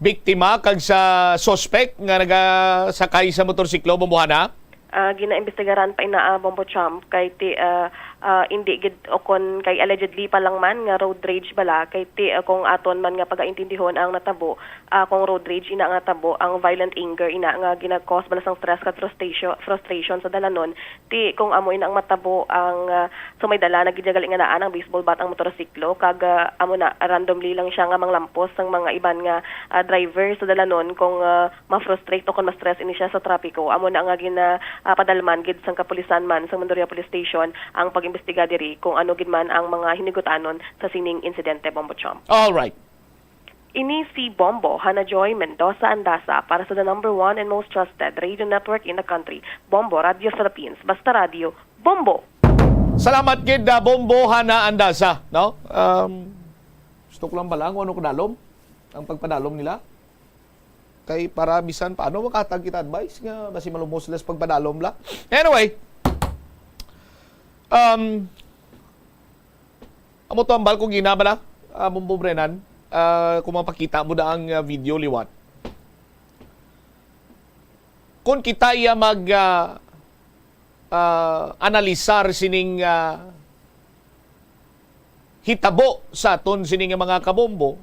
biktima kag sa suspect nga nagasakay sa motorsiklo, Bombo Hana? Ah, ginaimbestigaran pa ina, ah, Bombo Chomp, kay ti, ah, ah, indi gid, o kon kay allegedly pa lang man nga road rage bala, kay ti, ah, kung aton man nga pagaintindihon ang natabo, ah, kung road rage ina nga natabo, ang violent anger ina nga gina-cause bala sang stress kag frustration, frustration sa dalanon, ti kung amo ina ang matabo ang, ah, so may dala na gid gali nga daan ang baseball bat ang motorsiklo, kag, ah, amo na, randomly lang siya nga manglampos sang mga iban nga, ah, driver sa dalanon kung, ah, ma-frustrate o kon ma-stress ini siya sa trapiko. Amo na nga gina, ah, padalman gid sang kapulisan man sang Mandurriao Police Station ang pag imbestiga diri kung ano gid man ang mga hinigutanon sa sining insidente, Bombo Chomp. All right. Ini si Bombo Hana Joy Mendoza Andaza para sa the number one and most trusted radio network in the country, Bombo Radio Philippines. Basta Radio, Bombo! Salamat gid, ah, Bombo Hana Andaza, no? Um, gusto ko lang bala kung ano kadalom ang pagpadalom nila. Kay para bisan paano makatag kita advice nga basi malumos sila sa pagpadalom la. Anyway, um, amo to ang bal kung gina bala, ah, Bombo Brennan, ah, kung mapakita mo da ang, ah, video liwat. Kung kita iya mag, ah, ah, analisar sining, ah, hitabo sa aton sini nga mga kabombo,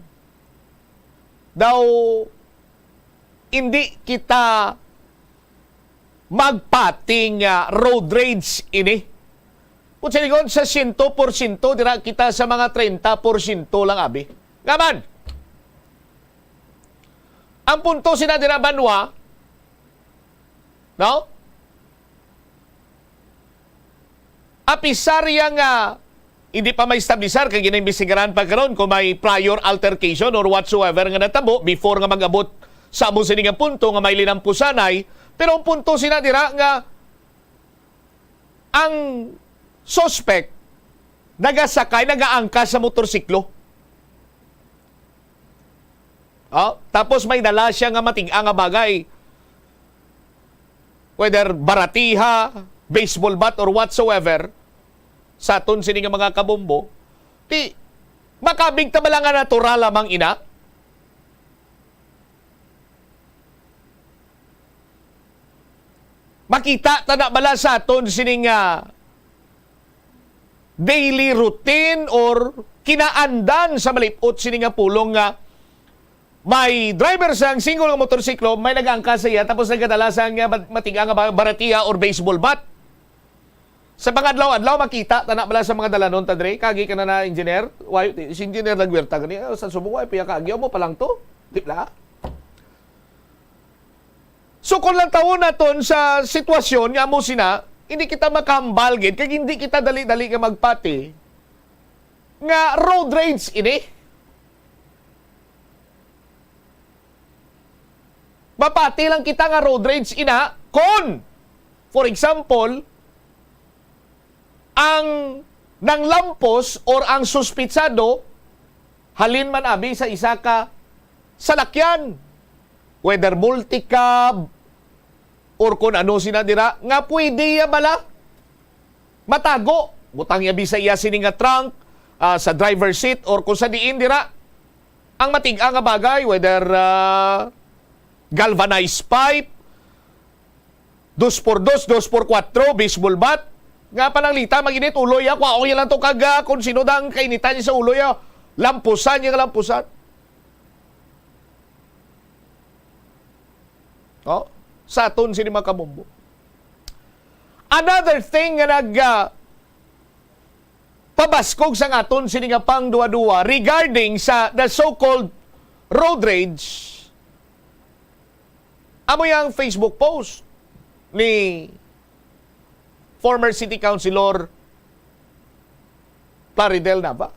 daw indi kita magpati nga road rage ini. Kung sa lingon sa siyento porsyento, dira kita sa mga treinta porsyento lang, abi. Nga man, ang punto sina dira, Banwa, no? Apisar iya nga hindi pa maestablisar kay ginaimbestigaran pa karon kung may prior altercation or whatsoever nga natabo before nga mag-abot sa amo sini nga punto nga may linampusanay. Pero ang punto sina dira nga ang suspect nagasakay, nagaangkas sa motorsiklo. Oh, tapos may dala siya nga matig-a nga bagay. Whether baratiha, baseball bat, or whatsoever, sa aton sini nga mga kabombo, ti, makabig ta bala nga natural lamang ina? Makita ta na bala sa aton sini nga daily routine or kinaandan sa malip-ot sini nga pulong nga may driver sang single nga motorsiklo, may nag-angkas sa iya, tapos nagkadala sang, ah, mat-, matig-a nga ba-, baratiya or baseball bat. Sa mga adlaw-adlaw, makita ta na bala sa mga dalanon ta dre. Kagi ka na na, engineer. Why, si Engineer Laguerta gani, ah, sa Subo, why, piya kagi, amo pa lang to. Di ba? So, kung lantawon naton sa sitwasyon nga amo sina, hindi kita makahambal gid, kay hindi kita dali-dali nga magpati nga road rage ini. Mapati lang kita nga road rage ina kon, for example, ang nanglampos or ang suspitsado halin man abi sa isa ka salakyan, whether multicab or kun ano sina dira, nga pwede ya bala matago. Butang ya bi sa iya sini nga trunk, ah, sa driver seat, or kung sa diin dira ang matig-a nga bagay, whether, ah, galvanized pipe, dos por dos, dos por kuwatro, baseball bat, nga pananglita, maginit ulo ya, kwaon ya lang to kag, ah, kung sino dang kainitan niya sa ulo ya, lampusan niya nga lampusan. Oh, sa aton sini mga kabombo. Another thing nga nag, ah, pabaskog sang aton sini nga pangduwa-duwa regarding sa the so-called road rage, amo yang Facebook post ni former City Councilor Plaridel Nava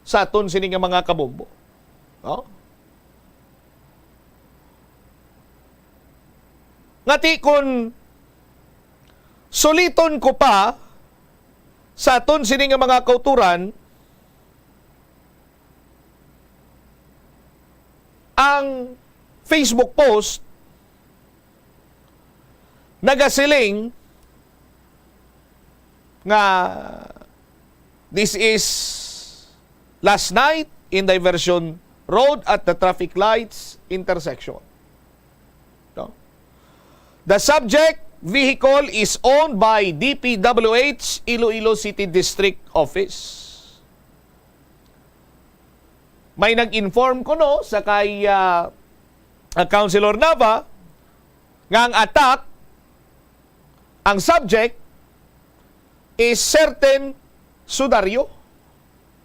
sa aton sini nga mga kabombo. No? Ngati kun suliton ko pa sa aton sini nga mga kauturan, ang Facebook post nagasiling nga this is last night in Diversion Road at the traffic lights intersection. No? The subject vehicle is owned by D P W H Iloilo City District Office. May nag-inform kuno sa kay, ah, Councilor Nava nga ang attack, ang subject is certain Sudario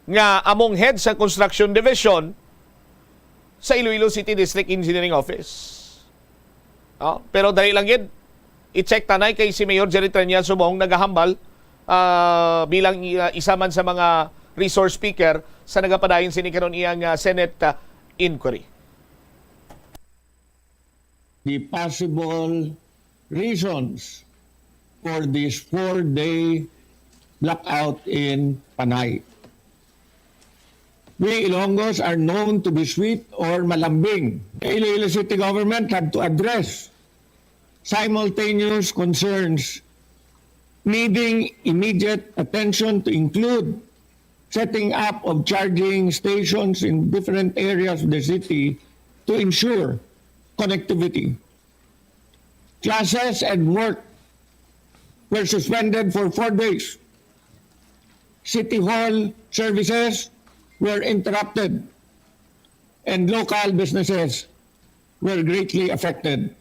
nga among head sa Construction Division sa Iloilo City District Engineering Office. Oh, pero dali lang gid. I-check tanay kay si Mayor Jerry Treña subong nagahambal, ah, bilang, ah, isa man sa mga resource speaker sa nagapadayon sini karon iyang, ah, Senate, ah, inquiry. The possible reasons for this four-day blackout in Panay. We Ilonggos are known to be sweet or malambing. The Iloilo City government had to address simultaneous concerns needing immediate attention, to include setting up of charging stations in different areas of the city to ensure connectivity. Classes and work were suspended for four days. City Hall services were interrupted, and local businesses were greatly affected.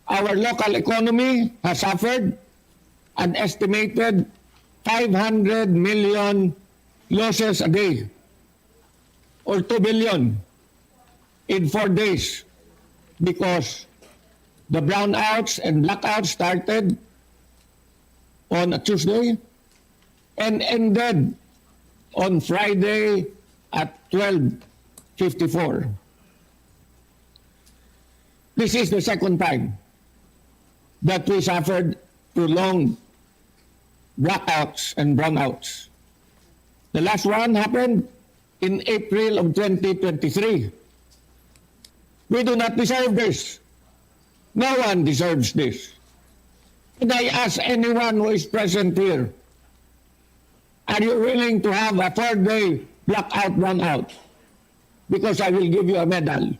Our local economy has suffered an estimated five hundred million losses a day, or two billion in four days, because the brownouts and blackouts started on a Tuesday and ended on Friday at twelve fifty-four. This is the second time that we suffered prolonged blackouts and brownouts. The last one happened in April of twenty twenty-three. We do not deserve this. No one deserves this. And I ask anyone who is present here, are you willing to have a four-day blackout brownout? Because I will give you a medal.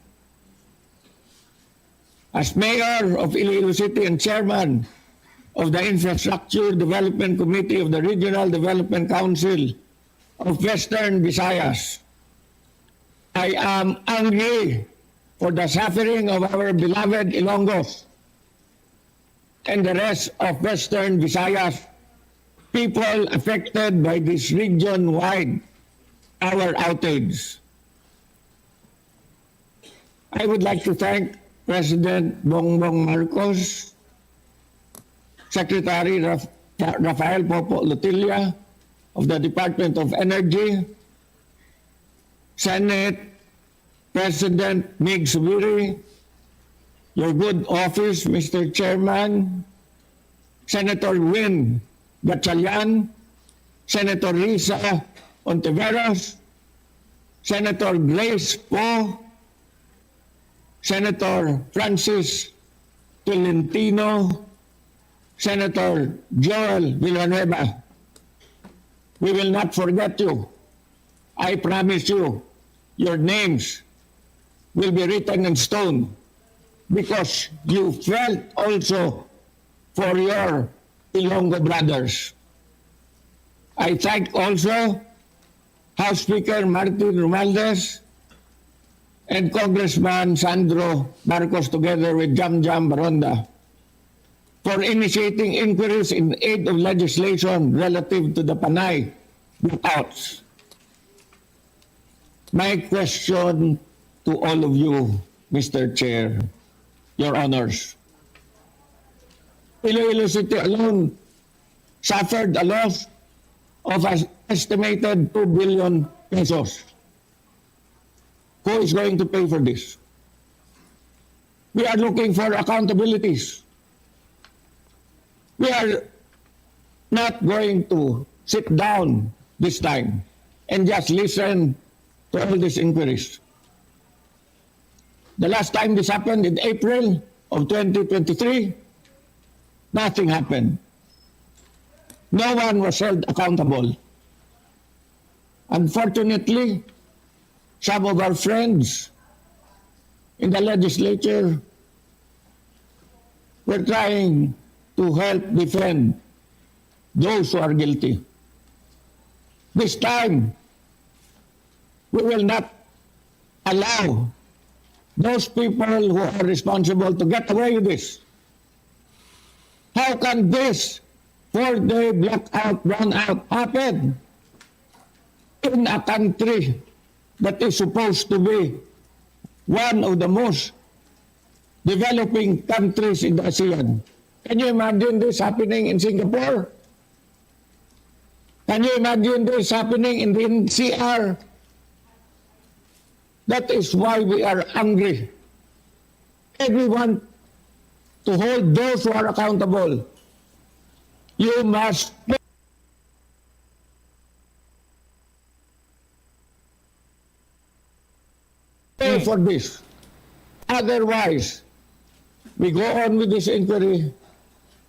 As mayor of Iloilo City and chairman of the Infrastructure Development Committee of the Regional Development Council of Western Visayas, I am angry for the suffering of our beloved Ilonggos and the rest of Western Visayas, people affected by this region-wide power outage. I would like to thank President Bongbong Marcos, Secretary Raf-, Rafael Popo Lotilla of the Department of Energy, Senate President Mig Zubiri, your good office, Mister Chairman, Senator Win Gatchalian, Senator Risa Ontiveros, Senator Grace Poe, Senator Francis Tolentino, Senator Joel Villanueva. We will not forget you. I promise you, your names will be written in stone because you felt also for your Ilonggo brothers. I thank also House Speaker Martin Romualdez and Congressman Sandro Marcos, together with Jam Jam Baronda, for initiating inquiries in aid of legislation relative to the Panay blackouts. My question to all of you, Mister Chair, Your Honors. Iloilo City alone suffered a loss of an estimated two billion pesos. Who is going to pay for this? We are looking for accountabilities. We are not going to sit down this time and just listen to all these inquiries. The last time this happened in April of twenty twenty-three, nothing happened. No one was held accountable. Unfortunately, some of our friends in the legislature were trying to help defend those who are guilty. This time, we will not allow those people who are responsible to get away with this. How can this four-day blackout, brownout happen in a country that is supposed to be one of the most developing countries in the ASEAN. Can you imagine this happening in Singapore? Can you imagine this happening in the N C R? That is why we are angry. And we want to hold those who are accountable. You must pay for this. Otherwise, we go on with this inquiry,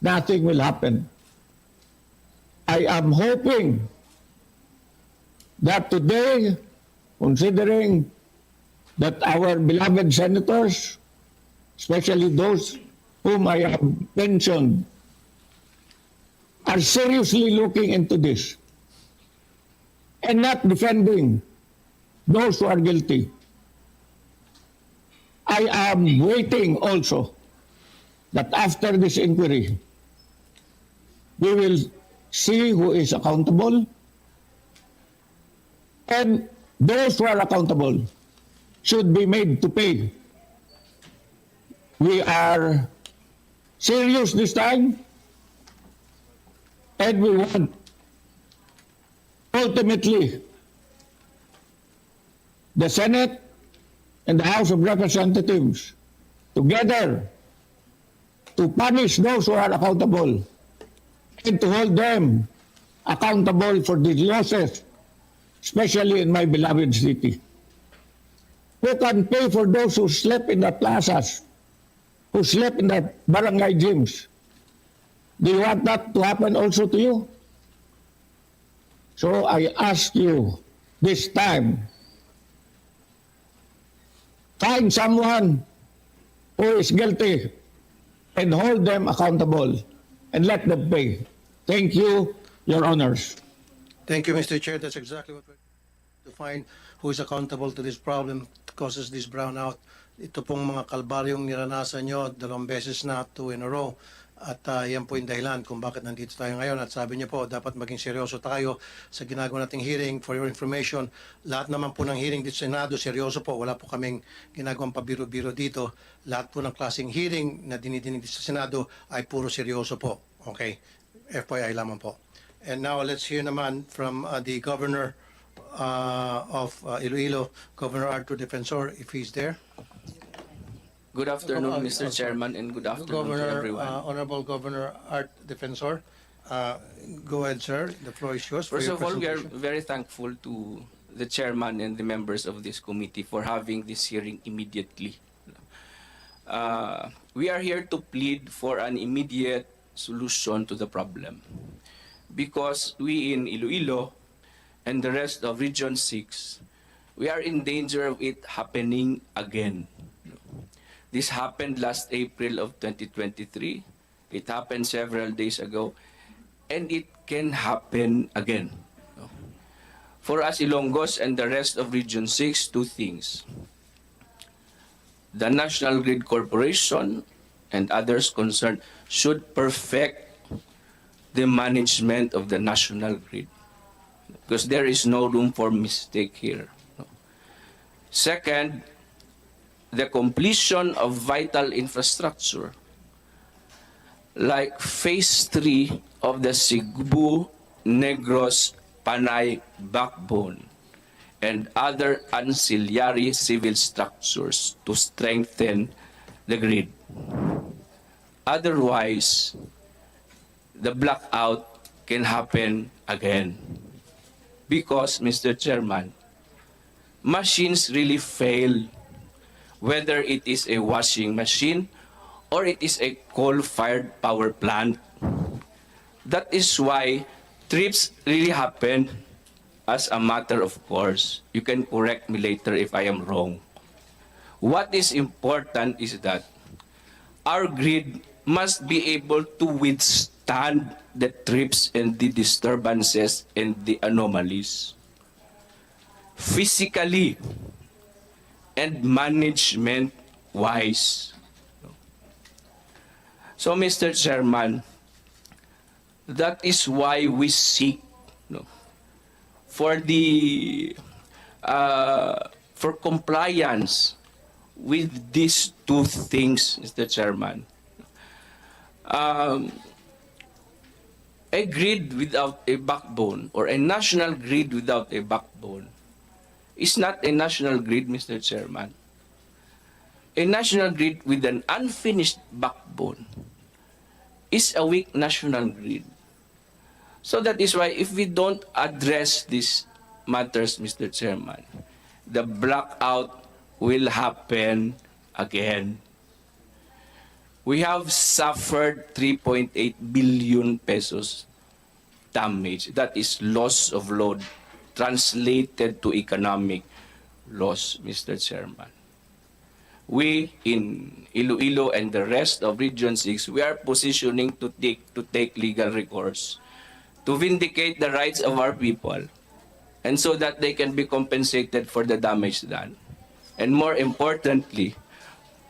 nothing will happen. I am hoping that today, considering that our beloved senators, especially those whom I have mentioned, are seriously looking into this and not defending those who are guilty. I am waiting also that after this inquiry, we will see who is accountable, and those who are accountable should be made to pay. We are serious this time, and we want, ultimately, the Senate and the House of Representatives together to punish those who are accountable and to hold them accountable for the losses, especially in my beloved city. Who can pay for those who slept in the plazas, who slept in the barangay gyms? Do you want that to happen also to you? So I ask you this time, find someone who is guilty and hold them accountable and let them pay. Thank you, Your Honors. Thank you, Mister Chair. That's exactly what we're to find who is accountable to this problem that causes this brownout. Ito pong mga kalbaryong niranasan nyo dalawang beses na, two in a row. At ah, yan po yung dahilan kung bakit nandito tayo ngayon. At sabi niyo po, dapat maging seryoso tayo sa ginagawa nating hearing. For your information, lahat naman po ng hearing dito sa Senado, seryoso po. Wala po kaming ginagawang pabiro-biro dito. Lahat po ng klaseng hearing na dinidinig dito sa Senado ay puro seryoso po. Okay? F Y I lamang po. And now let's hear naman from uh, the governor uh, of uh, Iloilo, Governor Arthur Defensor, if he's there. Good afternoon, Mister Chairman, and good afternoon to Governor, everyone. Uh, Honorable Governor Art Defensor, uh, go ahead, sir. The floor is yours. For First your of all, we are presentation. Very thankful to the chairman and the members of this committee for having this hearing immediately. Uh, we are here to plead for an immediate solution to the problem because we in Iloilo and the rest of Region six, we are in danger of it happening again. This happened last April of twenty twenty-three. It happened several days ago, and it can happen again. For us Ilonggos and the rest of Region six, two things. The National Grid Corporation and others concerned should perfect the management of the national grid because there is no room for mistake here. Second, the completion of vital infrastructure like phase three of the Cebu Negros Panay backbone and other ancillary civil structures to strengthen the grid. Otherwise, the blackout can happen again. Because, Mister Chairman, machines really fail, whether it is a washing machine or it is a coal-fired power plant. That is why trips really happen as a matter of course. You can correct me later if I am wrong. What is important is that our grid must be able to withstand the trips and the disturbances and the anomalies physically and management wise. So, Mister Chairman, that is why we seek, no, for the uh, for compliance with these two things, Mister Chairman. Um, a grid without a backbone or a national grid without a backbone is not a national grid, Mister Chairman. A national grid with an unfinished backbone is a weak national grid. So that is why if we don't address these matters, Mister Chairman, the blackout will happen again. We have suffered three point eight billion pesos damage. That is loss of load translated to economic loss, Mister Chairman. We in Iloilo and the rest of Region six, we are positioning to take, to take legal recourse to vindicate the rights of our people and so that they can be compensated for the damage done. And more importantly,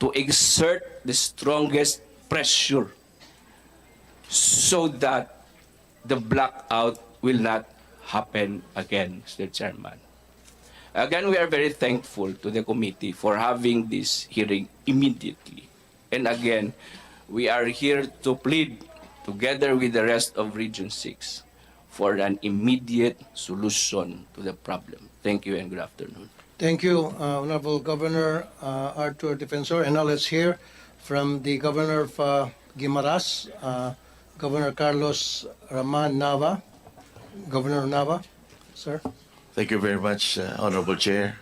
to exert the strongest pressure so that the blackout will not happen again, Mister Chairman. Again, we are very thankful to the committee for having this hearing immediately. And again, we are here to plead together with the rest of Region six for an immediate solution to the problem. Thank you and good afternoon. Thank you, uh, Honorable Governor uh, Arthur Defensor. And now let's hear from the Governor of uh, Guimaras, uh, Governor Carlos Raman Nava. Governor Nava, sir. Thank you very much, uh, Honorable Chair.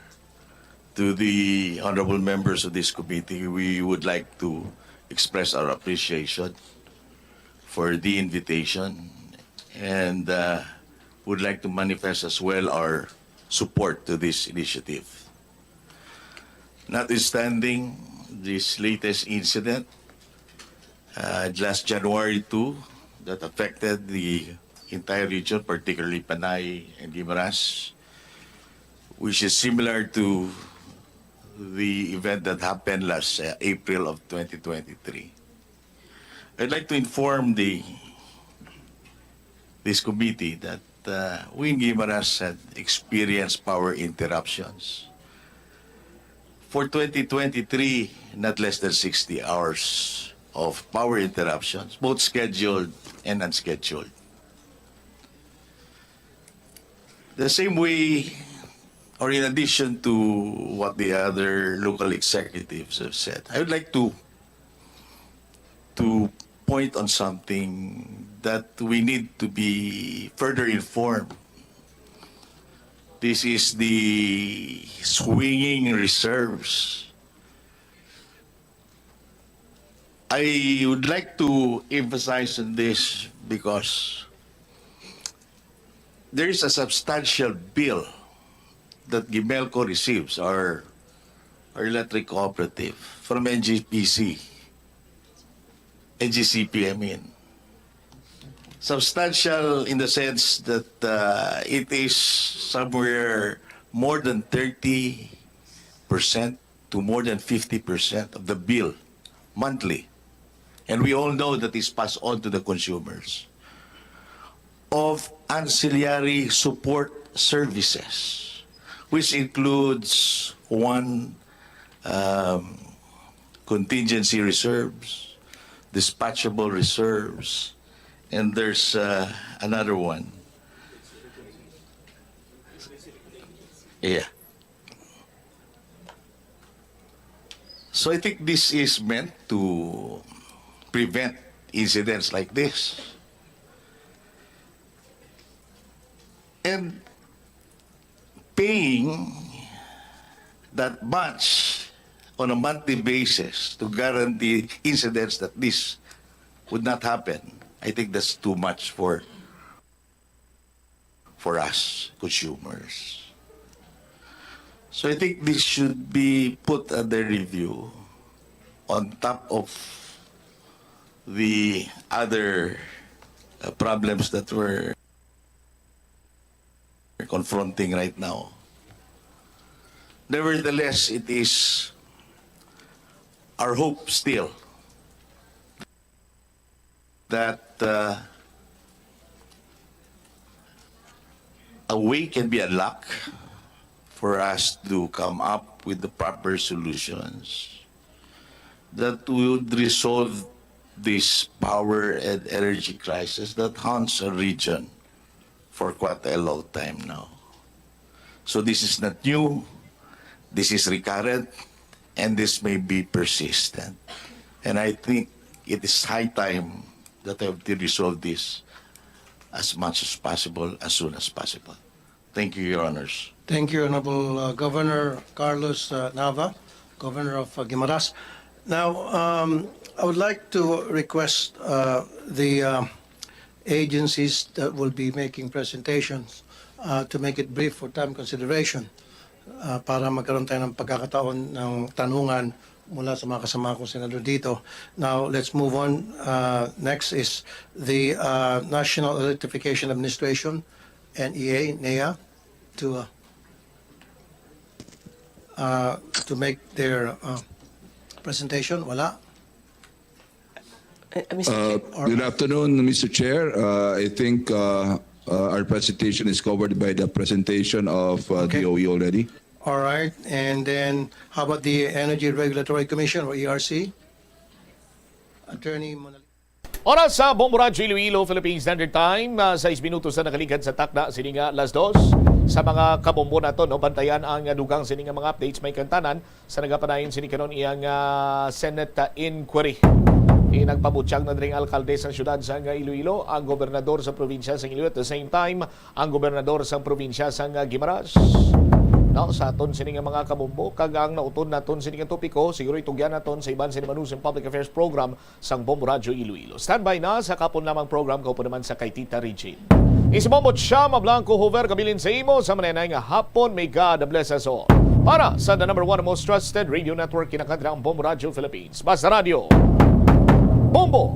To the honorable members of this committee, we would like to express our appreciation for the invitation and uh, would like to manifest as well our support to this initiative. Notwithstanding this latest incident, uh, last January two, that affected the entire region, particularly Panay and Guimaras, which is similar to the event that happened last uh, April of twenty twenty-three. I'd like to inform the this committee that uh, we in Guimaras had experienced power interruptions. For twenty twenty-three, not less than sixty hours of power interruptions, both scheduled and unscheduled. The same way, or in addition to what the other local executives have said, I would like to to point on something that we need to be further informed. This is the swinging reserves. I would like to emphasize on this because there is a substantial bill that Gimelco receives, our, our electric cooperative, from N G P C, N G C P, I mean. Substantial in the sense that uh, it is somewhere more than thirty percent to more than fifty percent of the bill monthly. And we all know that is passed on to the consumers. Of ancillary support services, which includes one, um, contingency reserves, dispatchable reserves, and there's uh, another one. Yeah. So I think this is meant to prevent incidents like this. And paying that much on a monthly basis to guarantee incidents that this would not happen, I think that's too much for for us consumers. So I think this should be put under review on top of the other uh, problems that we're confronting right now. Nevertheless, it is our hope still that uh, a way can be unlocked for us to come up with the proper solutions that would resolve this power and energy crisis that haunts our region for quite a long time now. So this is not new, this is recurrent, and this may be persistent. And I think it is high time that I have to resolve this as much as possible, as soon as possible. Thank you, Your Honors. Thank you, Honorable, uh, Governor Carlos, uh, Nava, Governor of, uh, Guimaras. Now, um, I would like to request, uh, the, uh, agencies that will be making presentations, uh, to make it brief for time consideration, uh, para magkaroon tayo ng pagkakataon ng tanungan mula sa mga kasama kong senador dito. Now, let's move on. Uh, next is the, uh, National Electrification Administration, N E A, nea, to, uh, uh, to make their, uh, presentation. Wala. Uh, Mister Uh, Chair. Or Good afternoon, Mister Chair. Uh, I think, uh, uh, our presentation is covered by the presentation of, uh, Okay. D O E already. All right. And then, how about the Energy Regulatory Commission, or E R C? Attorney Monal- Oras sa Bombo Radyo Iloilo, Philippine Standard Time, ah, sais minutos na nakaligad sa takna sini nga alas dos. Sa mga kabombo nato, no, bantayan ang, ah, dugang sini nga mga updates may kantanan sa nagapadayon sini karon iyang, ah, Senate, ah, inquiry. Nagpabutyag na diri ang alkalde sang siyudad sang Iloilo, ang gobernador sa probinsya sang Iloilo, at the same time, ang gobernador sang probinsya sang, ah, Guimaras. Now, sa aton sini nga mga kabombo, kag ang nautod naton sini nga topiko, siguro itugyan naton sa iban sini Manusang Public Affairs Program sang Bombo Radyo Iloilo. Standby na sa kapon lamang program, kaupo naman sa kay Tita Regine. Isibombo siya, Mablanco Hover, kabilin sa imo sa manenay nga hapon. May God bless us all. Para sa the number one most trusted radio network, kinakantra ang Bombo Radyo Philippines. Basta Radyo, Bombo!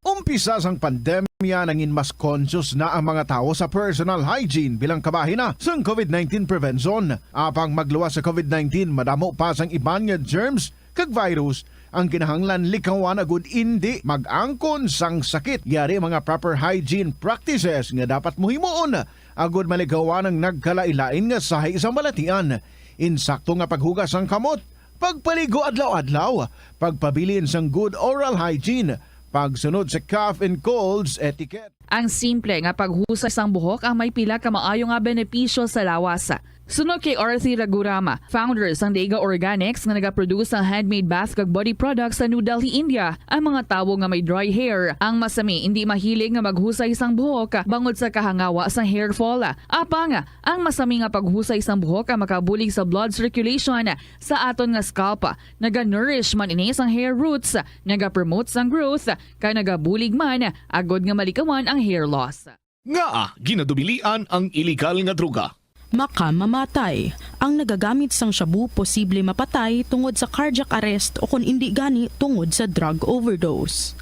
Umpisa sang pandemya, nangin mas conscious na ang mga tawo sa personal hygiene bilang kabahin na sang COVID nineteen prevention. Apang magluwas sa COVID nineteen, madamo pa sang iban nga germs kag virus ang kinahanglan likawan agud indi mag-angkon sang sakit. Yari mga proper hygiene practices nga dapat mo himuon agud malikawan ang nagkalain-lain nga sahi sang balatian. Insakto nga paghugas sang kamot, pagpaligo adlaw-adlaw, pagpabilin sang good oral hygiene, pagsunod sa cough and colds etiquette. Ang simple nga paghusay sang buhok ang may pila ka maayo nga benepisyo sa lawas. Suno kay Arthi Raghuram, founder sang Dega Organics nga nagaproduce sang handmade bath kag body products sa New Delhi, India, ang mga tawo nga may dry hair ang masami indi mahilig nga maghusay sang buhok bangod sa kahangawa sang hair fall. Apang ang masami nga paghusay sang buhok ang makabulig sa blood circulation sa aton nga scalp. Naga-nourish man ini sang hair roots, nagapromote sang growth, kag nagabulig man agud nga malikawan ang hair loss. Ngaa ginadubilian ang iligal nga droga? Makamamatay. Ang nagagamit sang shabu posible mapatay tungod sa cardiac arrest o kon indi gani tungod sa drug overdose.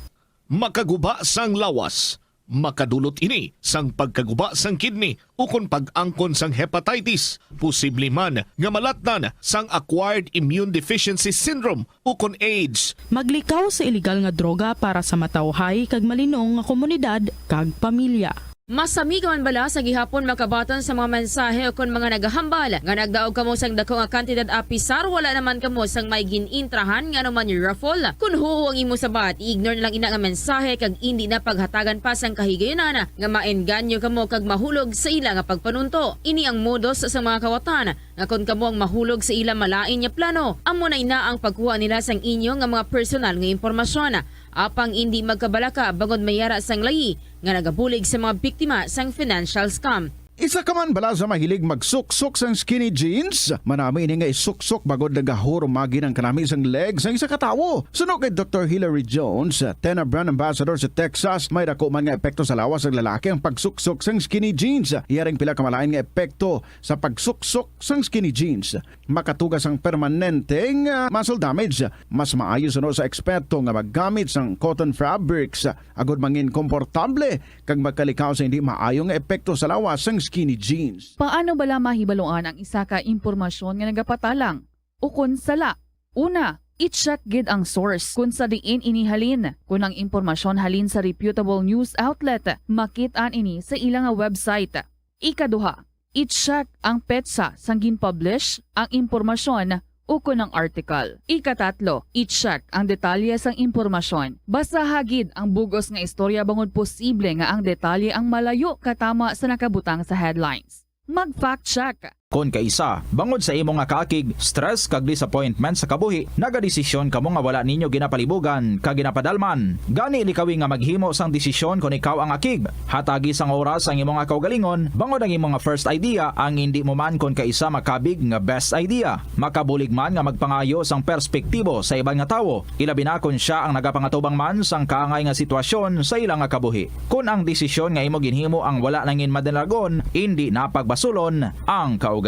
Makaguba sang lawas. Makadulot ini sang pagkaguba sang kidney ukon pag-angkon sang hepatitis, posible man nga malatnan sang acquired immune deficiency syndrome ukon AIDS. Maglikaw sa iligal nga droga para sa matawhay kag malinong nga komunidad kag pamilya. Masami ka man bala sa gihapon makabaton sa mga mensahe ukon mga nagahambal nga nagdaog kamo sang dako nga kantidad apisar wala naman kamo sang may gin-intrahan nga anuman raffle? Kon huo ang imo sabat, i-ignore na lang ina nga mensahe kag indi na paghatagan pa sang kahigayonan nga maengganyo kamo kag mahulog sa ila nga pagpanunto. Ini ang modus sa mga kawatan nga kon kamo ang mahulog sa ila malain nga plano, amo na ina ang pagkuha nila sang inyo nga mga personal nga impormasyon. Apang indi magkabalaka bangod may ara sang layi nga nagabulig sa mga biktima sang financial scam. Isa ka man bala sa mahilig magsuksok sang skinny jeans? Manami ini nga isuksok bangod nagahurumagi ang kanami sang leg sang isa ka tawo. Suno kay Doktor Hilary Jones, TENA brand ambassador sa Texas, may dako man nga epekto sa lawas sang lalaki ang pagsuksok sang skinny jeans. Yaring pila ka malain nga epekto sa pagsuksok sang skinny jeans. Makatuga sang permanenteng, ah, muscle damage. Mas maayo suno sa eksperto nga maggamit sang cotton fabrics, ah, agud mangin komportable kag magkalikaw sa hindi maayo nga epekto sa lawas sang skinny jeans. Paano bala mahibaluan ang isa ka impormasyon nga nagapatalang ukon sala? Una, i-check gid ang source kon sa diin ini halin. Kon ang impormasyon halin sa reputable news outlet, makit-an ini sa ila nga website. Ikaduha, i-check ang petsa sang gin-publish ang impormasyon ukon ang article. Ikatatlo, i-check ang detalye sang impormasyon. Basaha gid ang bug-os nga istorya bangod posible nga ang detalye ang malayo katama sa nakabutang sa headlines. Mag-fact check. Kon kaisa, bangod sa imo nga kaakig, stress kag disappointment sa kabuhi, nagadesisyon kamo nga wala ninyo ginapalibugan kag ginapadalman. Gani likawi nga maghimo sang desisyon kon ikaw ang akig. Hatagi sang oras ang imo nga kaugalingon, bangod ang imo nga first idea ang indi mo man kon kaisa makabig nga best idea. Makabulig man nga magpangayo sang perspektibo sa iban nga tawo, ilabi na kon sia ang nagapangatubang man sang kaangay nga sitwasyon sa ila nga kabuhi. Kon ang desisyon nga imo ginhimo ang wala nangin madalagon, indi na pagbasulon ang kaugalingon.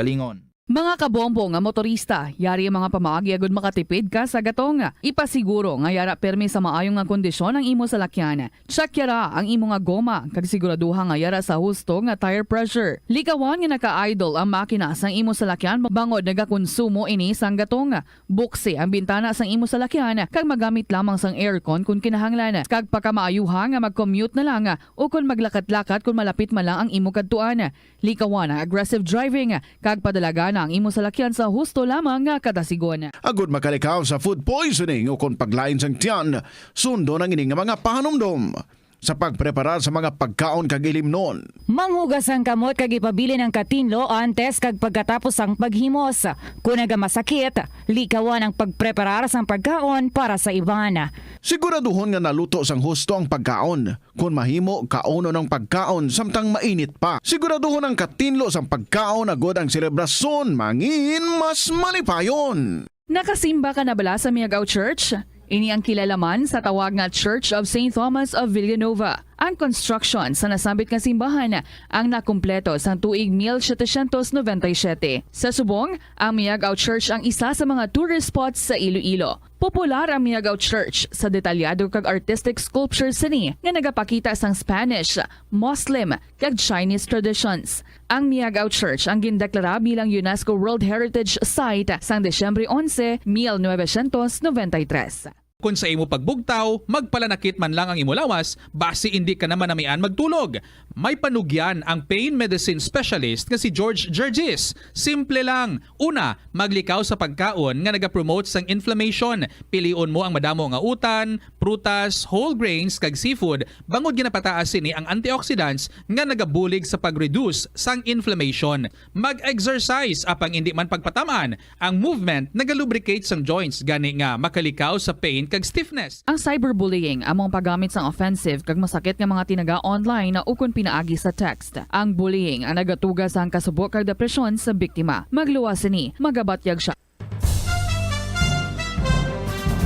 Mga kabombo nga motorista, yari ang mga pamaagi agud makatipid ka sa gatong. Ipasiguro nga yara pirmi sa maayo nga kondisyon ang imo salakyan. Check yara ang imo nga goma, kag siguraduha nga yara sa husto nga tire pressure. Likawan nga naka-idle ang makina sang imo salakyan bangod nagakonsumo ini sang gatong. Buksi ang bintana sang imo salakyan kag magamit lamang sang aircon kon kinahanglan, kag pakamaayuha nga mag-commute na lang o kon maglakat-lakat kon malapit man lang ang imo kadtuan. Likawan ang aggressive driving kag padalagan ang imo salakyan sa husto lamang nga kadasigon. Agud makalikaw sa food poisoning o kon paglain sang tiyan, sundon ang ini nga mga pahanumdom sa pagpreparar sa mga pagkaon kag ilimnon. Manghugas ang kamot kag ipabilin ang katinlo antes kag pagkatapos sang paghimos. Kon nagamasakit, likawan ang pagpreparar sang pagkaon para sa iban. Siguraduhon nga naluto sang husto ang pagkaon. Kon mahimo, kaunon ang pagkaon samtang mainit pa. Siguraduhon ang katinlo sang pagkaon agud ang selebrasyon mangin mas malipayon. Nakasimba ka na bala sa Miagao Church? Ini ang kilala man sa tawag nga Church of Saint Thomas of Villanova. Ang construction sa nasambit nga simbahan ang nakumpleto sang tuig mil setecientos noventa y siete. Sa subong, ang Miagao Church ang isa sa mga tourist spots sa Iloilo. Popular ang Miagao Church sa detalyado kag artistic sculpture sini nga nagapakita sang Spanish, Muslim, kag Chinese traditions. Ang Miagao Church ang gindeklara bilang UNESCO World Heritage Site sang Disyembre onse, mil novecientos noventa y tres. Kon sa imo pagbugtaw, magpalanakit man lang ang imo lawas, basi indi ka na manamian magtulog. May panugyan ang pain medicine specialist nga si George Gergis. Simple lang. Una, maglikaw sa pagkaon nga nagapromote sang inflammation. Pilion mo ang madamo nga utan, prutas, whole grains, kag seafood, bangod ginapataas sini ang antioxidants nga nagabulig sa pag-reduce sang inflammation. Mag-exercise, apang indi man pagpatam-an. Ang movement nagalubricate sang joints, gani nga makalikaw sa pain kag stiffness. Ang cyberbullying amo ang paggamit sang offensive kag masakit nga mga tinaga online ukon pinaagi sa text. Ang bullying ang nagatuga sang kasubo kag depresyon sa biktima. Magluwas sini, magabatyag sia.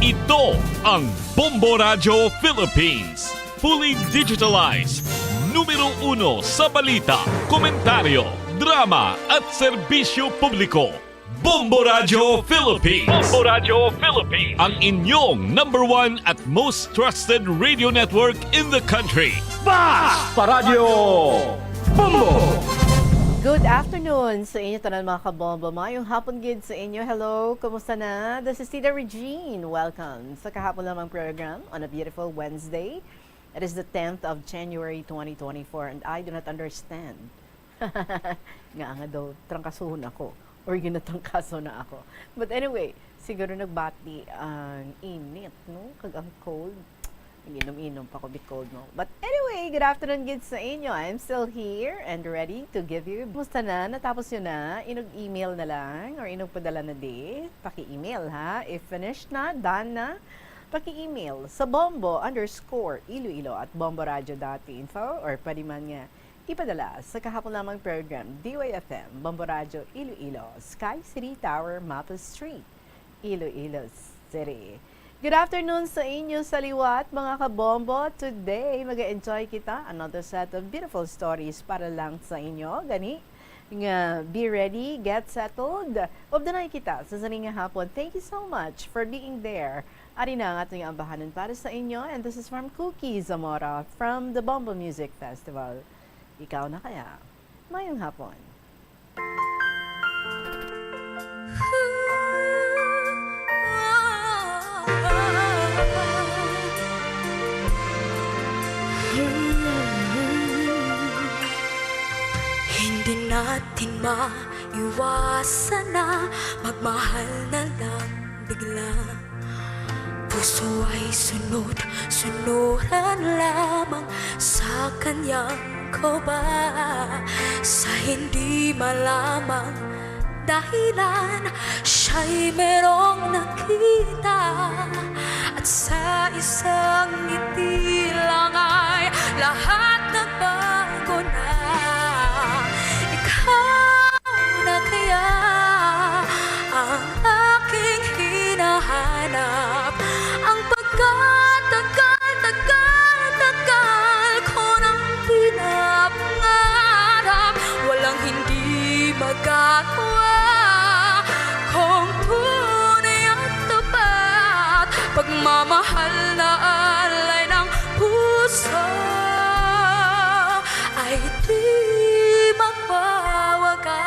Ito ang Bombo Radyo Philippines, fully digitalized, numero uno sa balita, komentaryo, drama at serbisyo publiko. Bombo Radyo Philippines. Bombo Radyo Philippines. Ang inyong number one at most trusted radio network in the country. Bas! Paradyo Bombo! Good afternoon sa inyo tanan, mga kabombo. Mayong hapon gid sa inyo. Hello, kumusta na? This is Tita Regine. Welcome sa kahapon lamang program on a beautiful Wednesday. It is the tenth of January twenty twenty-four, and I do not understand nga, nga daw trangkasuhon ako or ginatrangkaso na ako. But anyway, siguro nagbati ang init, no? Kag ang cold. Nag-inom-inom pa ko big cold, no? But anyway, good afternoon gid sa inyo. I'm still here and ready to give you. Musta na? Natapos nyo na? Inog email na lang or inog padala na di? Paki-email, ha? If finished na, done na, paki-email sa bombo underscore iloilo at bomboradio dot info or pwede man nga ipadala sa kahapon lamang program, D Y F M, Bombo Radio Iloilo, Sky City Tower, Maples Street, Iloilo City. Good afternoon sa inyo sa liwat, mga kabombo. Today, mag-enjoy kita. Another set of beautiful stories para lang sa inyo. Gani, nga be ready, get settled. Ubdanay kita sa sini nga hapon. Thank you so much for being there. Ari na ang aton ambahanon para sa inyo. And this is from Cookie Zamora from the Bombo Music Festival. Ikaw na kaya? Mayong hapon. Hindi natin ma Iwasan na magmahal na lang bigla. Puso ay sunod-sunuran lamang sa kanyang koba. Sa hindi malamang dahilan, siya'y merong nakita. At sa isang ngiti lang ay lahat nagbago na. Ikaw na kaya ang aking hinahanap, ang pagkatagal-tagal-tagal ko nang pinapangarap. Walang hindi magagawa kung tunay at tapat. Pagmamahal na alay ng puso ay di magwawakas.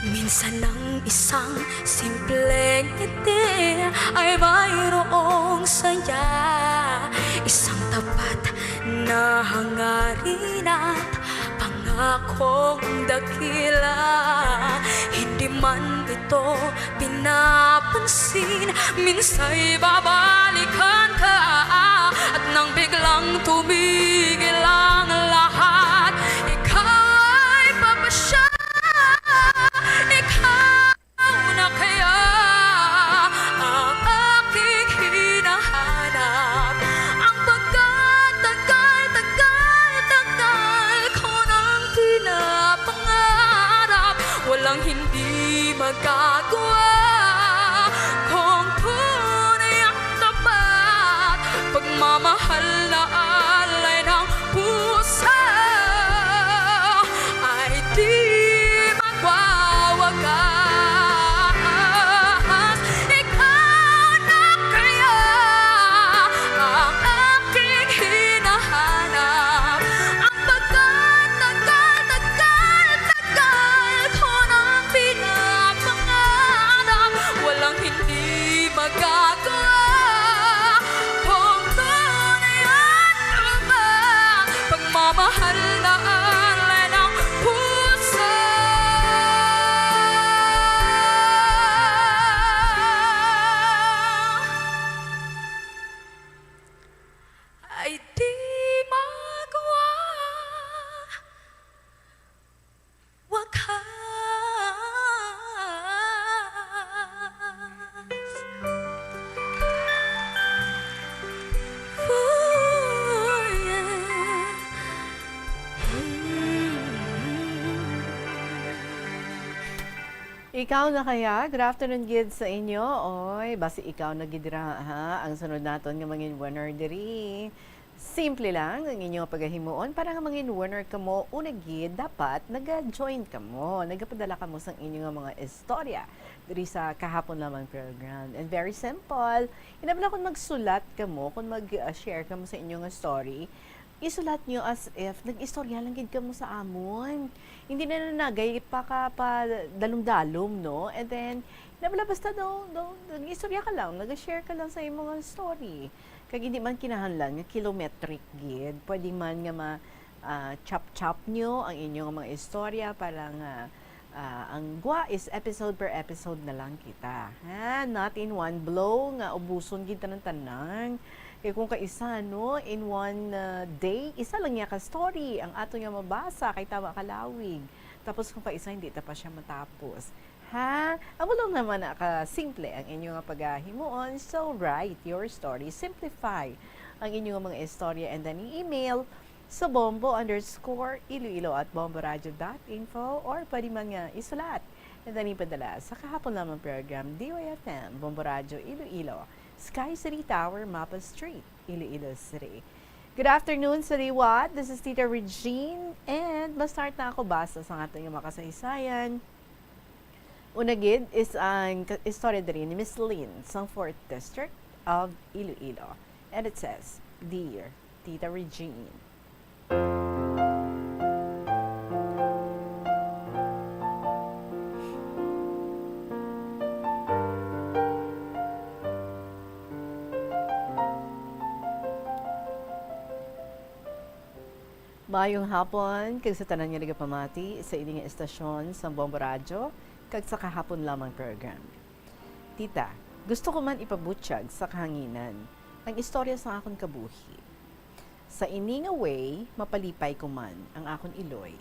Minsan ang isang simpleng ngiti ay mayroong saya, isang tapat na hangarin at pangakong dakila. Hindi man ito pinapansin, minsa'y babalikan ka. At nang biglang tumigil ang lahat, ikaw ay papasya. Ikaw na kaya ang aking hinahanap, ang pagkatagal-tagal-tagal ko nang pinapangarap. Walang hindi magagawa kung tunay ang tapat. Pagmamahal na alay ng puso ay di magwawakas. Ikaw na kaya ang aking hinahanap, ang pagkatagal-tagal-tagal ko nang pinapangarap. Walang hindi magagawa kung tunay at tapat. Pagmamahal na alay ng puso ay di magwawakas. Ikaw na kaya? Good afternoon gid sa inyo. Oy, basi ikaw na gid ra, ha? Ang sunod naton nga mangin winner diri. Simple lang ang inyo pagahimuon para nga mangin winner kamo. Una gid, dapat naga-join kamo, nagapadala kamo sang inyo nga mga istorya diri sa Kahapon Lamang program. And very simple. Inabla kung magsulat kamo, kung mag-share kamo sa inyo nga story, isulat nyo as if nag-istorya lang gid kamo sa amon. Hindi na nanagay pa ka pa dalom-dalom, no? And then, inabla basta daw, daw, nag-istorya ka lang, nag-share ka lang sa imong story. Kag hindi man kinahanglan nga kilometric gid. Pwede man nga ma, ah, chop-chop nyo ang inyong mga istorya para nga, ah, ang gwa is episode per episode na lang kita. Ha? Not in one blow nga ubuson gid tanan-tanan. Kay kung kaisa, no, in one, ah, day, isa lang niya ka story ang ato nga mabasa kay tama kalawig. Tapos kung kaisa, hindi ta pa siya matapos. Ha? Amo lang naman na ka simple ang inyo nga pagahimuon. So, write your story. Simplify ang inyo nga mga istorya and then i-email sa bombo underscore iloilo at bomboradio dot info or pwede man nga isulat and then ipadala sa Kahapon Lamang program, D Y F M, Bombo Radio Iloilo, Sky City Tower, Mapa Street, Iloilo City. Good afternoon sa liwat. This is Tita Regine and ma-start na ako basa sa aton nga makasaysayan. Una gid is ang ka-, istorya diri ni Miss Lynn sang fourth District of Iloilo. And it says, "Dear Tita Regine." Maayong hapon kag sa tanan nga nagapamati sa ini nga estasyon sang Bombo Radyo kag sa Kahapon Lamang program. Tita, gusto ko man ipabutyag sa kahanginan ang istorya sang akon kabuhi. Sa ini nga way, mapalipay ko man ang akon iloy.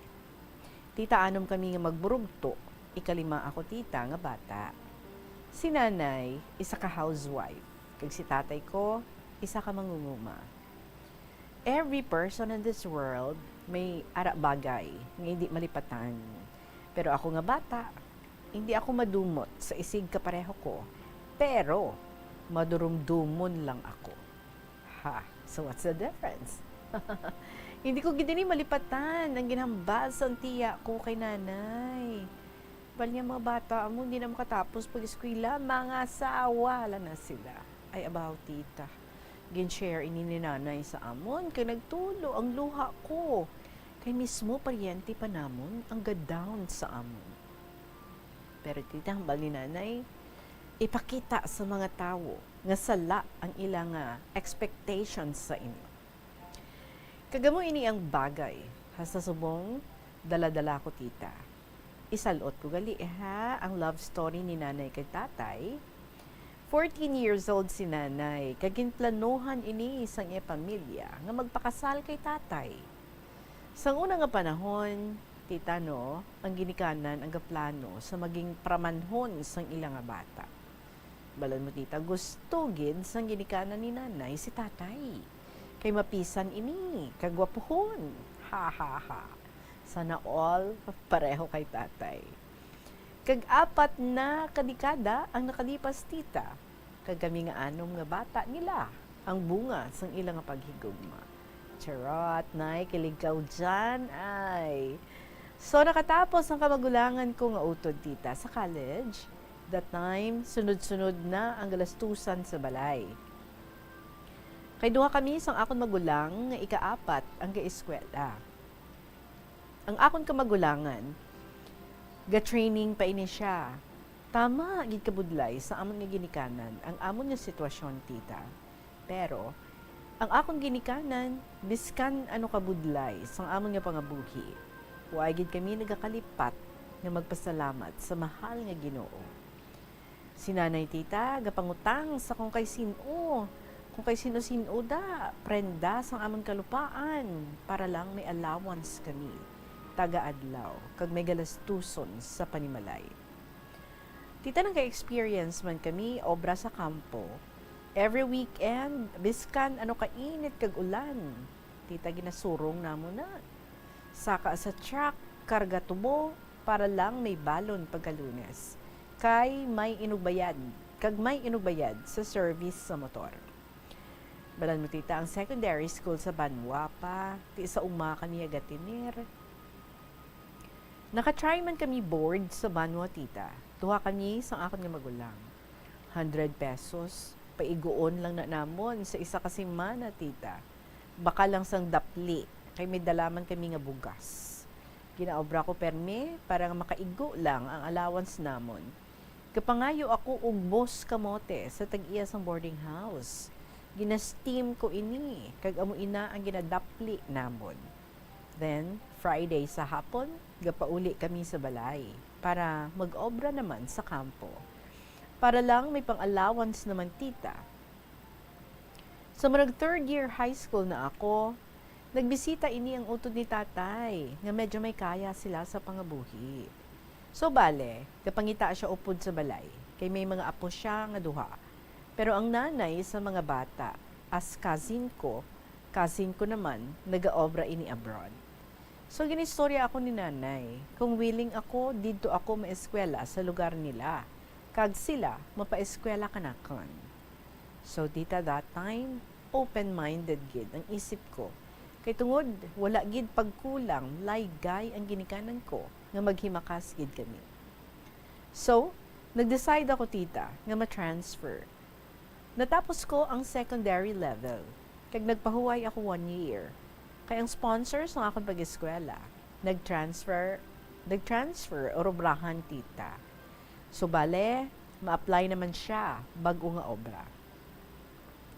Tita, anom kami nga magburugto, ikalima ako, tita, nga bata. Si nanay, isa ka housewife, kag si tatay ko, isa ka mangunguma. Every person in this world may ara bagay nga hindi malipatan. Pero ako nga bata, hindi ako madumot sa isig kapareho ko, pero madurumdumon lang ako. Ha, so what's the difference? Hindi ko gid ini malipatan ang ginhambal sang tiya ko kay nanay. Bal niya, mga bata amo, hindi na makatapos pag-eskwela, mangasawa lang na sila. Ay, abaw, tita. Gin-share ini ni nanay sa amon, kay nagtulo ang luha ko. Kay mismo paryente pa namon ang ga-down sa amon. Pero tita, hambal ni nanay, ipakita sa mga tawo nga sala ang ila nga expectations sa inyo. Kag amo ini ang bagay, ha, sa subong dala-dala ko, tita. Isalot ko gali, ha, ang love story ni nanay kag tatay. Fourteen years old si nanay, kag ginplanuhan ini sang iya pamilya nga magpakasal kay tatay. Sang una nga panahon, tita, no, ang ginikanan ang gaplano sa maging pramanhon sang ila nga bata. Balan mo, tita, gusto gid sang ginikanan ni nanay si tatay. Kay mapisan ini, kagwapuhon. Ha, ha, ha. Sana all pareho kay tatay. Kag apat na ka dekada ang nakalipas, tita. Kag kami nga anom nga bata nila ang bunga sang ila nga paghigugma. Charot, nay, kilig kaw dyan, ay. So, nakatapos ang kamagulangan ko nga utod, tita, sa college. That time, sunod-sunod na ang galastusan sa balay. Kay duha kami sang akon magulang nga ikaapat ang gaeskwela. Ang akon kamagulangan, ga-training pa ini siya. Tama gid kabudlay sa amon nga ginikanan ang amon nga sitwasyon, tita. Pero, ang akon ginikanan, biskan ano kabudlay sang amon nga pangabuhi, waay gid kami nagakalipat nga magpasalamat sa mahal nga Ginoo. Si nanay, tita, gapangutang sa kung kay sin-o, kung kay sin-o-sin-o da, prenda sang amon kalupaan, para lang may allowance kami taga adlaw, kag may galastuson sa panimalay. Tita, naka-experience man kami obra sa kampo. Every weekend, biskan ano kainit kag ulan, tita, ginasurong namon na. Saka sa truck, karga tubo, para lang may balon pagka Lunes. Kay may inugbayad, kag may inugbayad sa service sa motor. Balan mo, tita, ang secondary school sa banwa pa, ti sa uma kami nagatener. Naka-try man kami board sa banwa, tita. Duha kami sang akon nga magulang. Hundred pesos, paiguon lang na namon sa isa ka semana, tita. Baka lang sang dapli, kay may dala man kami nga bugas. Ginaobra ko permi para nga makaigo lang ang allowance namon. Gapangayo ako og bos kamote sa tag-iya sang boarding house. Gina-steam ko ini, kag amo ina ang ginadapli namon. Then, Friday sa hapon, gapauli kami sa balay para mag-obra naman sa kampo. Para lang may pang-allowance naman, tita. Sa murag third year high school na ako, nagbisita ini ang utod ni tatay nga medyo may kaya sila sa pangabuhi. So, bale, gapangita siya upod sa balay, kay may mga apo siya nga duha. Pero ang nanay sa mga bata, as cousin ko, cousin ko naman, nagaobra ini abroad. So, ginistorya ako ni nanay kung willing ako didto ako maeskwela sa lugar nila, kag sila mapaeskwela kanakon. So, tita, that time, open-minded gid ang isip ko. Kay tungod wala gid pagkulang, laygay ang ginikanan ko nga maghimakas gid kami. So, nag-decide ako, tita, nga ma-transfer. Natapos ko ang secondary level, kag nagpahuway ako one year. Kay ang sponsor sang akon pag-eskwela, nag-transfer, nag-transfer or obrahan, tita. So, bale, ma-apply naman siya bag-o nga obra.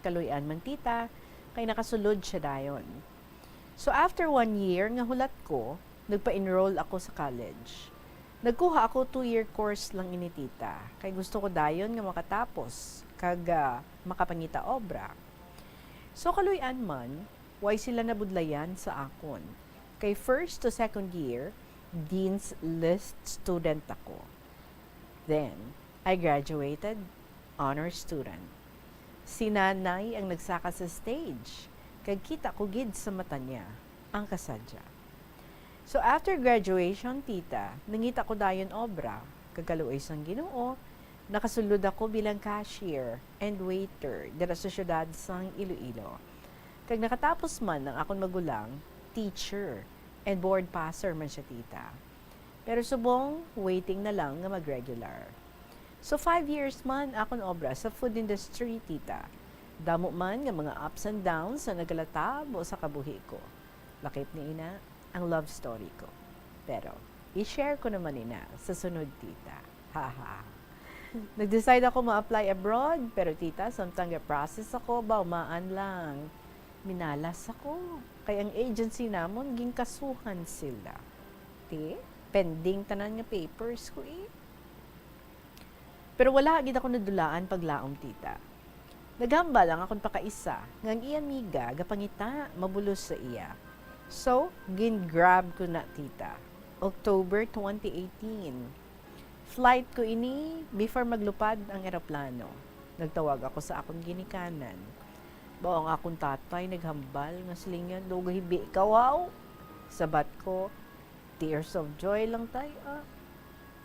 Kaluy-an man, tita, kay nakasulod siya dayon. So after one year nga hulat ko, nagpa-enroll ako sa college. Nagkuha ako two-year course lang ini, tita, kay gusto ko dayon nga makatapos kag, ah, makapangita obra. So kaluy-an man, way sila nabudlayan sa akon. Kay first to second year, Dean's List student ako. Then, I graduated, honor student. Si nanay ang nagsaka sa stage, kag kita ko gid sa mata niya ang kasadya. So after graduation, tita, nangita ko dayon obra, kag kaluoy sang Ginoo, nakasulod ako bilang cashier and waiter dira sa siyudad sang Iloilo. Kag nakatapos man ang akon magulang, teacher, and board passer man siya, tita. Pero subong, waiting na lang nga mag-regular. So five years man akon obra sa food industry, tita. Damo man nga mga ups and downs ang nagalatabo sa kabuhi ko. Lakip ni ina ang love story ko. Pero i-share ko naman ina sa sunod, tita. Haha. Nag-decide ako ma-apply abroad, pero tita, samtang ga-process ako, bawmaan lang. Minalas ako. Kay ang agency namon, ginkasuhan sila. Ti, pending tanan nga papers ko, eh. Pero wala gid ako nadulaan paglaom, tita. Naghambal ang akon pakaisa nga ang iya amiga gapangita mabulos sa iya. So, gin-grab ko na, tita. October twenty eighteen. Flight ko ini before maglupad ang eroplano. Nagtawag ako sa akon ginikanan. Mao ang akon tatay naghambal nga silingan, "Lugahibi ka, wow!" Sabat ko, "Tears of joy lang, tay, ah."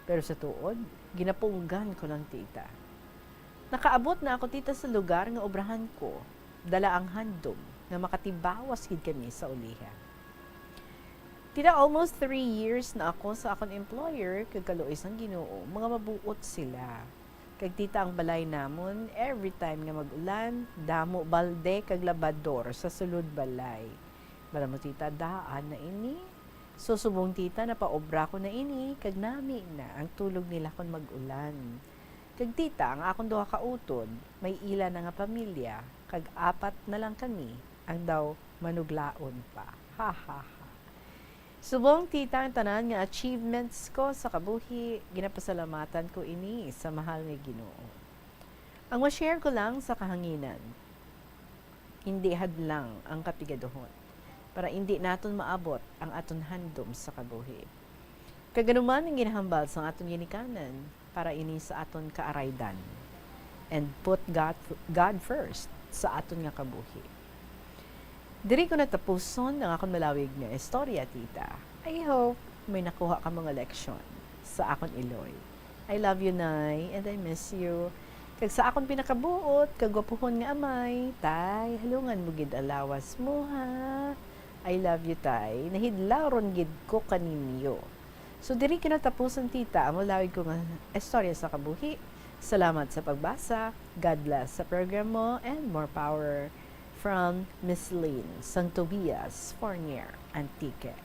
Pero sa tuod, ginapunggan ko lang, tita. Nakaabot na ako, tita, sa lugar nga obrahan ko. Dala ang handom nga makatibawas gid kami sa ulihi. Tita, almost three years na ako sa akon employer, kag kaluoy sang Ginoo, mga mabuot sila. Kag tita, ang balay namon, every time nga mag-ulan, damo balde kag labador sa sulod balay. Bala mo, tita, daan na ini. So, subong, tita, napaobra ko na ini, kag nami na ang tulog nila kon mag-ulan. Kag tita, ang akon duha ka utod, may ila na nga pamilya, kag apat na lang kami ang daw manuglaon pa. Ha, ha, ha. Subong, tita, ang tanan nga achievements ko sa kabuhi, ginapasalamatan ko ini sa mahal nga Ginoo. Ang ma-share ko lang sa kahanginan, indi hadlang ang kapigaduhon, para indi naton maabot ang aton handom sa kabuhi. Kag ano man ang ginahambal sang aton ginikanan, para ini sa aton kaaraydan. And put God, God first sa aton nga kabuhi. Diri ko natapuson ang akon malawig nga istorya, tita. I hope may nakuha ka mga leksyon sa akon iloy. I love you, Nay, and I miss you. Kag sa akon pinakabuot kag gwapuhon nga amay, tay, halungan mo gid ang lawas mo, ha? I love you, tay. Nahidlaw ron gid ko kaninyo. So, diri ginatapusan, tita, ang malawig ko nga istorya sa kabuhi. Salamat sa pagbasa. God bless sa program mo, and more power. From Miss Lynn sang Tobias, Fornier, Antique.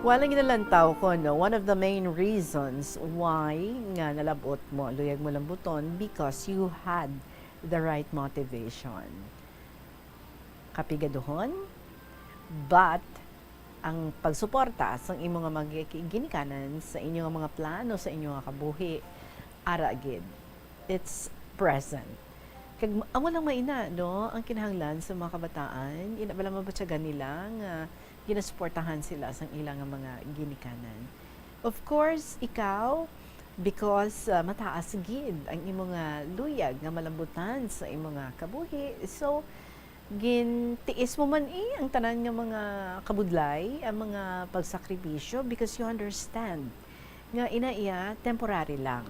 Wala, ginalantaw ko, no? One of the main reasons why nga nalabot mo, luyag mo lambuton, because you had the right motivation. Kapigaduhon, but ang pagsuporta sa imo nga mga gi-, ginikanan, sa inyo nga mga plano, sa inyo nga kabuhi, ara gid. It's present. Kag amo lang maina, no, ang kinahanglan sa mga kabataan, ina bala mabatyagan nila nga ginasuportahan sila sang ila nga mga ginikanan. Of course, ikaw, because, ah, mataas gid ang imo nga luyag nga malambutan sa imo nga kabuhi, so, gintiis mo man, eh, ang tanan nga mga kabudlay, ang mga pagsakripisyo, because you understand nga ina iya temporary lang.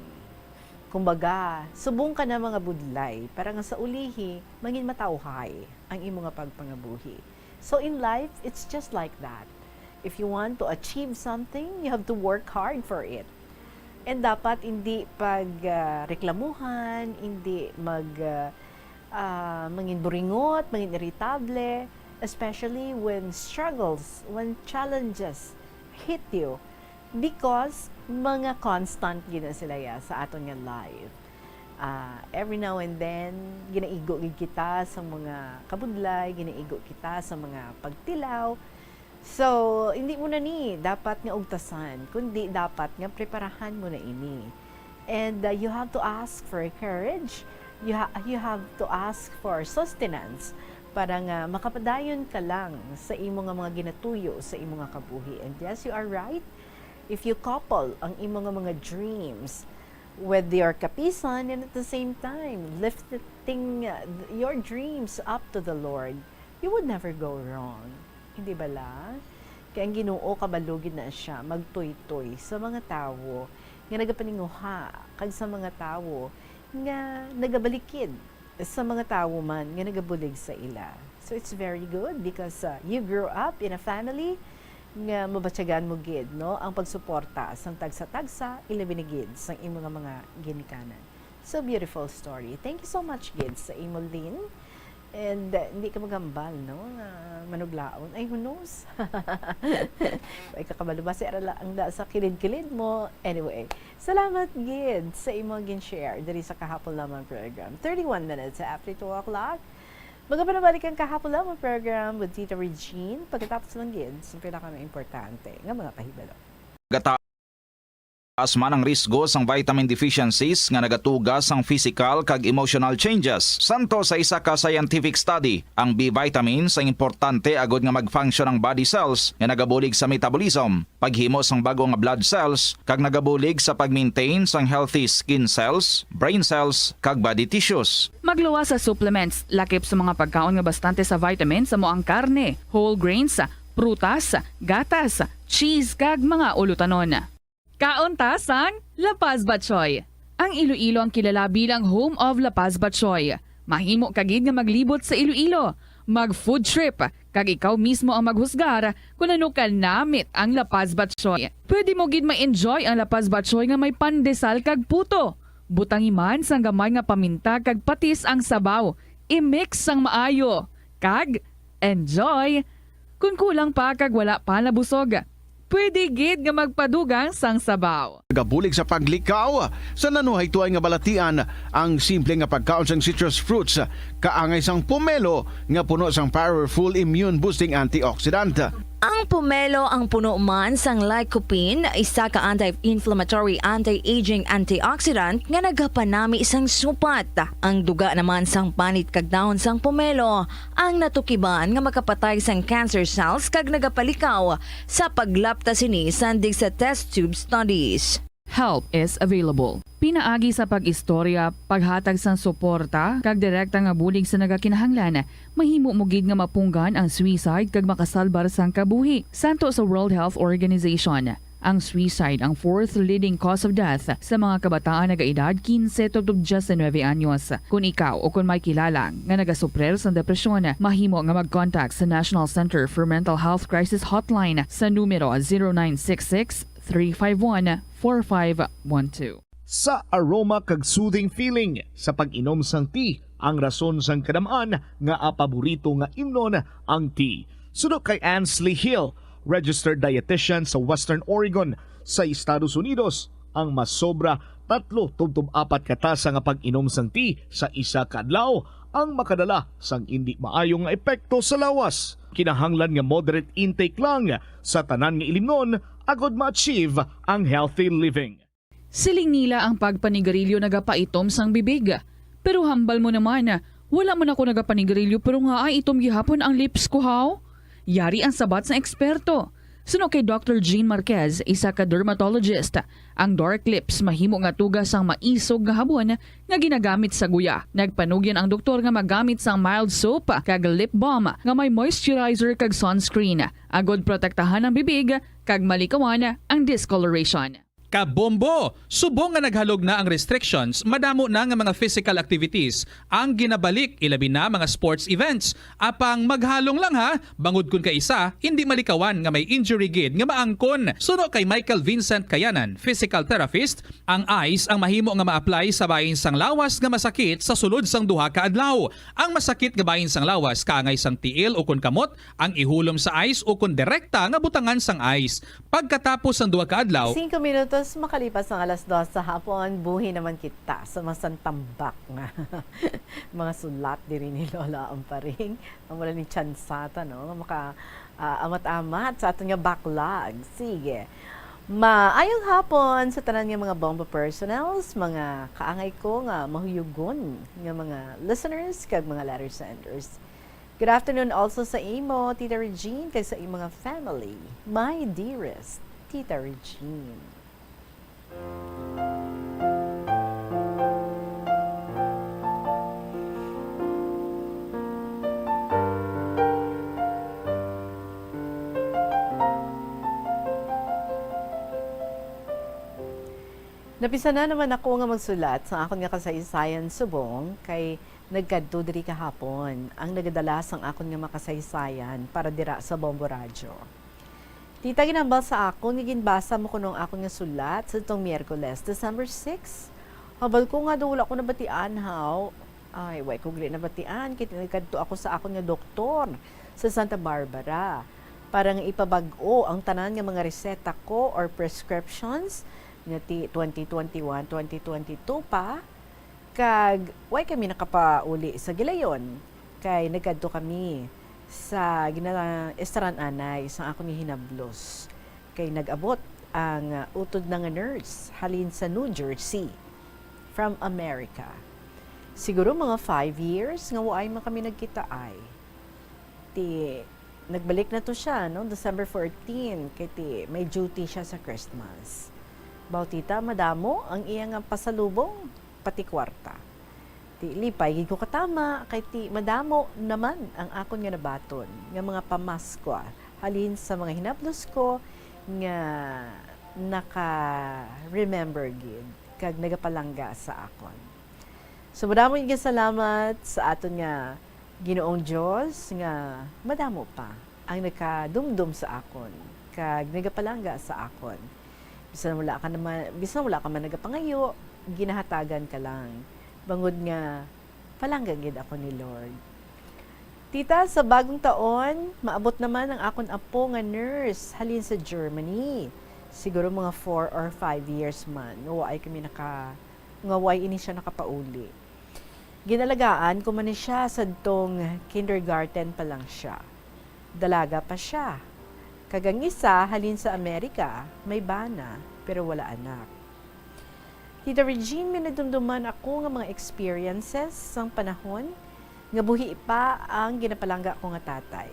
Kumbaga, subong ka na mga budlay para nga sa ulihi, mangin matawhay ang imo nga pagpangabuhi. So in life, it's just like that. If you want to achieve something, you have to work hard for it. And dapat hindi pag, ah, reklamuhan, hindi mag, ah, ah, mangin buringot, mangin iritable, especially when struggles, when challenges hit you, because mga constant gid na sila ya sa aton nga life. Ah, every now and then, ginaigo gid kita sa mga kabudlay, ginaigo kita sa mga pagtilaw. So, hindi mo na ni dapat nga ugtasan, kundi dapat nga preparahan mo na ini. And, uh, you have to ask for courage. You ha-, you have to ask for sustenance para nga makapadayon ka lang sa imo nga mga ginatuyo sa imo nga kabuhi. And yes, you are right. If you couple ang imo nga mga dreams with your kapisan, and at the same time, lifting, uh, your dreams up to the Lord, you would never go wrong. Hindi bala? Kay ang Ginoo kabalo gid na siya magtuytoy sa mga tawo nga nagapaninguha, kag sa mga tawo nga nagabalikid sa mga tawo man nga nagabulig sa ila. So it's very good because, uh, you grew up in a family nga mabatyagan mo gid, no, ang pagsuporta sang tagsa-tagsa, ilabi na gid sang imo nga mga ginikanan. So beautiful story. Thank you so much gid sa imo, Lynn. And, uh, hindi ka maghambal, no, nga manuglaon. Ay, who knows? Ay, kakabalo ba si Arala ang da sa kilid-kilid mo? Anyway, salamat gid sa imo gin-share diri sa Kahapon Lamang program. Thirty-one minutes after two o'clock. Magapanabalik ang Kahapon Lamang program with Tita Regine. Pagkatapos lang gid sa pinaka importante nga mga pahibalo. Gataas man ang risgo sang vitamin deficiencies nga nagatuga sang physical kag emotional changes. Santo sa isa ka scientific study, ang B vitamins ang importante agod nga mag-function ang body cells nga nagabulig sa metabolism, paghimo sang bag-o nga blood cells, kag nagabulig sa pag-maintain sang healthy skin cells, brain cells, kag body tissues. Magluwas sa supplements, lakip sa mga pagkaon nga bastante sa vitamins amo ang karne, whole grains, prutas, gatas, cheese, kag mga ulutanon. Kaon ta sang La Paz Batchoy. Ang Iloilo ang kilala bilang home of La Paz Batchoy. Mahimo ka gid nga maglibot sa Iloilo, mag food trip, kag ikaw mismo ang maghusgar kon ano ka namit ang La Paz Batchoy. Pwede mo gid ma-enjoy ang La Paz Batchoy nga may pandesal kag puto. Butangi man sang gamay nga paminta kag patis ang sabaw. I-mix sang maayo. Kag enjoy! Kon kulang pa kag wala pa nabusog, pwede gid nga magpadugang sang sabaw. Nagabulig sa paglikaw sa nanuhaytoay nga balatian ang simple nga pagkaon sang citrus fruits, kaangay sang pomelo nga puno sang powerful immune boosting antioxidant. Ang pomelo ang puno man sang lycopene, isa ka anti-inflammatory, anti-aging antioxidant nga nagapanami sang supat. Ang duga naman sang panit kag dahon sang pomelo ang natukiban nga makapatay sang cancer cells kag nagapalikaw sa paglapta sini sandig sa test tube studies. Help is available. Pinaagi sa pag-istorya, paghatag sang suporta, kag direkta nga bulig sa nagakinahanglan, mahimo mo gid nga mapunggan ang suicide kag makasalbar sang kabuhi. Santo sa World Health Organization, ang suicide ang fourth leading cause of death sa mga kabataan nagaedad quince tubtob diecinuebe anyos. Kon ikaw o kon may kilala nga nagasuprir sang depresyon, mahimo nga mag-contact sa National Center for Mental Health Crisis Hotline sa numero zero nine six six, three five one, four five one two. Sa aroma kag soothing feeling sa pag-inom sang tea ang rason sang kadam-an nga paborito nga imnon ang tea. Suno kay Ansley Hill, registered dietitian sa Western Oregon sa Estados Unidos, ang masobra tatlo tubtob apat ka tasa nga pag-inom sang tea sa isa ka adlaw ang makadala sang indi maayo nga epekto sa lawas. Kinahanglan nga moderate intake lang sa tanan nga ilimnon agod ma-achieve ang healthy living. Siling nila ang pagpanigarilyo nagapaitom sang bibig. Pero hambal mo naman, wala man ako nagapanigarilyo pero ngaay itom gihapon ang lips ko, haw? Yari ang sabat sang eksperto. Suno kay Doctor Jean Marquez, isa ka dermatologist, ang dark lips mahimo nga tuga sang maisog nga habon nga ginagamit sa guya. Nagpanugyan ang doktor nga magamit sang mild soap kag lip balm nga may moisturizer kag sunscreen, agod protektahan ang bibig kag malikawan ang discoloration. Kabombo! Subong nga naghalog na ang restrictions, madamo na nga mga physical activities ang ginabalik, ilabi na mga sports events. Apang maghalong lang ha, bangod kun kaisa, hindi malikawan nga may injury gid nga maangkon. Suno kay Michael Vincent Kayanan, physical therapist, ang ice ang mahimo nga ma-apply sa bahin sang lawas nga masakit sa sulod sang duha ka adlaw. Ang masakit nga bahin sang lawas kaangay sang tiil ukon kamot ang ihulom sa ice ukon direkta nga butangan sang ice. Pagkatapos sang duha ka adlaw, Singko minutos makalipas ang alas dos sa hapon, buhi naman kita sa masantambak nga mga sulat diri ni Lola Amparing. Ang wala ni tsansata, no? Nga maka, ah, amat-amat sa aton nga backlog. Sige. Maayong hapon sa tanan nga mga Bombo personnels, mga kaangay ko nga mahuyugon nga mga listeners kag mga letter senders. Good afternoon also sa imo, Tita Regine, kag sa imong mga family. My dearest Tita Regine. Napisan na naman ako nga magsulat sa akon nga kasaysayan subong kay nagkadto diri kahapon ang nagadala sang akon nga makasaysayan para dira sa Bombo Radyo. Tita, ginhambal sa akon nga ginbasa mo kuno ang akon nga sulat sa tong Miyerkules, December six. Hambal ko nga daw wala ko nabatian, haw. Ay, way ko gali nabatian, kay nagkadto ako sa akon nga doktor sa Santa Barbara para nga ipabag-o ang tanan nga mga reseta ko or prescriptions nga ti twenty twenty-one, twenty twenty-two pa. Kag way kami nakapauli sa gilayon, kay nagkadto kami sa gina-, estaran anay sang akon nga hinablos, kay nag-abot ang, uh, utod na nga nurse halin sa New Jersey, from America. Siguro mga five years nga waay man kami nagkitaay. Ti nagbalik na to siya, no, December fourteen, kay ti may duty siya sa Christmas. Baw, tita, madamo ang iya nga pasalubong, pati kwarta. Ti lipay gid ko katama, kay ti madamo naman ang akon nga nabaton nga mga pamaskwa halin sa mga hinablos ko nga naka-remember gid kag nagapalangga sa akon. So, madamo nga salamat sa aton nga Ginoong Dios nga madamo pa ang nakadumdom sa akon kag nagapalangga sa akon. Bisan wala ka naman, bisan wala ka man nagapangayo, ginahatagan ka lang, bangod nga palangga gid ako ni Lord. Tita, sa bagong taon, maabot naman ang akon apo nga nurse halin sa Germany. Siguro mga four or five years man nga waay kami naka, nga waay ini siya nakapauli. Ginalagaan ko man ni siya sadtong kindergarten pa lang siya. Dalaga pa siya. Kag ang isa halin sa Amerika, may bana, pero wala anak. Tita Regine, may nadumduman ako nga mga experiences sang panahon nga buhi pa ang ginapalangga ko nga tatay.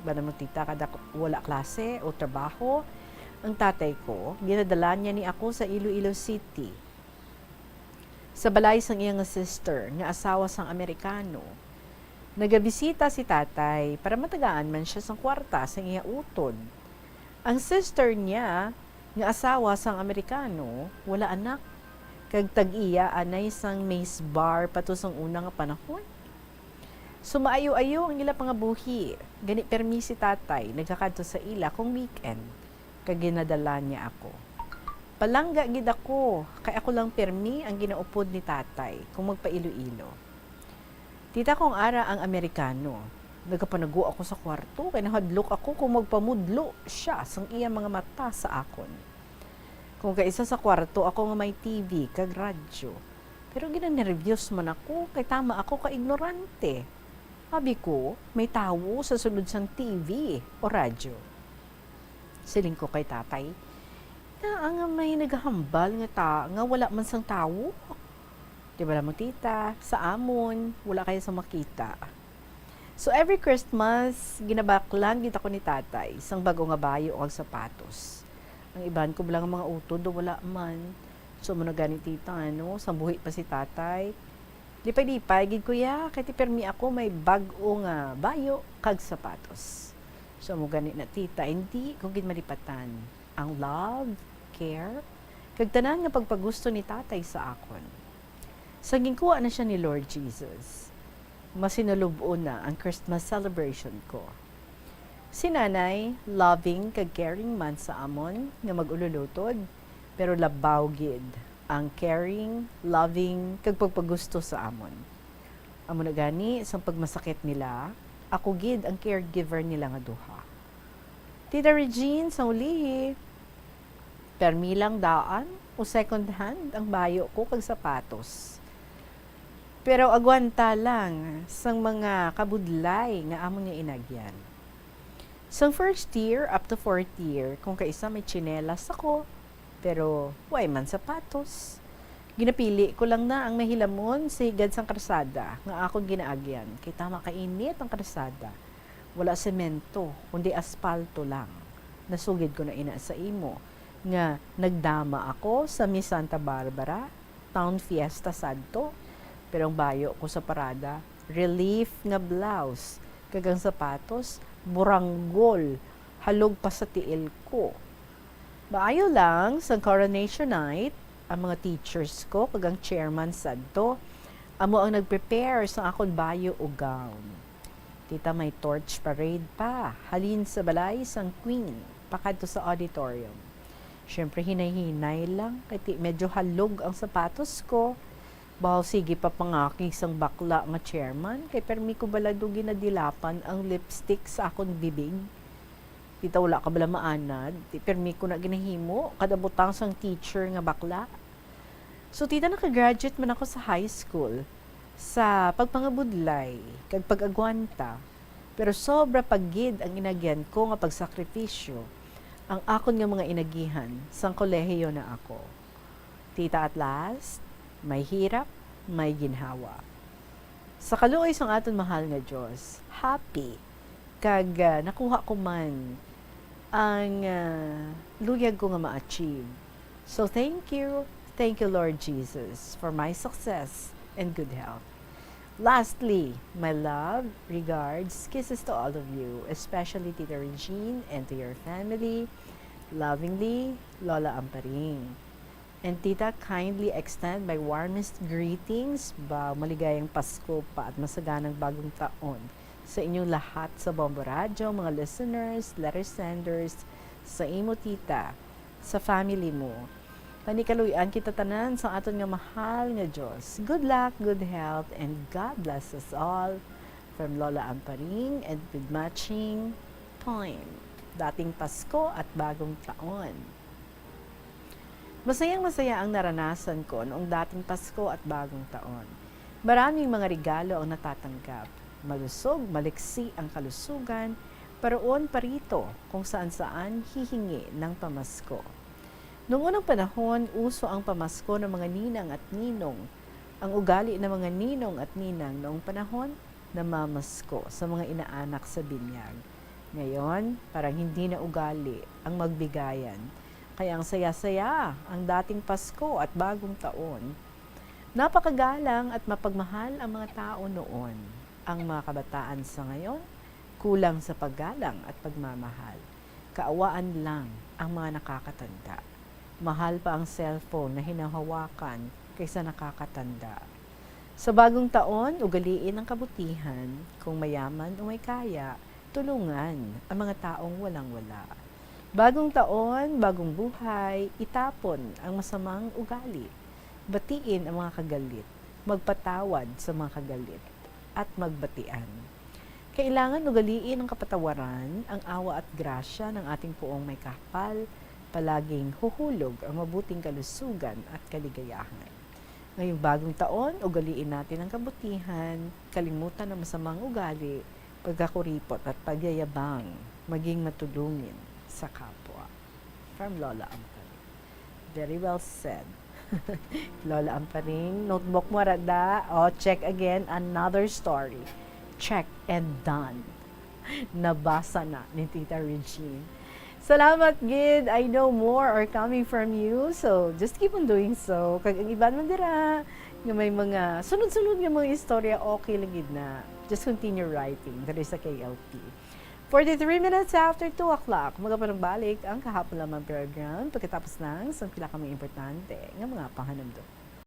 Bana mo, tita, kada k-, wala klase o trabaho ang tatay ko, ginadala niya ni ako sa Iloilo City, sa balay sang iya nga sister nga asawa sang Amerikano. Nagabisita si tatay para matagaan man siya sang kwarta sang iya utod. Ang sister niya nga asawa sang Amerikano wala anak, kag tag-iya anay sang Maze Bar pa to sang una nga panahon. So, maayo-ayo ang ila pangabuhi. Gani, permi si tatay nagakadto sa ila kung weekend, kag ginadala niya ako. Palangga gid ako, kay ako lang permi ang ginaupod ni tatay kung magpa-Iloilo. Tita, kung ara ang Amerikano, nagapanago ako sa kwarto, kay nahadlok ako kung magpamudlo siya sang iya mga mata sa akon. Kung kaisa sa kwarto ako nga may T V kag radyo, pero ginanerbiyos man ako, kay tama ako ka ignorante. Abi ko, may tawo sa sulod sang T V o radyo. Siling ko kay tatay, "Naa nga may nagahambal nga ta-, nga wala man sang tawo." Di ba mo, tita? Sa amon, wala kayo sa makita. So, every Christmas, ginabaklan gid ako ni tatay sang bag-o nga bayo kag sapatos. Ang iban ko bala nga mga utod, wala man. So, amo na gani, tita, ano, sang buhi pa si tatay, lipay-lipay gid ko ya, kay ti permi ako may bag-o nga bayo kag sapatos. So, amo gani na, tita, hindi ko gid malipatan ang love, care, kag tanan nga pagpagusto ni Tatay sa akon. Sang ginkuha na sia ni Lord Jesus, masinulub-on na ang Christmas celebration ko. Si Nanay, loving kag caring man sa amon nga mag-ululutod, pero labaw gid ang caring, loving, kag pagpagusto sa amon. Amo na gani, sang pagmasakit nila, ako gid ang caregiver nila nga duha. Tita Regine, sang ulihi, permi lang daan o second hand ang bayo ko kag sapatos. Pero agwanta lang sang mga kabudlay nga amon nga inagyan. Sang first year up to fourth year, kung kaisa may tsinelas ako, pero way man sapatos. Ginapili ko lang na ang mahilamon sa higad sang karsada nga akon ginaagyan, kay tama kainit ang karsada. Wala semento, kundi aspalto lang. Nasugid ko na ina sa imo nga nagdama ako sa Miss Santa Barbara Town Fiesta sadto, pero ang bayo ko sa parada, relief nga blouse, kag ang sapatos, buranggol, halog pa sa tiil ko. Maayo lang, sang Coronation Night, ang mga teachers ko kag ang chairman sadto, amo ang nag-prepare sa akon bayo ug gown. Tita, may torch parade pa, halin sa balay sang Queen, pakadto sa auditorium. Siyempre, hinay-hinay lang, kay ti-, medyo halog ang sapatos ko. Bahaw sige pa pangakig sang bakla nga chairman, kay permi ko bala do ginadilapan ang lipstick sa akon bibig. Tita, wala ka bala maanad? Ti permi ko na ginahimo, kada butang sang teacher nga bakla. So, tita, nakagraduate man ako sa high school sa pagpangabudlay kag pag-agwanta, pero sobra pa gid ang inagyan ko nga pagsakripisyo ang akon nga mga inagihan sang kolehiyo na ako. Tita, at last, may hirap, may ginhawa. Sa kaluoy sang aton mahal nga Dios, happy kag, ah, nakuha ko man ang, ah, luyag ko nga ma-achieve. So, thank you, thank you, Lord Jesus, for my success and good health. Lastly, my love, regards, kisses to all of you, especially Tita Regine and to your family. Lovingly, Lola Amparing. And Tita, kindly extend my warmest greetings, ba, maligayang Pasko pa at masaganang Bagong Taon sa inyong lahat sa Bombo Radyo, mga listeners, letter senders, sa imo, Tita, sa family mo. Panikaluy-an kita tanan sa aton nga mahal nga Dios. Good luck, good health, and God bless us all. From Lola Amparing and with matching poem, Dating Pasko at Bagong Taon. Masayang-masaya ang naranasan ko noong dating Pasko at Bagong Taon. Maraming mga regalo ang natatanggap. Malusog, maliksi ang kalusugan, paroon parito kung saan-saan hihingi ng pamasko. Noong unang panahon, uso ang pamasko ng mga ninang at ninong. Ang ugali ng mga ninong at ninang noong panahon, namamasko sa mga inaanak sa binyag. Ngayon, parang hindi na ugali ang magbigayan. Kaya ang saya-saya, ang dating Pasko at Bagong Taon. Napakagalang at mapagmahal ang mga tao noon. Ang mga kabataan sa ngayon, kulang sa paggalang at pagmamahal. Kaawaan lang ang mga nakakatanda. Mahal pa ang cellphone na hinahawakan kaysa nakakatanda. Sa Bagong Taon, ugaliin ang kabutihan. Kung mayaman o may kaya, tulungan ang mga taong walang-wala. Bagong Taon, bagong buhay, itapon ang masamang ugali. Batiin ang mga kagalit, magpatawad sa mga kagalit, at magbatian. Kailangan ugaliin ang kapatawaran, ang awa at grasya ng ating Poong May Kapal, palaging huhulog ang mabuting kalusugan at kaligayahan. Ngayong Bagong Taon, ugaliin natin ang kabutihan, kalimutan ang masamang ugali, pagkakuripot at pagyayabang, maging matulungin sa kapwa. From Lola Amparing. Very well said. Lola Amparing, notebook mo, rada. O, check again, another story. Check and done. Nabasa na ni Tita Regine. Salamat gid. I know more are coming from you. So, just keep on doing so. Kag ang iban man dira nga may mga sunod-sunod nga mga istorya, okay lang gid na. Just continue writing diri sa K L P. Forty-three minutes after two o'clock, magapanumbalik ang kahapon lamang program pagkatapos lang sa pila ka mga importante nga mga pahanumdom.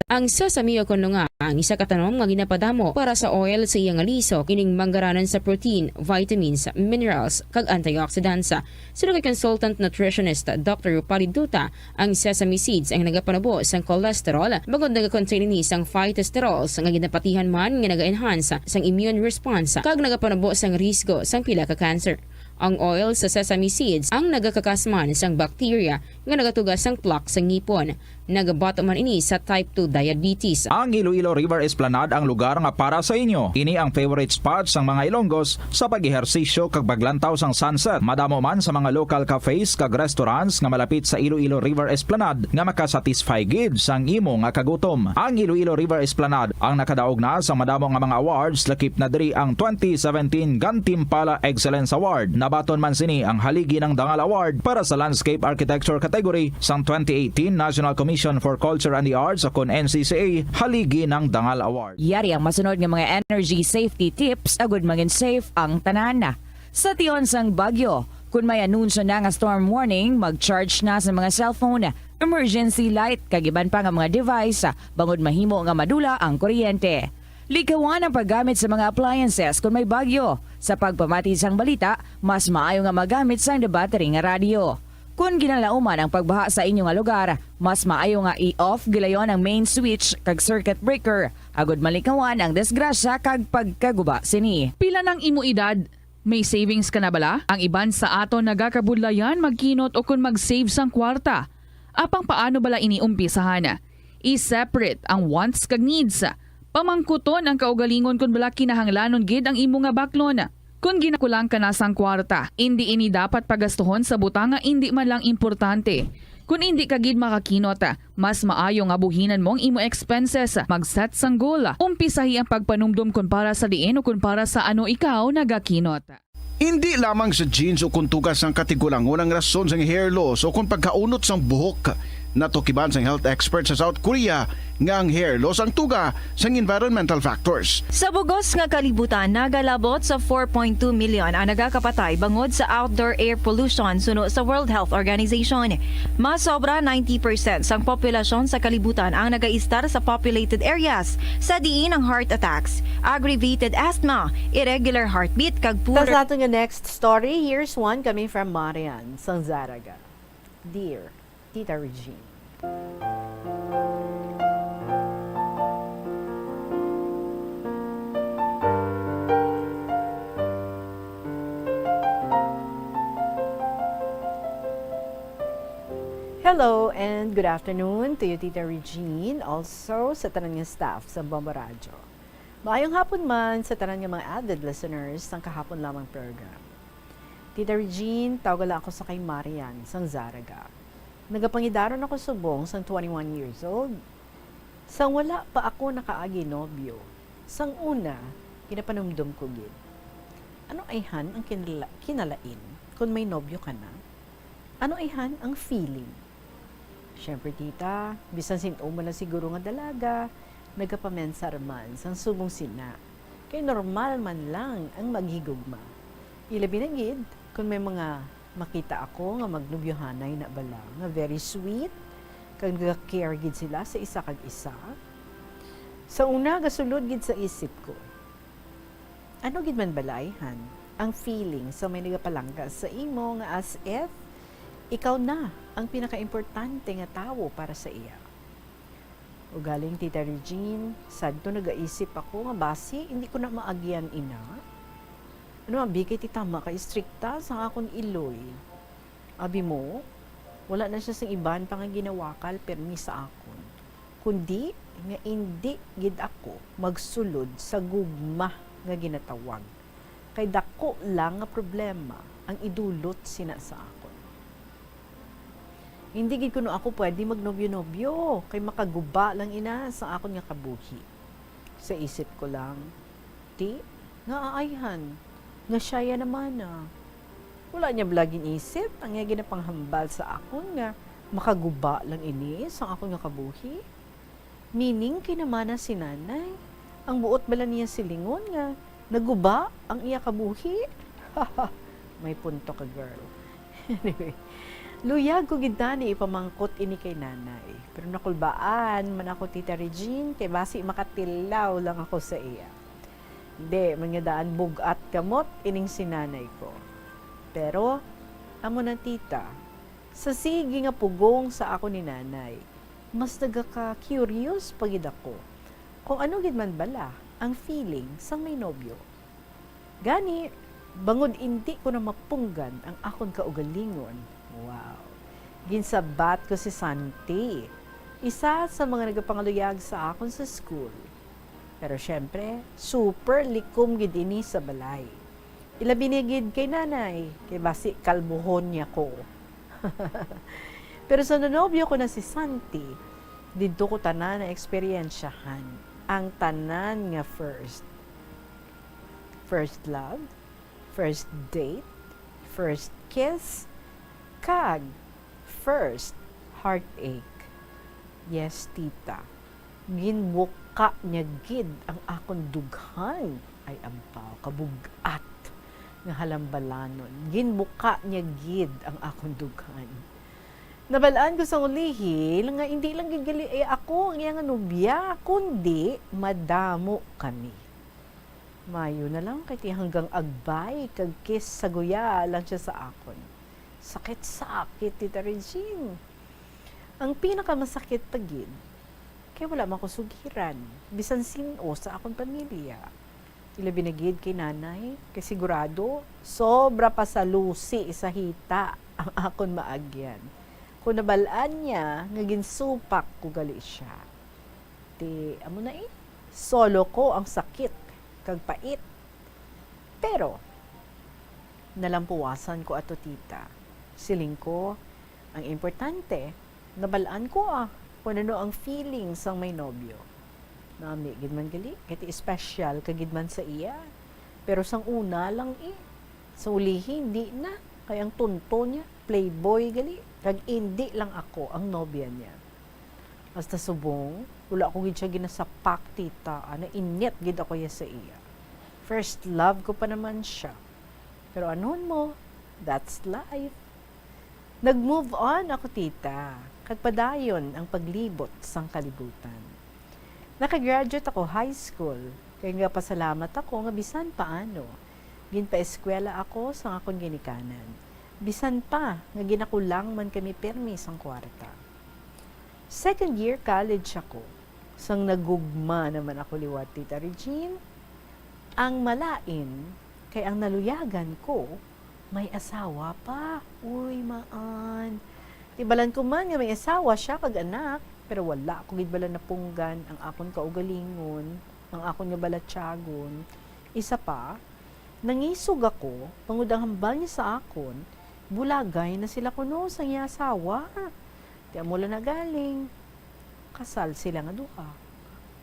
Ang sesame o kon nga ang isa ka tanom nga ginapadamo para sa oil sa iya nga lisok ining manggaranan sa protein, vitamins, minerals, kag antioxidants. Suno kay consultant nutritionist Doctor Rupali Duta, ang sesame seeds ang nagapanubo sang cholesterol bangod nagakontain ini sang phytosterols nga ginapatihan man nga naga-enhance sang immune response kag nagapanubo sang risgo sang pila ka cancer. Ang oil sa sesame seeds ang nagakakas man sang bacteria nga nagatuga sang plaque sa ngipon. Nagabato man ini sa type two diabetes. Ang Iloilo River Esplanade ang lugar nga para sa inyo. Ini ang favorite spot sang mga Ilonggos sa pag-ehersisyo kag paglantaw sang sunset. Madamo man sa mga local cafes kag restaurants nga malapit sa Iloilo River Esplanade nga makasatisfy gid sang imo nga kagutom. Ang Iloilo River Esplanade ang nakadaog na sa madamo nga mga awards, lakip na diri ang twenty seventeen Gantimpala Excellence Award. Nabaton man sini ang Haligi ng Dangal Award para sa Landscape Architecture category sang twenty eighteen National Commission for Culture and the Arts o kon N C C A Haligi ng Dangal Award. Yari ang masunod nga mga energy safety tips agud mangin safe ang tanan. Sa tion sang bagyo, kun may anunsyo na nga storm warning, mag-charge na sa mga cellphone, emergency light, kag iban pa nga mga device, bangod mahimo nga madula ang kuryente. Likawan ang paggamit sa mga appliances kun may bagyo. Sa pagpamati sang balita, mas maayo nga magamit sang battery nga radyo. Kun ginalauman ang pagbaha sa inyo nga lugar, mas maayo nga i-off gilayon ang main switch kag circuit breaker agud malikawan ang disgrasya kag pagkaguba sini. Pila nang imo edad? May savings ka na bala? Ang iban sa aton nagakabudlayan magkinot o kon mag-save sang kwarta. Apang paano bala ini umpisahan? I-separate ang wants kag needs. Pamangkuton ang kaugalingon kon bala kinahanglanon gid ang imo nga baklon. Kon ginakulang ka na sang kwarta, indi ini dapat pagastuhon sa butang nga indi man lang importante. Kon indi ka gid makakinot, mas maayo nga buhinan mo ang imo expenses. Mag-set sang goal. Umpisahi ang pagpanumdom kon para sa diin o kon para sa ano ikaw nagakinot. Indi lamang sa genes o kon tuga sang katigulangon ang rason sang hair loss o kon pagkaunot sang buhok. Natukiban sang health expert sa South Korea nga ang hair loss ang tuga sang environmental factors. Sa bugos nga kalibutan, nagalabot sa four point two million ang nagakapatay bangod sa outdoor air pollution, suno sa World Health Organization. Mas sobra ninety percent sang populasyon sa kalibutan ang nagaistar sa populated areas, sa diin ang heart attacks, aggravated asthma, irregular heartbeat, kag poor Sa aton nga next story, here's one coming from Marian sang Zaraga. Dear Tita Regine. Hello and good afternoon to you, Tita Regine, also sa tanan nga staff sa Bombo Radyo. Maayong hapon man sa tanan nga mga avid listeners sang kahapon lamang program. Tita Regine, tawga lang ako sa kay Marian sang Zaraga. Nagapangidaron ako subong sang twenty-one years old. Sang wala pa ako nakaagi nobyo, sang una, ginapanumdom ko gid. Ano ayhan ang kinala- kinalain kon may nobyo ka na? Ano ayhan ang feeling? Siyempre, tita, bisan sin-o man lang siguro nga dalaga, nagapamensar man sang subong sina. Kay normal man lang ang maghigugma. Ilabi na gid kon may mga makita ako nga magnobyohanay na bala nga very sweet, kag nagaka-care gid sila sa isa kag isa. Sa una, gasulod gid sa isip ko, ano gid man bala ayhan ang feeling sa may nagapalangga sa imo nga as if ikaw na ang pinakaimportante nga tawo para sa iya? Ugaling, Tita Regine, sadto nagaisip ako nga basi hindi ko na maagian ina. Ano abi kay ti tama ka istrikta sa akon iloy. Abi mo, wala na siya sing iban pa nga ginawakal permi sa akon, kundi nga indi gid ako magsulod sa gugma nga ginatawag, kay daku lang nga problema ang idulot sina sa akon. Hindi gid kuno ako pwede magnobyo-nobyo, kay makaguba lang ina sa akon nga kabuhi. Sa isip ko lang, ti, nga aayhan, nga siya ya naman na. Wala niya bala gin-isip ang iya ginapanghambal sa akon nga makaguba lang ini sa akon nga kabuhi? Meaning kay namana si nanay. Ang buot bala niya silingon nga naguba ang iya kabuhi? May punto ka, girl. Anyway, luyag ko gid tani ipamangkot ini kay nanay. Pero nakulbaan man ako, Tita Regine, kay basi makatilaw lang ako sa iya. Di man nga daan bug-at kamot ining si nanay ko. Pero, amo na, tita, sa sige nga pugong sa ako ni nanay, mas nagaka-curious pa gid ako kung ano gid man bala ang feeling sang may nobyo. Gani, bangod indi ko na mapunggan ang akon kaugalingon, wow, ginsabat ko si Santi, isa sa mga nagapangaluyag sa akon sa school. Pero syempre, super likom gid ini sa balay. Ilabi na gid kay nanay, kay basi kalbuhon niya ko. Pero sa nanobyo ko na si Santi, didto ko tanan na eksperyensyahan ang tanan nga first. First love, first date, first kiss, kag first heartache. Yes, tita. Ginbuka niya gid ang akon dughan. Ay, abaw, kabug-at nga halambalanon. Ginbuka niya gid ang akon dughan. Nabal-an ko sa ulihi nga indi lang gid gali, eh, ako ang iya nga nobya, kundi madamo kami. Mayo na lang kay ti hanggang agbay kag kiss sa guya lang siya sa akon. Sakit-sakit, Tita Regine. Ang pinakamasakit pa gid, kay wala man ko sugiran, bisan sin-o sa akon pamilya. Ilabi na gid kay nanay, kay sigurado, sobra pa sa lusi sa hita ang akon maagyan. Kung nabal-an niya nga ginsupak ko gali siya, ti, amo na eh, solo ko ang sakit kag pait. Pero, nalampuwasan ko ato, tita. Siling ko, ang importante, nabal-an ko, ah, kung ano ang feeling sang may nobyo. Nami gid man gali, kay ti espesyal ka gid man sa iya. Pero sang una lang, eh. Sa ulihi, hindi na. Kay ang tonto niya, playboy gali. Kag indi lang ako ang nobya niya. Hasta subong, wala ko gid siya ginasapak, tita. Ana, inyat gid ako ya sa iya. First love ko pa naman siya. Pero anuhon mo, that's life. Nag-move on ako, tita, kag padayon ang paglibot sang kalibutan. Nakagraduate ako high school, kay nagapasalamat ako nga bisan paano, ginpaeskwela ako sang akon ginikanan, bisan pa nga ginakulang man kami pirmi sang kwarta. Second year college ako, sang nagugma naman ako liwat, Tita Regine. Ang malain, kay ang naluyagan ko, may asawa pa. Uy, maan. Ti balan ko man nga may asawa siya kag anak, pero wala ko gid bala napunggan ang akon kaugalingon, ang akon nga balatyagon. Isa pa, nangisog ako, bangod ang hambal niya sa akon, bulagay na sila kuno sang iya asawa. Ti amo lang na galing, kasal sila nga duha.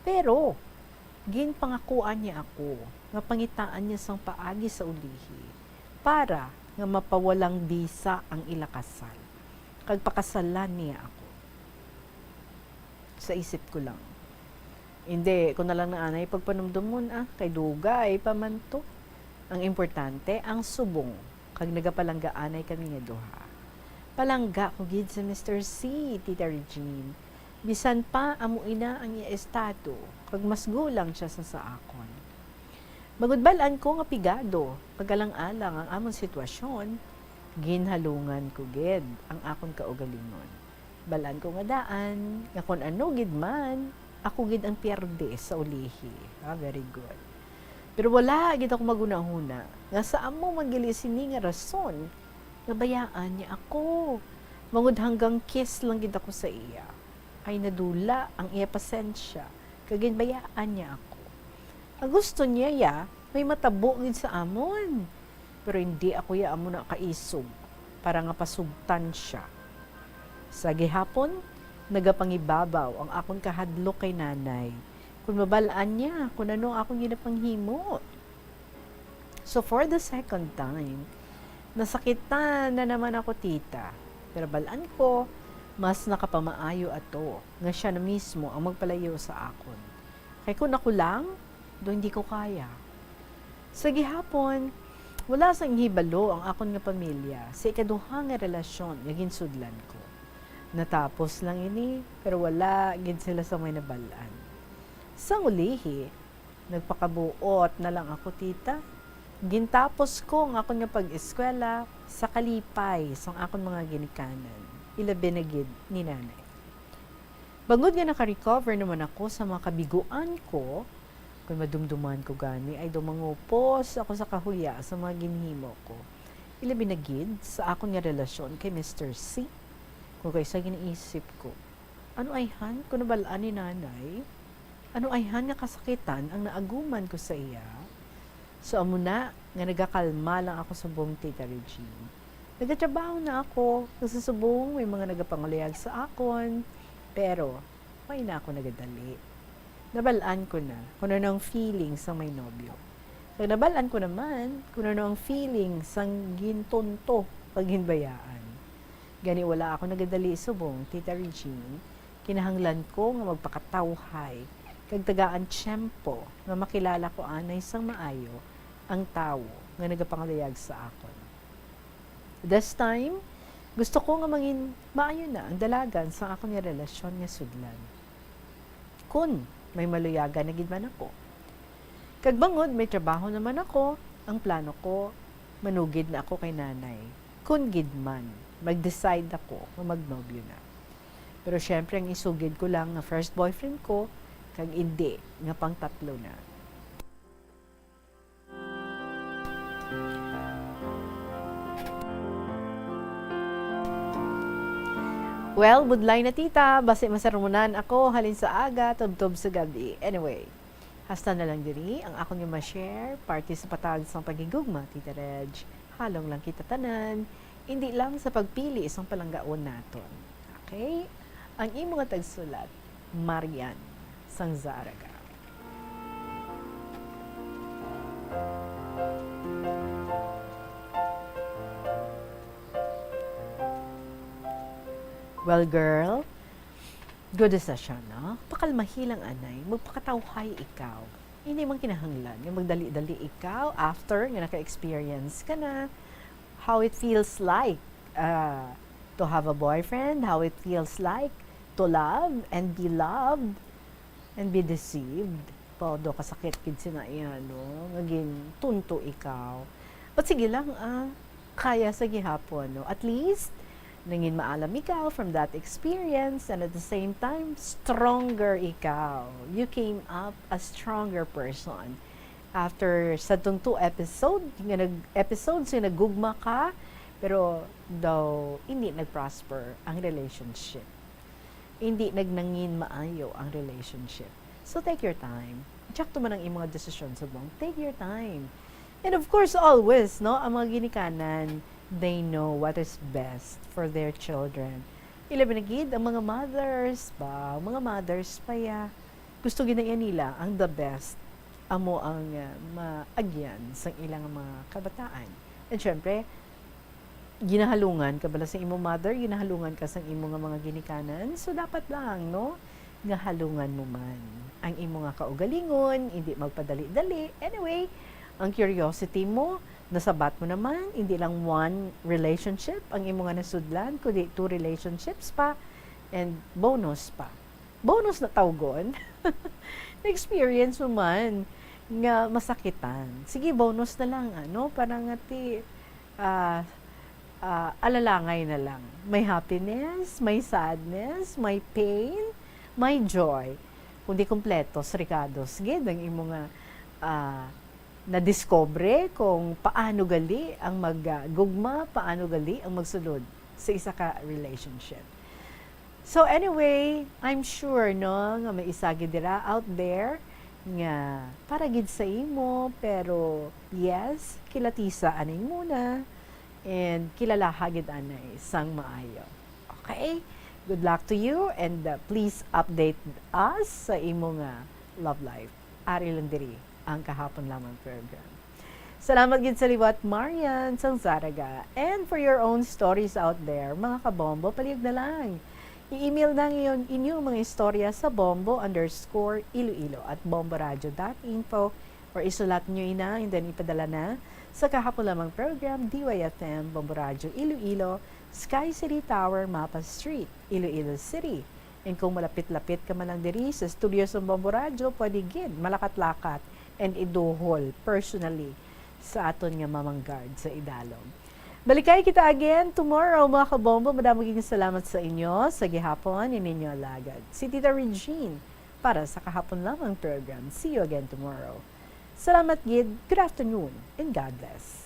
Pero, ginpangakuan niya ako nga pangitaan niya sang paagi sa ulihi para nga mapawalang bisa ang ila kasal, kag pakasalan niya ako. Sa isip ko lang, "Indi ko na lang na anay pagpanumdomon, ah, kay dugay pa man to." Ang importante, ang subong, kag nagapalanggaanay kami nga duha. Palangga ko gid si Mister C, Tita Regine. Bisan pa amo ina ang iya estado, kag mas gulang siya sa, sa akon. Bangod bal-an ko nga pigado, kag alang-alang ang amon sitwasyon, ginhalungan ko gid ang akon kaugalingon. Bal-an ko nga daan, nga kon ano gid man, ako gid ang pierde sa ulihi. Ah, very good. Pero wala gid ako maghunahuna nga sa amo man gali sini nga rason nga bayaan niya ako. Bangod hanggang kiss lang gid ako sa iya, ay nadula ang iya pasensya, kag ginbayaan niya ako. Ang gusto niya ya, may matabo gid sa amon. Pero hindi ako ya amo na kaisog para nga pasugtan siya. Sa gihapon, nagapangibabaw ang akon kahadlok kay nanay, kung mabal-an niya kung ano akong ginapanghimo. So, for the second time, nasakitan na naman ako, tita. Pero bal-an ko, mas nakapamaayo ato nga siya na mismo ang magpalayo sa akon. Kay kun ako lang, do hindi ko kaya. Sa gihapon, Wala sang hibalo ang akon nga pamilya sa ikaduha nga relasyon nga ginsudlan ko. Natapos lang ini, pero wala gid sila sa may nabal-an. Sang ulihi, nagpakabuot na lang ako, tita. Gintapos ko ang akon nga pag-eskwela sa kalipay sang akon mga ginikanan, ilabi na gid ni nanay. Bangod nga naka-recover naman ako sa mga kabiguan ko, kung madumduman ko gani, ay daw mangupos ako sa kahuya sa mga ginhimo ko. Ilabi na gid sa akon nga relasyon kay Mister C. Kung kaysa ginaisip ko, ano ayhan ko nabal-an ni nanay? Ano ayhan nga kasakitan ang naaguman ko sa iya? So, amo na nga nagakalma lang ako subong, Tita Regine. Nagatrabaho na ako, kag sa subong may mga nagapanguluyag sa akon, pero wala na ako nagadali. Nabal-an ko na kung ano ang feeling sang may nobyo. Kag nabal-an ko naman kung ano ang feeling sang gintunto kag ginbayaan. Gani wala ako nagadali subong, Tita Regine. Kinahanglan ko nga magpakatawhay kag tagaan tiyempo nga makilala ko anay sang maayo ang tawo nga nagapanguluyag sa akon. This time, gusto ko nga mangin maayo na ang dalagan sa akon nga relasyon nga sudlan. Kun may maluyagan na gid man ako. Kag bangod may trabaho naman ako, ang plano ko, manugid na ako kay nanay. Kun gid man, mag-decide ako nga magnobyo na. Pero syempre, ang isugid ko lang nga first boyfriend ko, kag indi nga pangtatlo na. Well, budlay na, tita, basi masermonan ako halin sa aga tubtob sa gabi. Anyway, hasta na lang diri ang akon nga ma-share, parte sa patag sang paghigugma, Tita Reg. Halong lang kita tanan, indi lang sa pagpili sang palanggaon naton. Okay? Ang imo nga tagsulat, Marian sang Zaraga. Well, girl, good decision, no? Pakalmahi lang, anay, magpakatawhay ikaw. Hindi man kinahanglan nga magdali-dali ikaw after nga naka-experience ka na how it feels like, uh, to have a boyfriend, how it feels like to love and be loved and be deceived. Todo kasakit gid sina iya, no? Nga gintunto ikaw. But sige lang, ah, kaya sa gihapon, no? At least, nangin maalam ikaw from that experience, and at the same time, stronger ikaw. You came up a stronger person. After sa tong two episode, nga nag-, episodes nga naggugma ka, pero daw hindi nag-prosper ang relationship. Hindi nagnangin maayo ang relationship. So take your time. Tsakto man ang imong desisyon subong. Take your time. And of course, always, no, ang mga ginikanan, they know what is best for their children. Ilabi na gid ang mga mothers ba, mga mothers pa ya. Gusto gid na nila ang the best, amo ang, uh, maagyan sang ilang mga kabataan. And syempre, ginahalungan ka bala sa imo mother, ginahalungan ka sang imo nga mga ginikanan. So, dapat lang, no, nga halungan mo man ang imo nga kaugalingon, hindi magpadali-dali. Anyway, ang curiosity mo, nasabat mo naman, hindi lang one relationship ang imo nga nasudlan, kundi two relationships pa, and bonus pa. Bonus na tawgon. Na-experience mo man nga masakitan. Sige, bonus na lang, ano, para nga ti, ah, ah, alalangay na lang. May happiness, may sadness, may pain, may joy. Kundi kompletos, regados gid ang imo nga, ah, nadiscover kung paano gali ang mag, ah, gugma, paano gali ang magsulod sa isa ka relationship. So anyway, I'm sure, no, nga may isa gid dira out there nga para gid sa imo, pero yes, kilatisa aning muna, and kilalaha gid anay sang maayo. Okay? Good luck to you, and, uh, please update us sa imo nga love life. Ari lang diri ang Kahapon Lamang program. Salamat gid sa liwat, Marian sang Zaraga. And for your own stories out there, mga kabombo, palihog na lang. I-email na ngayon inyong mga istorya sa bombo underscore iloilo at bomboradio dot info, or isulat nyo ina and then ipadala na sa kahapon lamang program, D Y F M, Bombo Radyo Iloilo, Sky City Tower, Mapa Street, Iloilo City. And kung malapit-lapit ka man lang diri sa studio sa Bombo Radyo, pwede gid malakat-lakat and iduhol personally sa aton nga Mamang Guard sa idalom. Balikay kita again tomorrow, mga kabombo. Madamo gid salamat sa inyo. Sa gihapon, ininyo alagad, si Tita Regine, para sa kahapon lamang program. See you again tomorrow. Salamat gid. Good afternoon and God bless.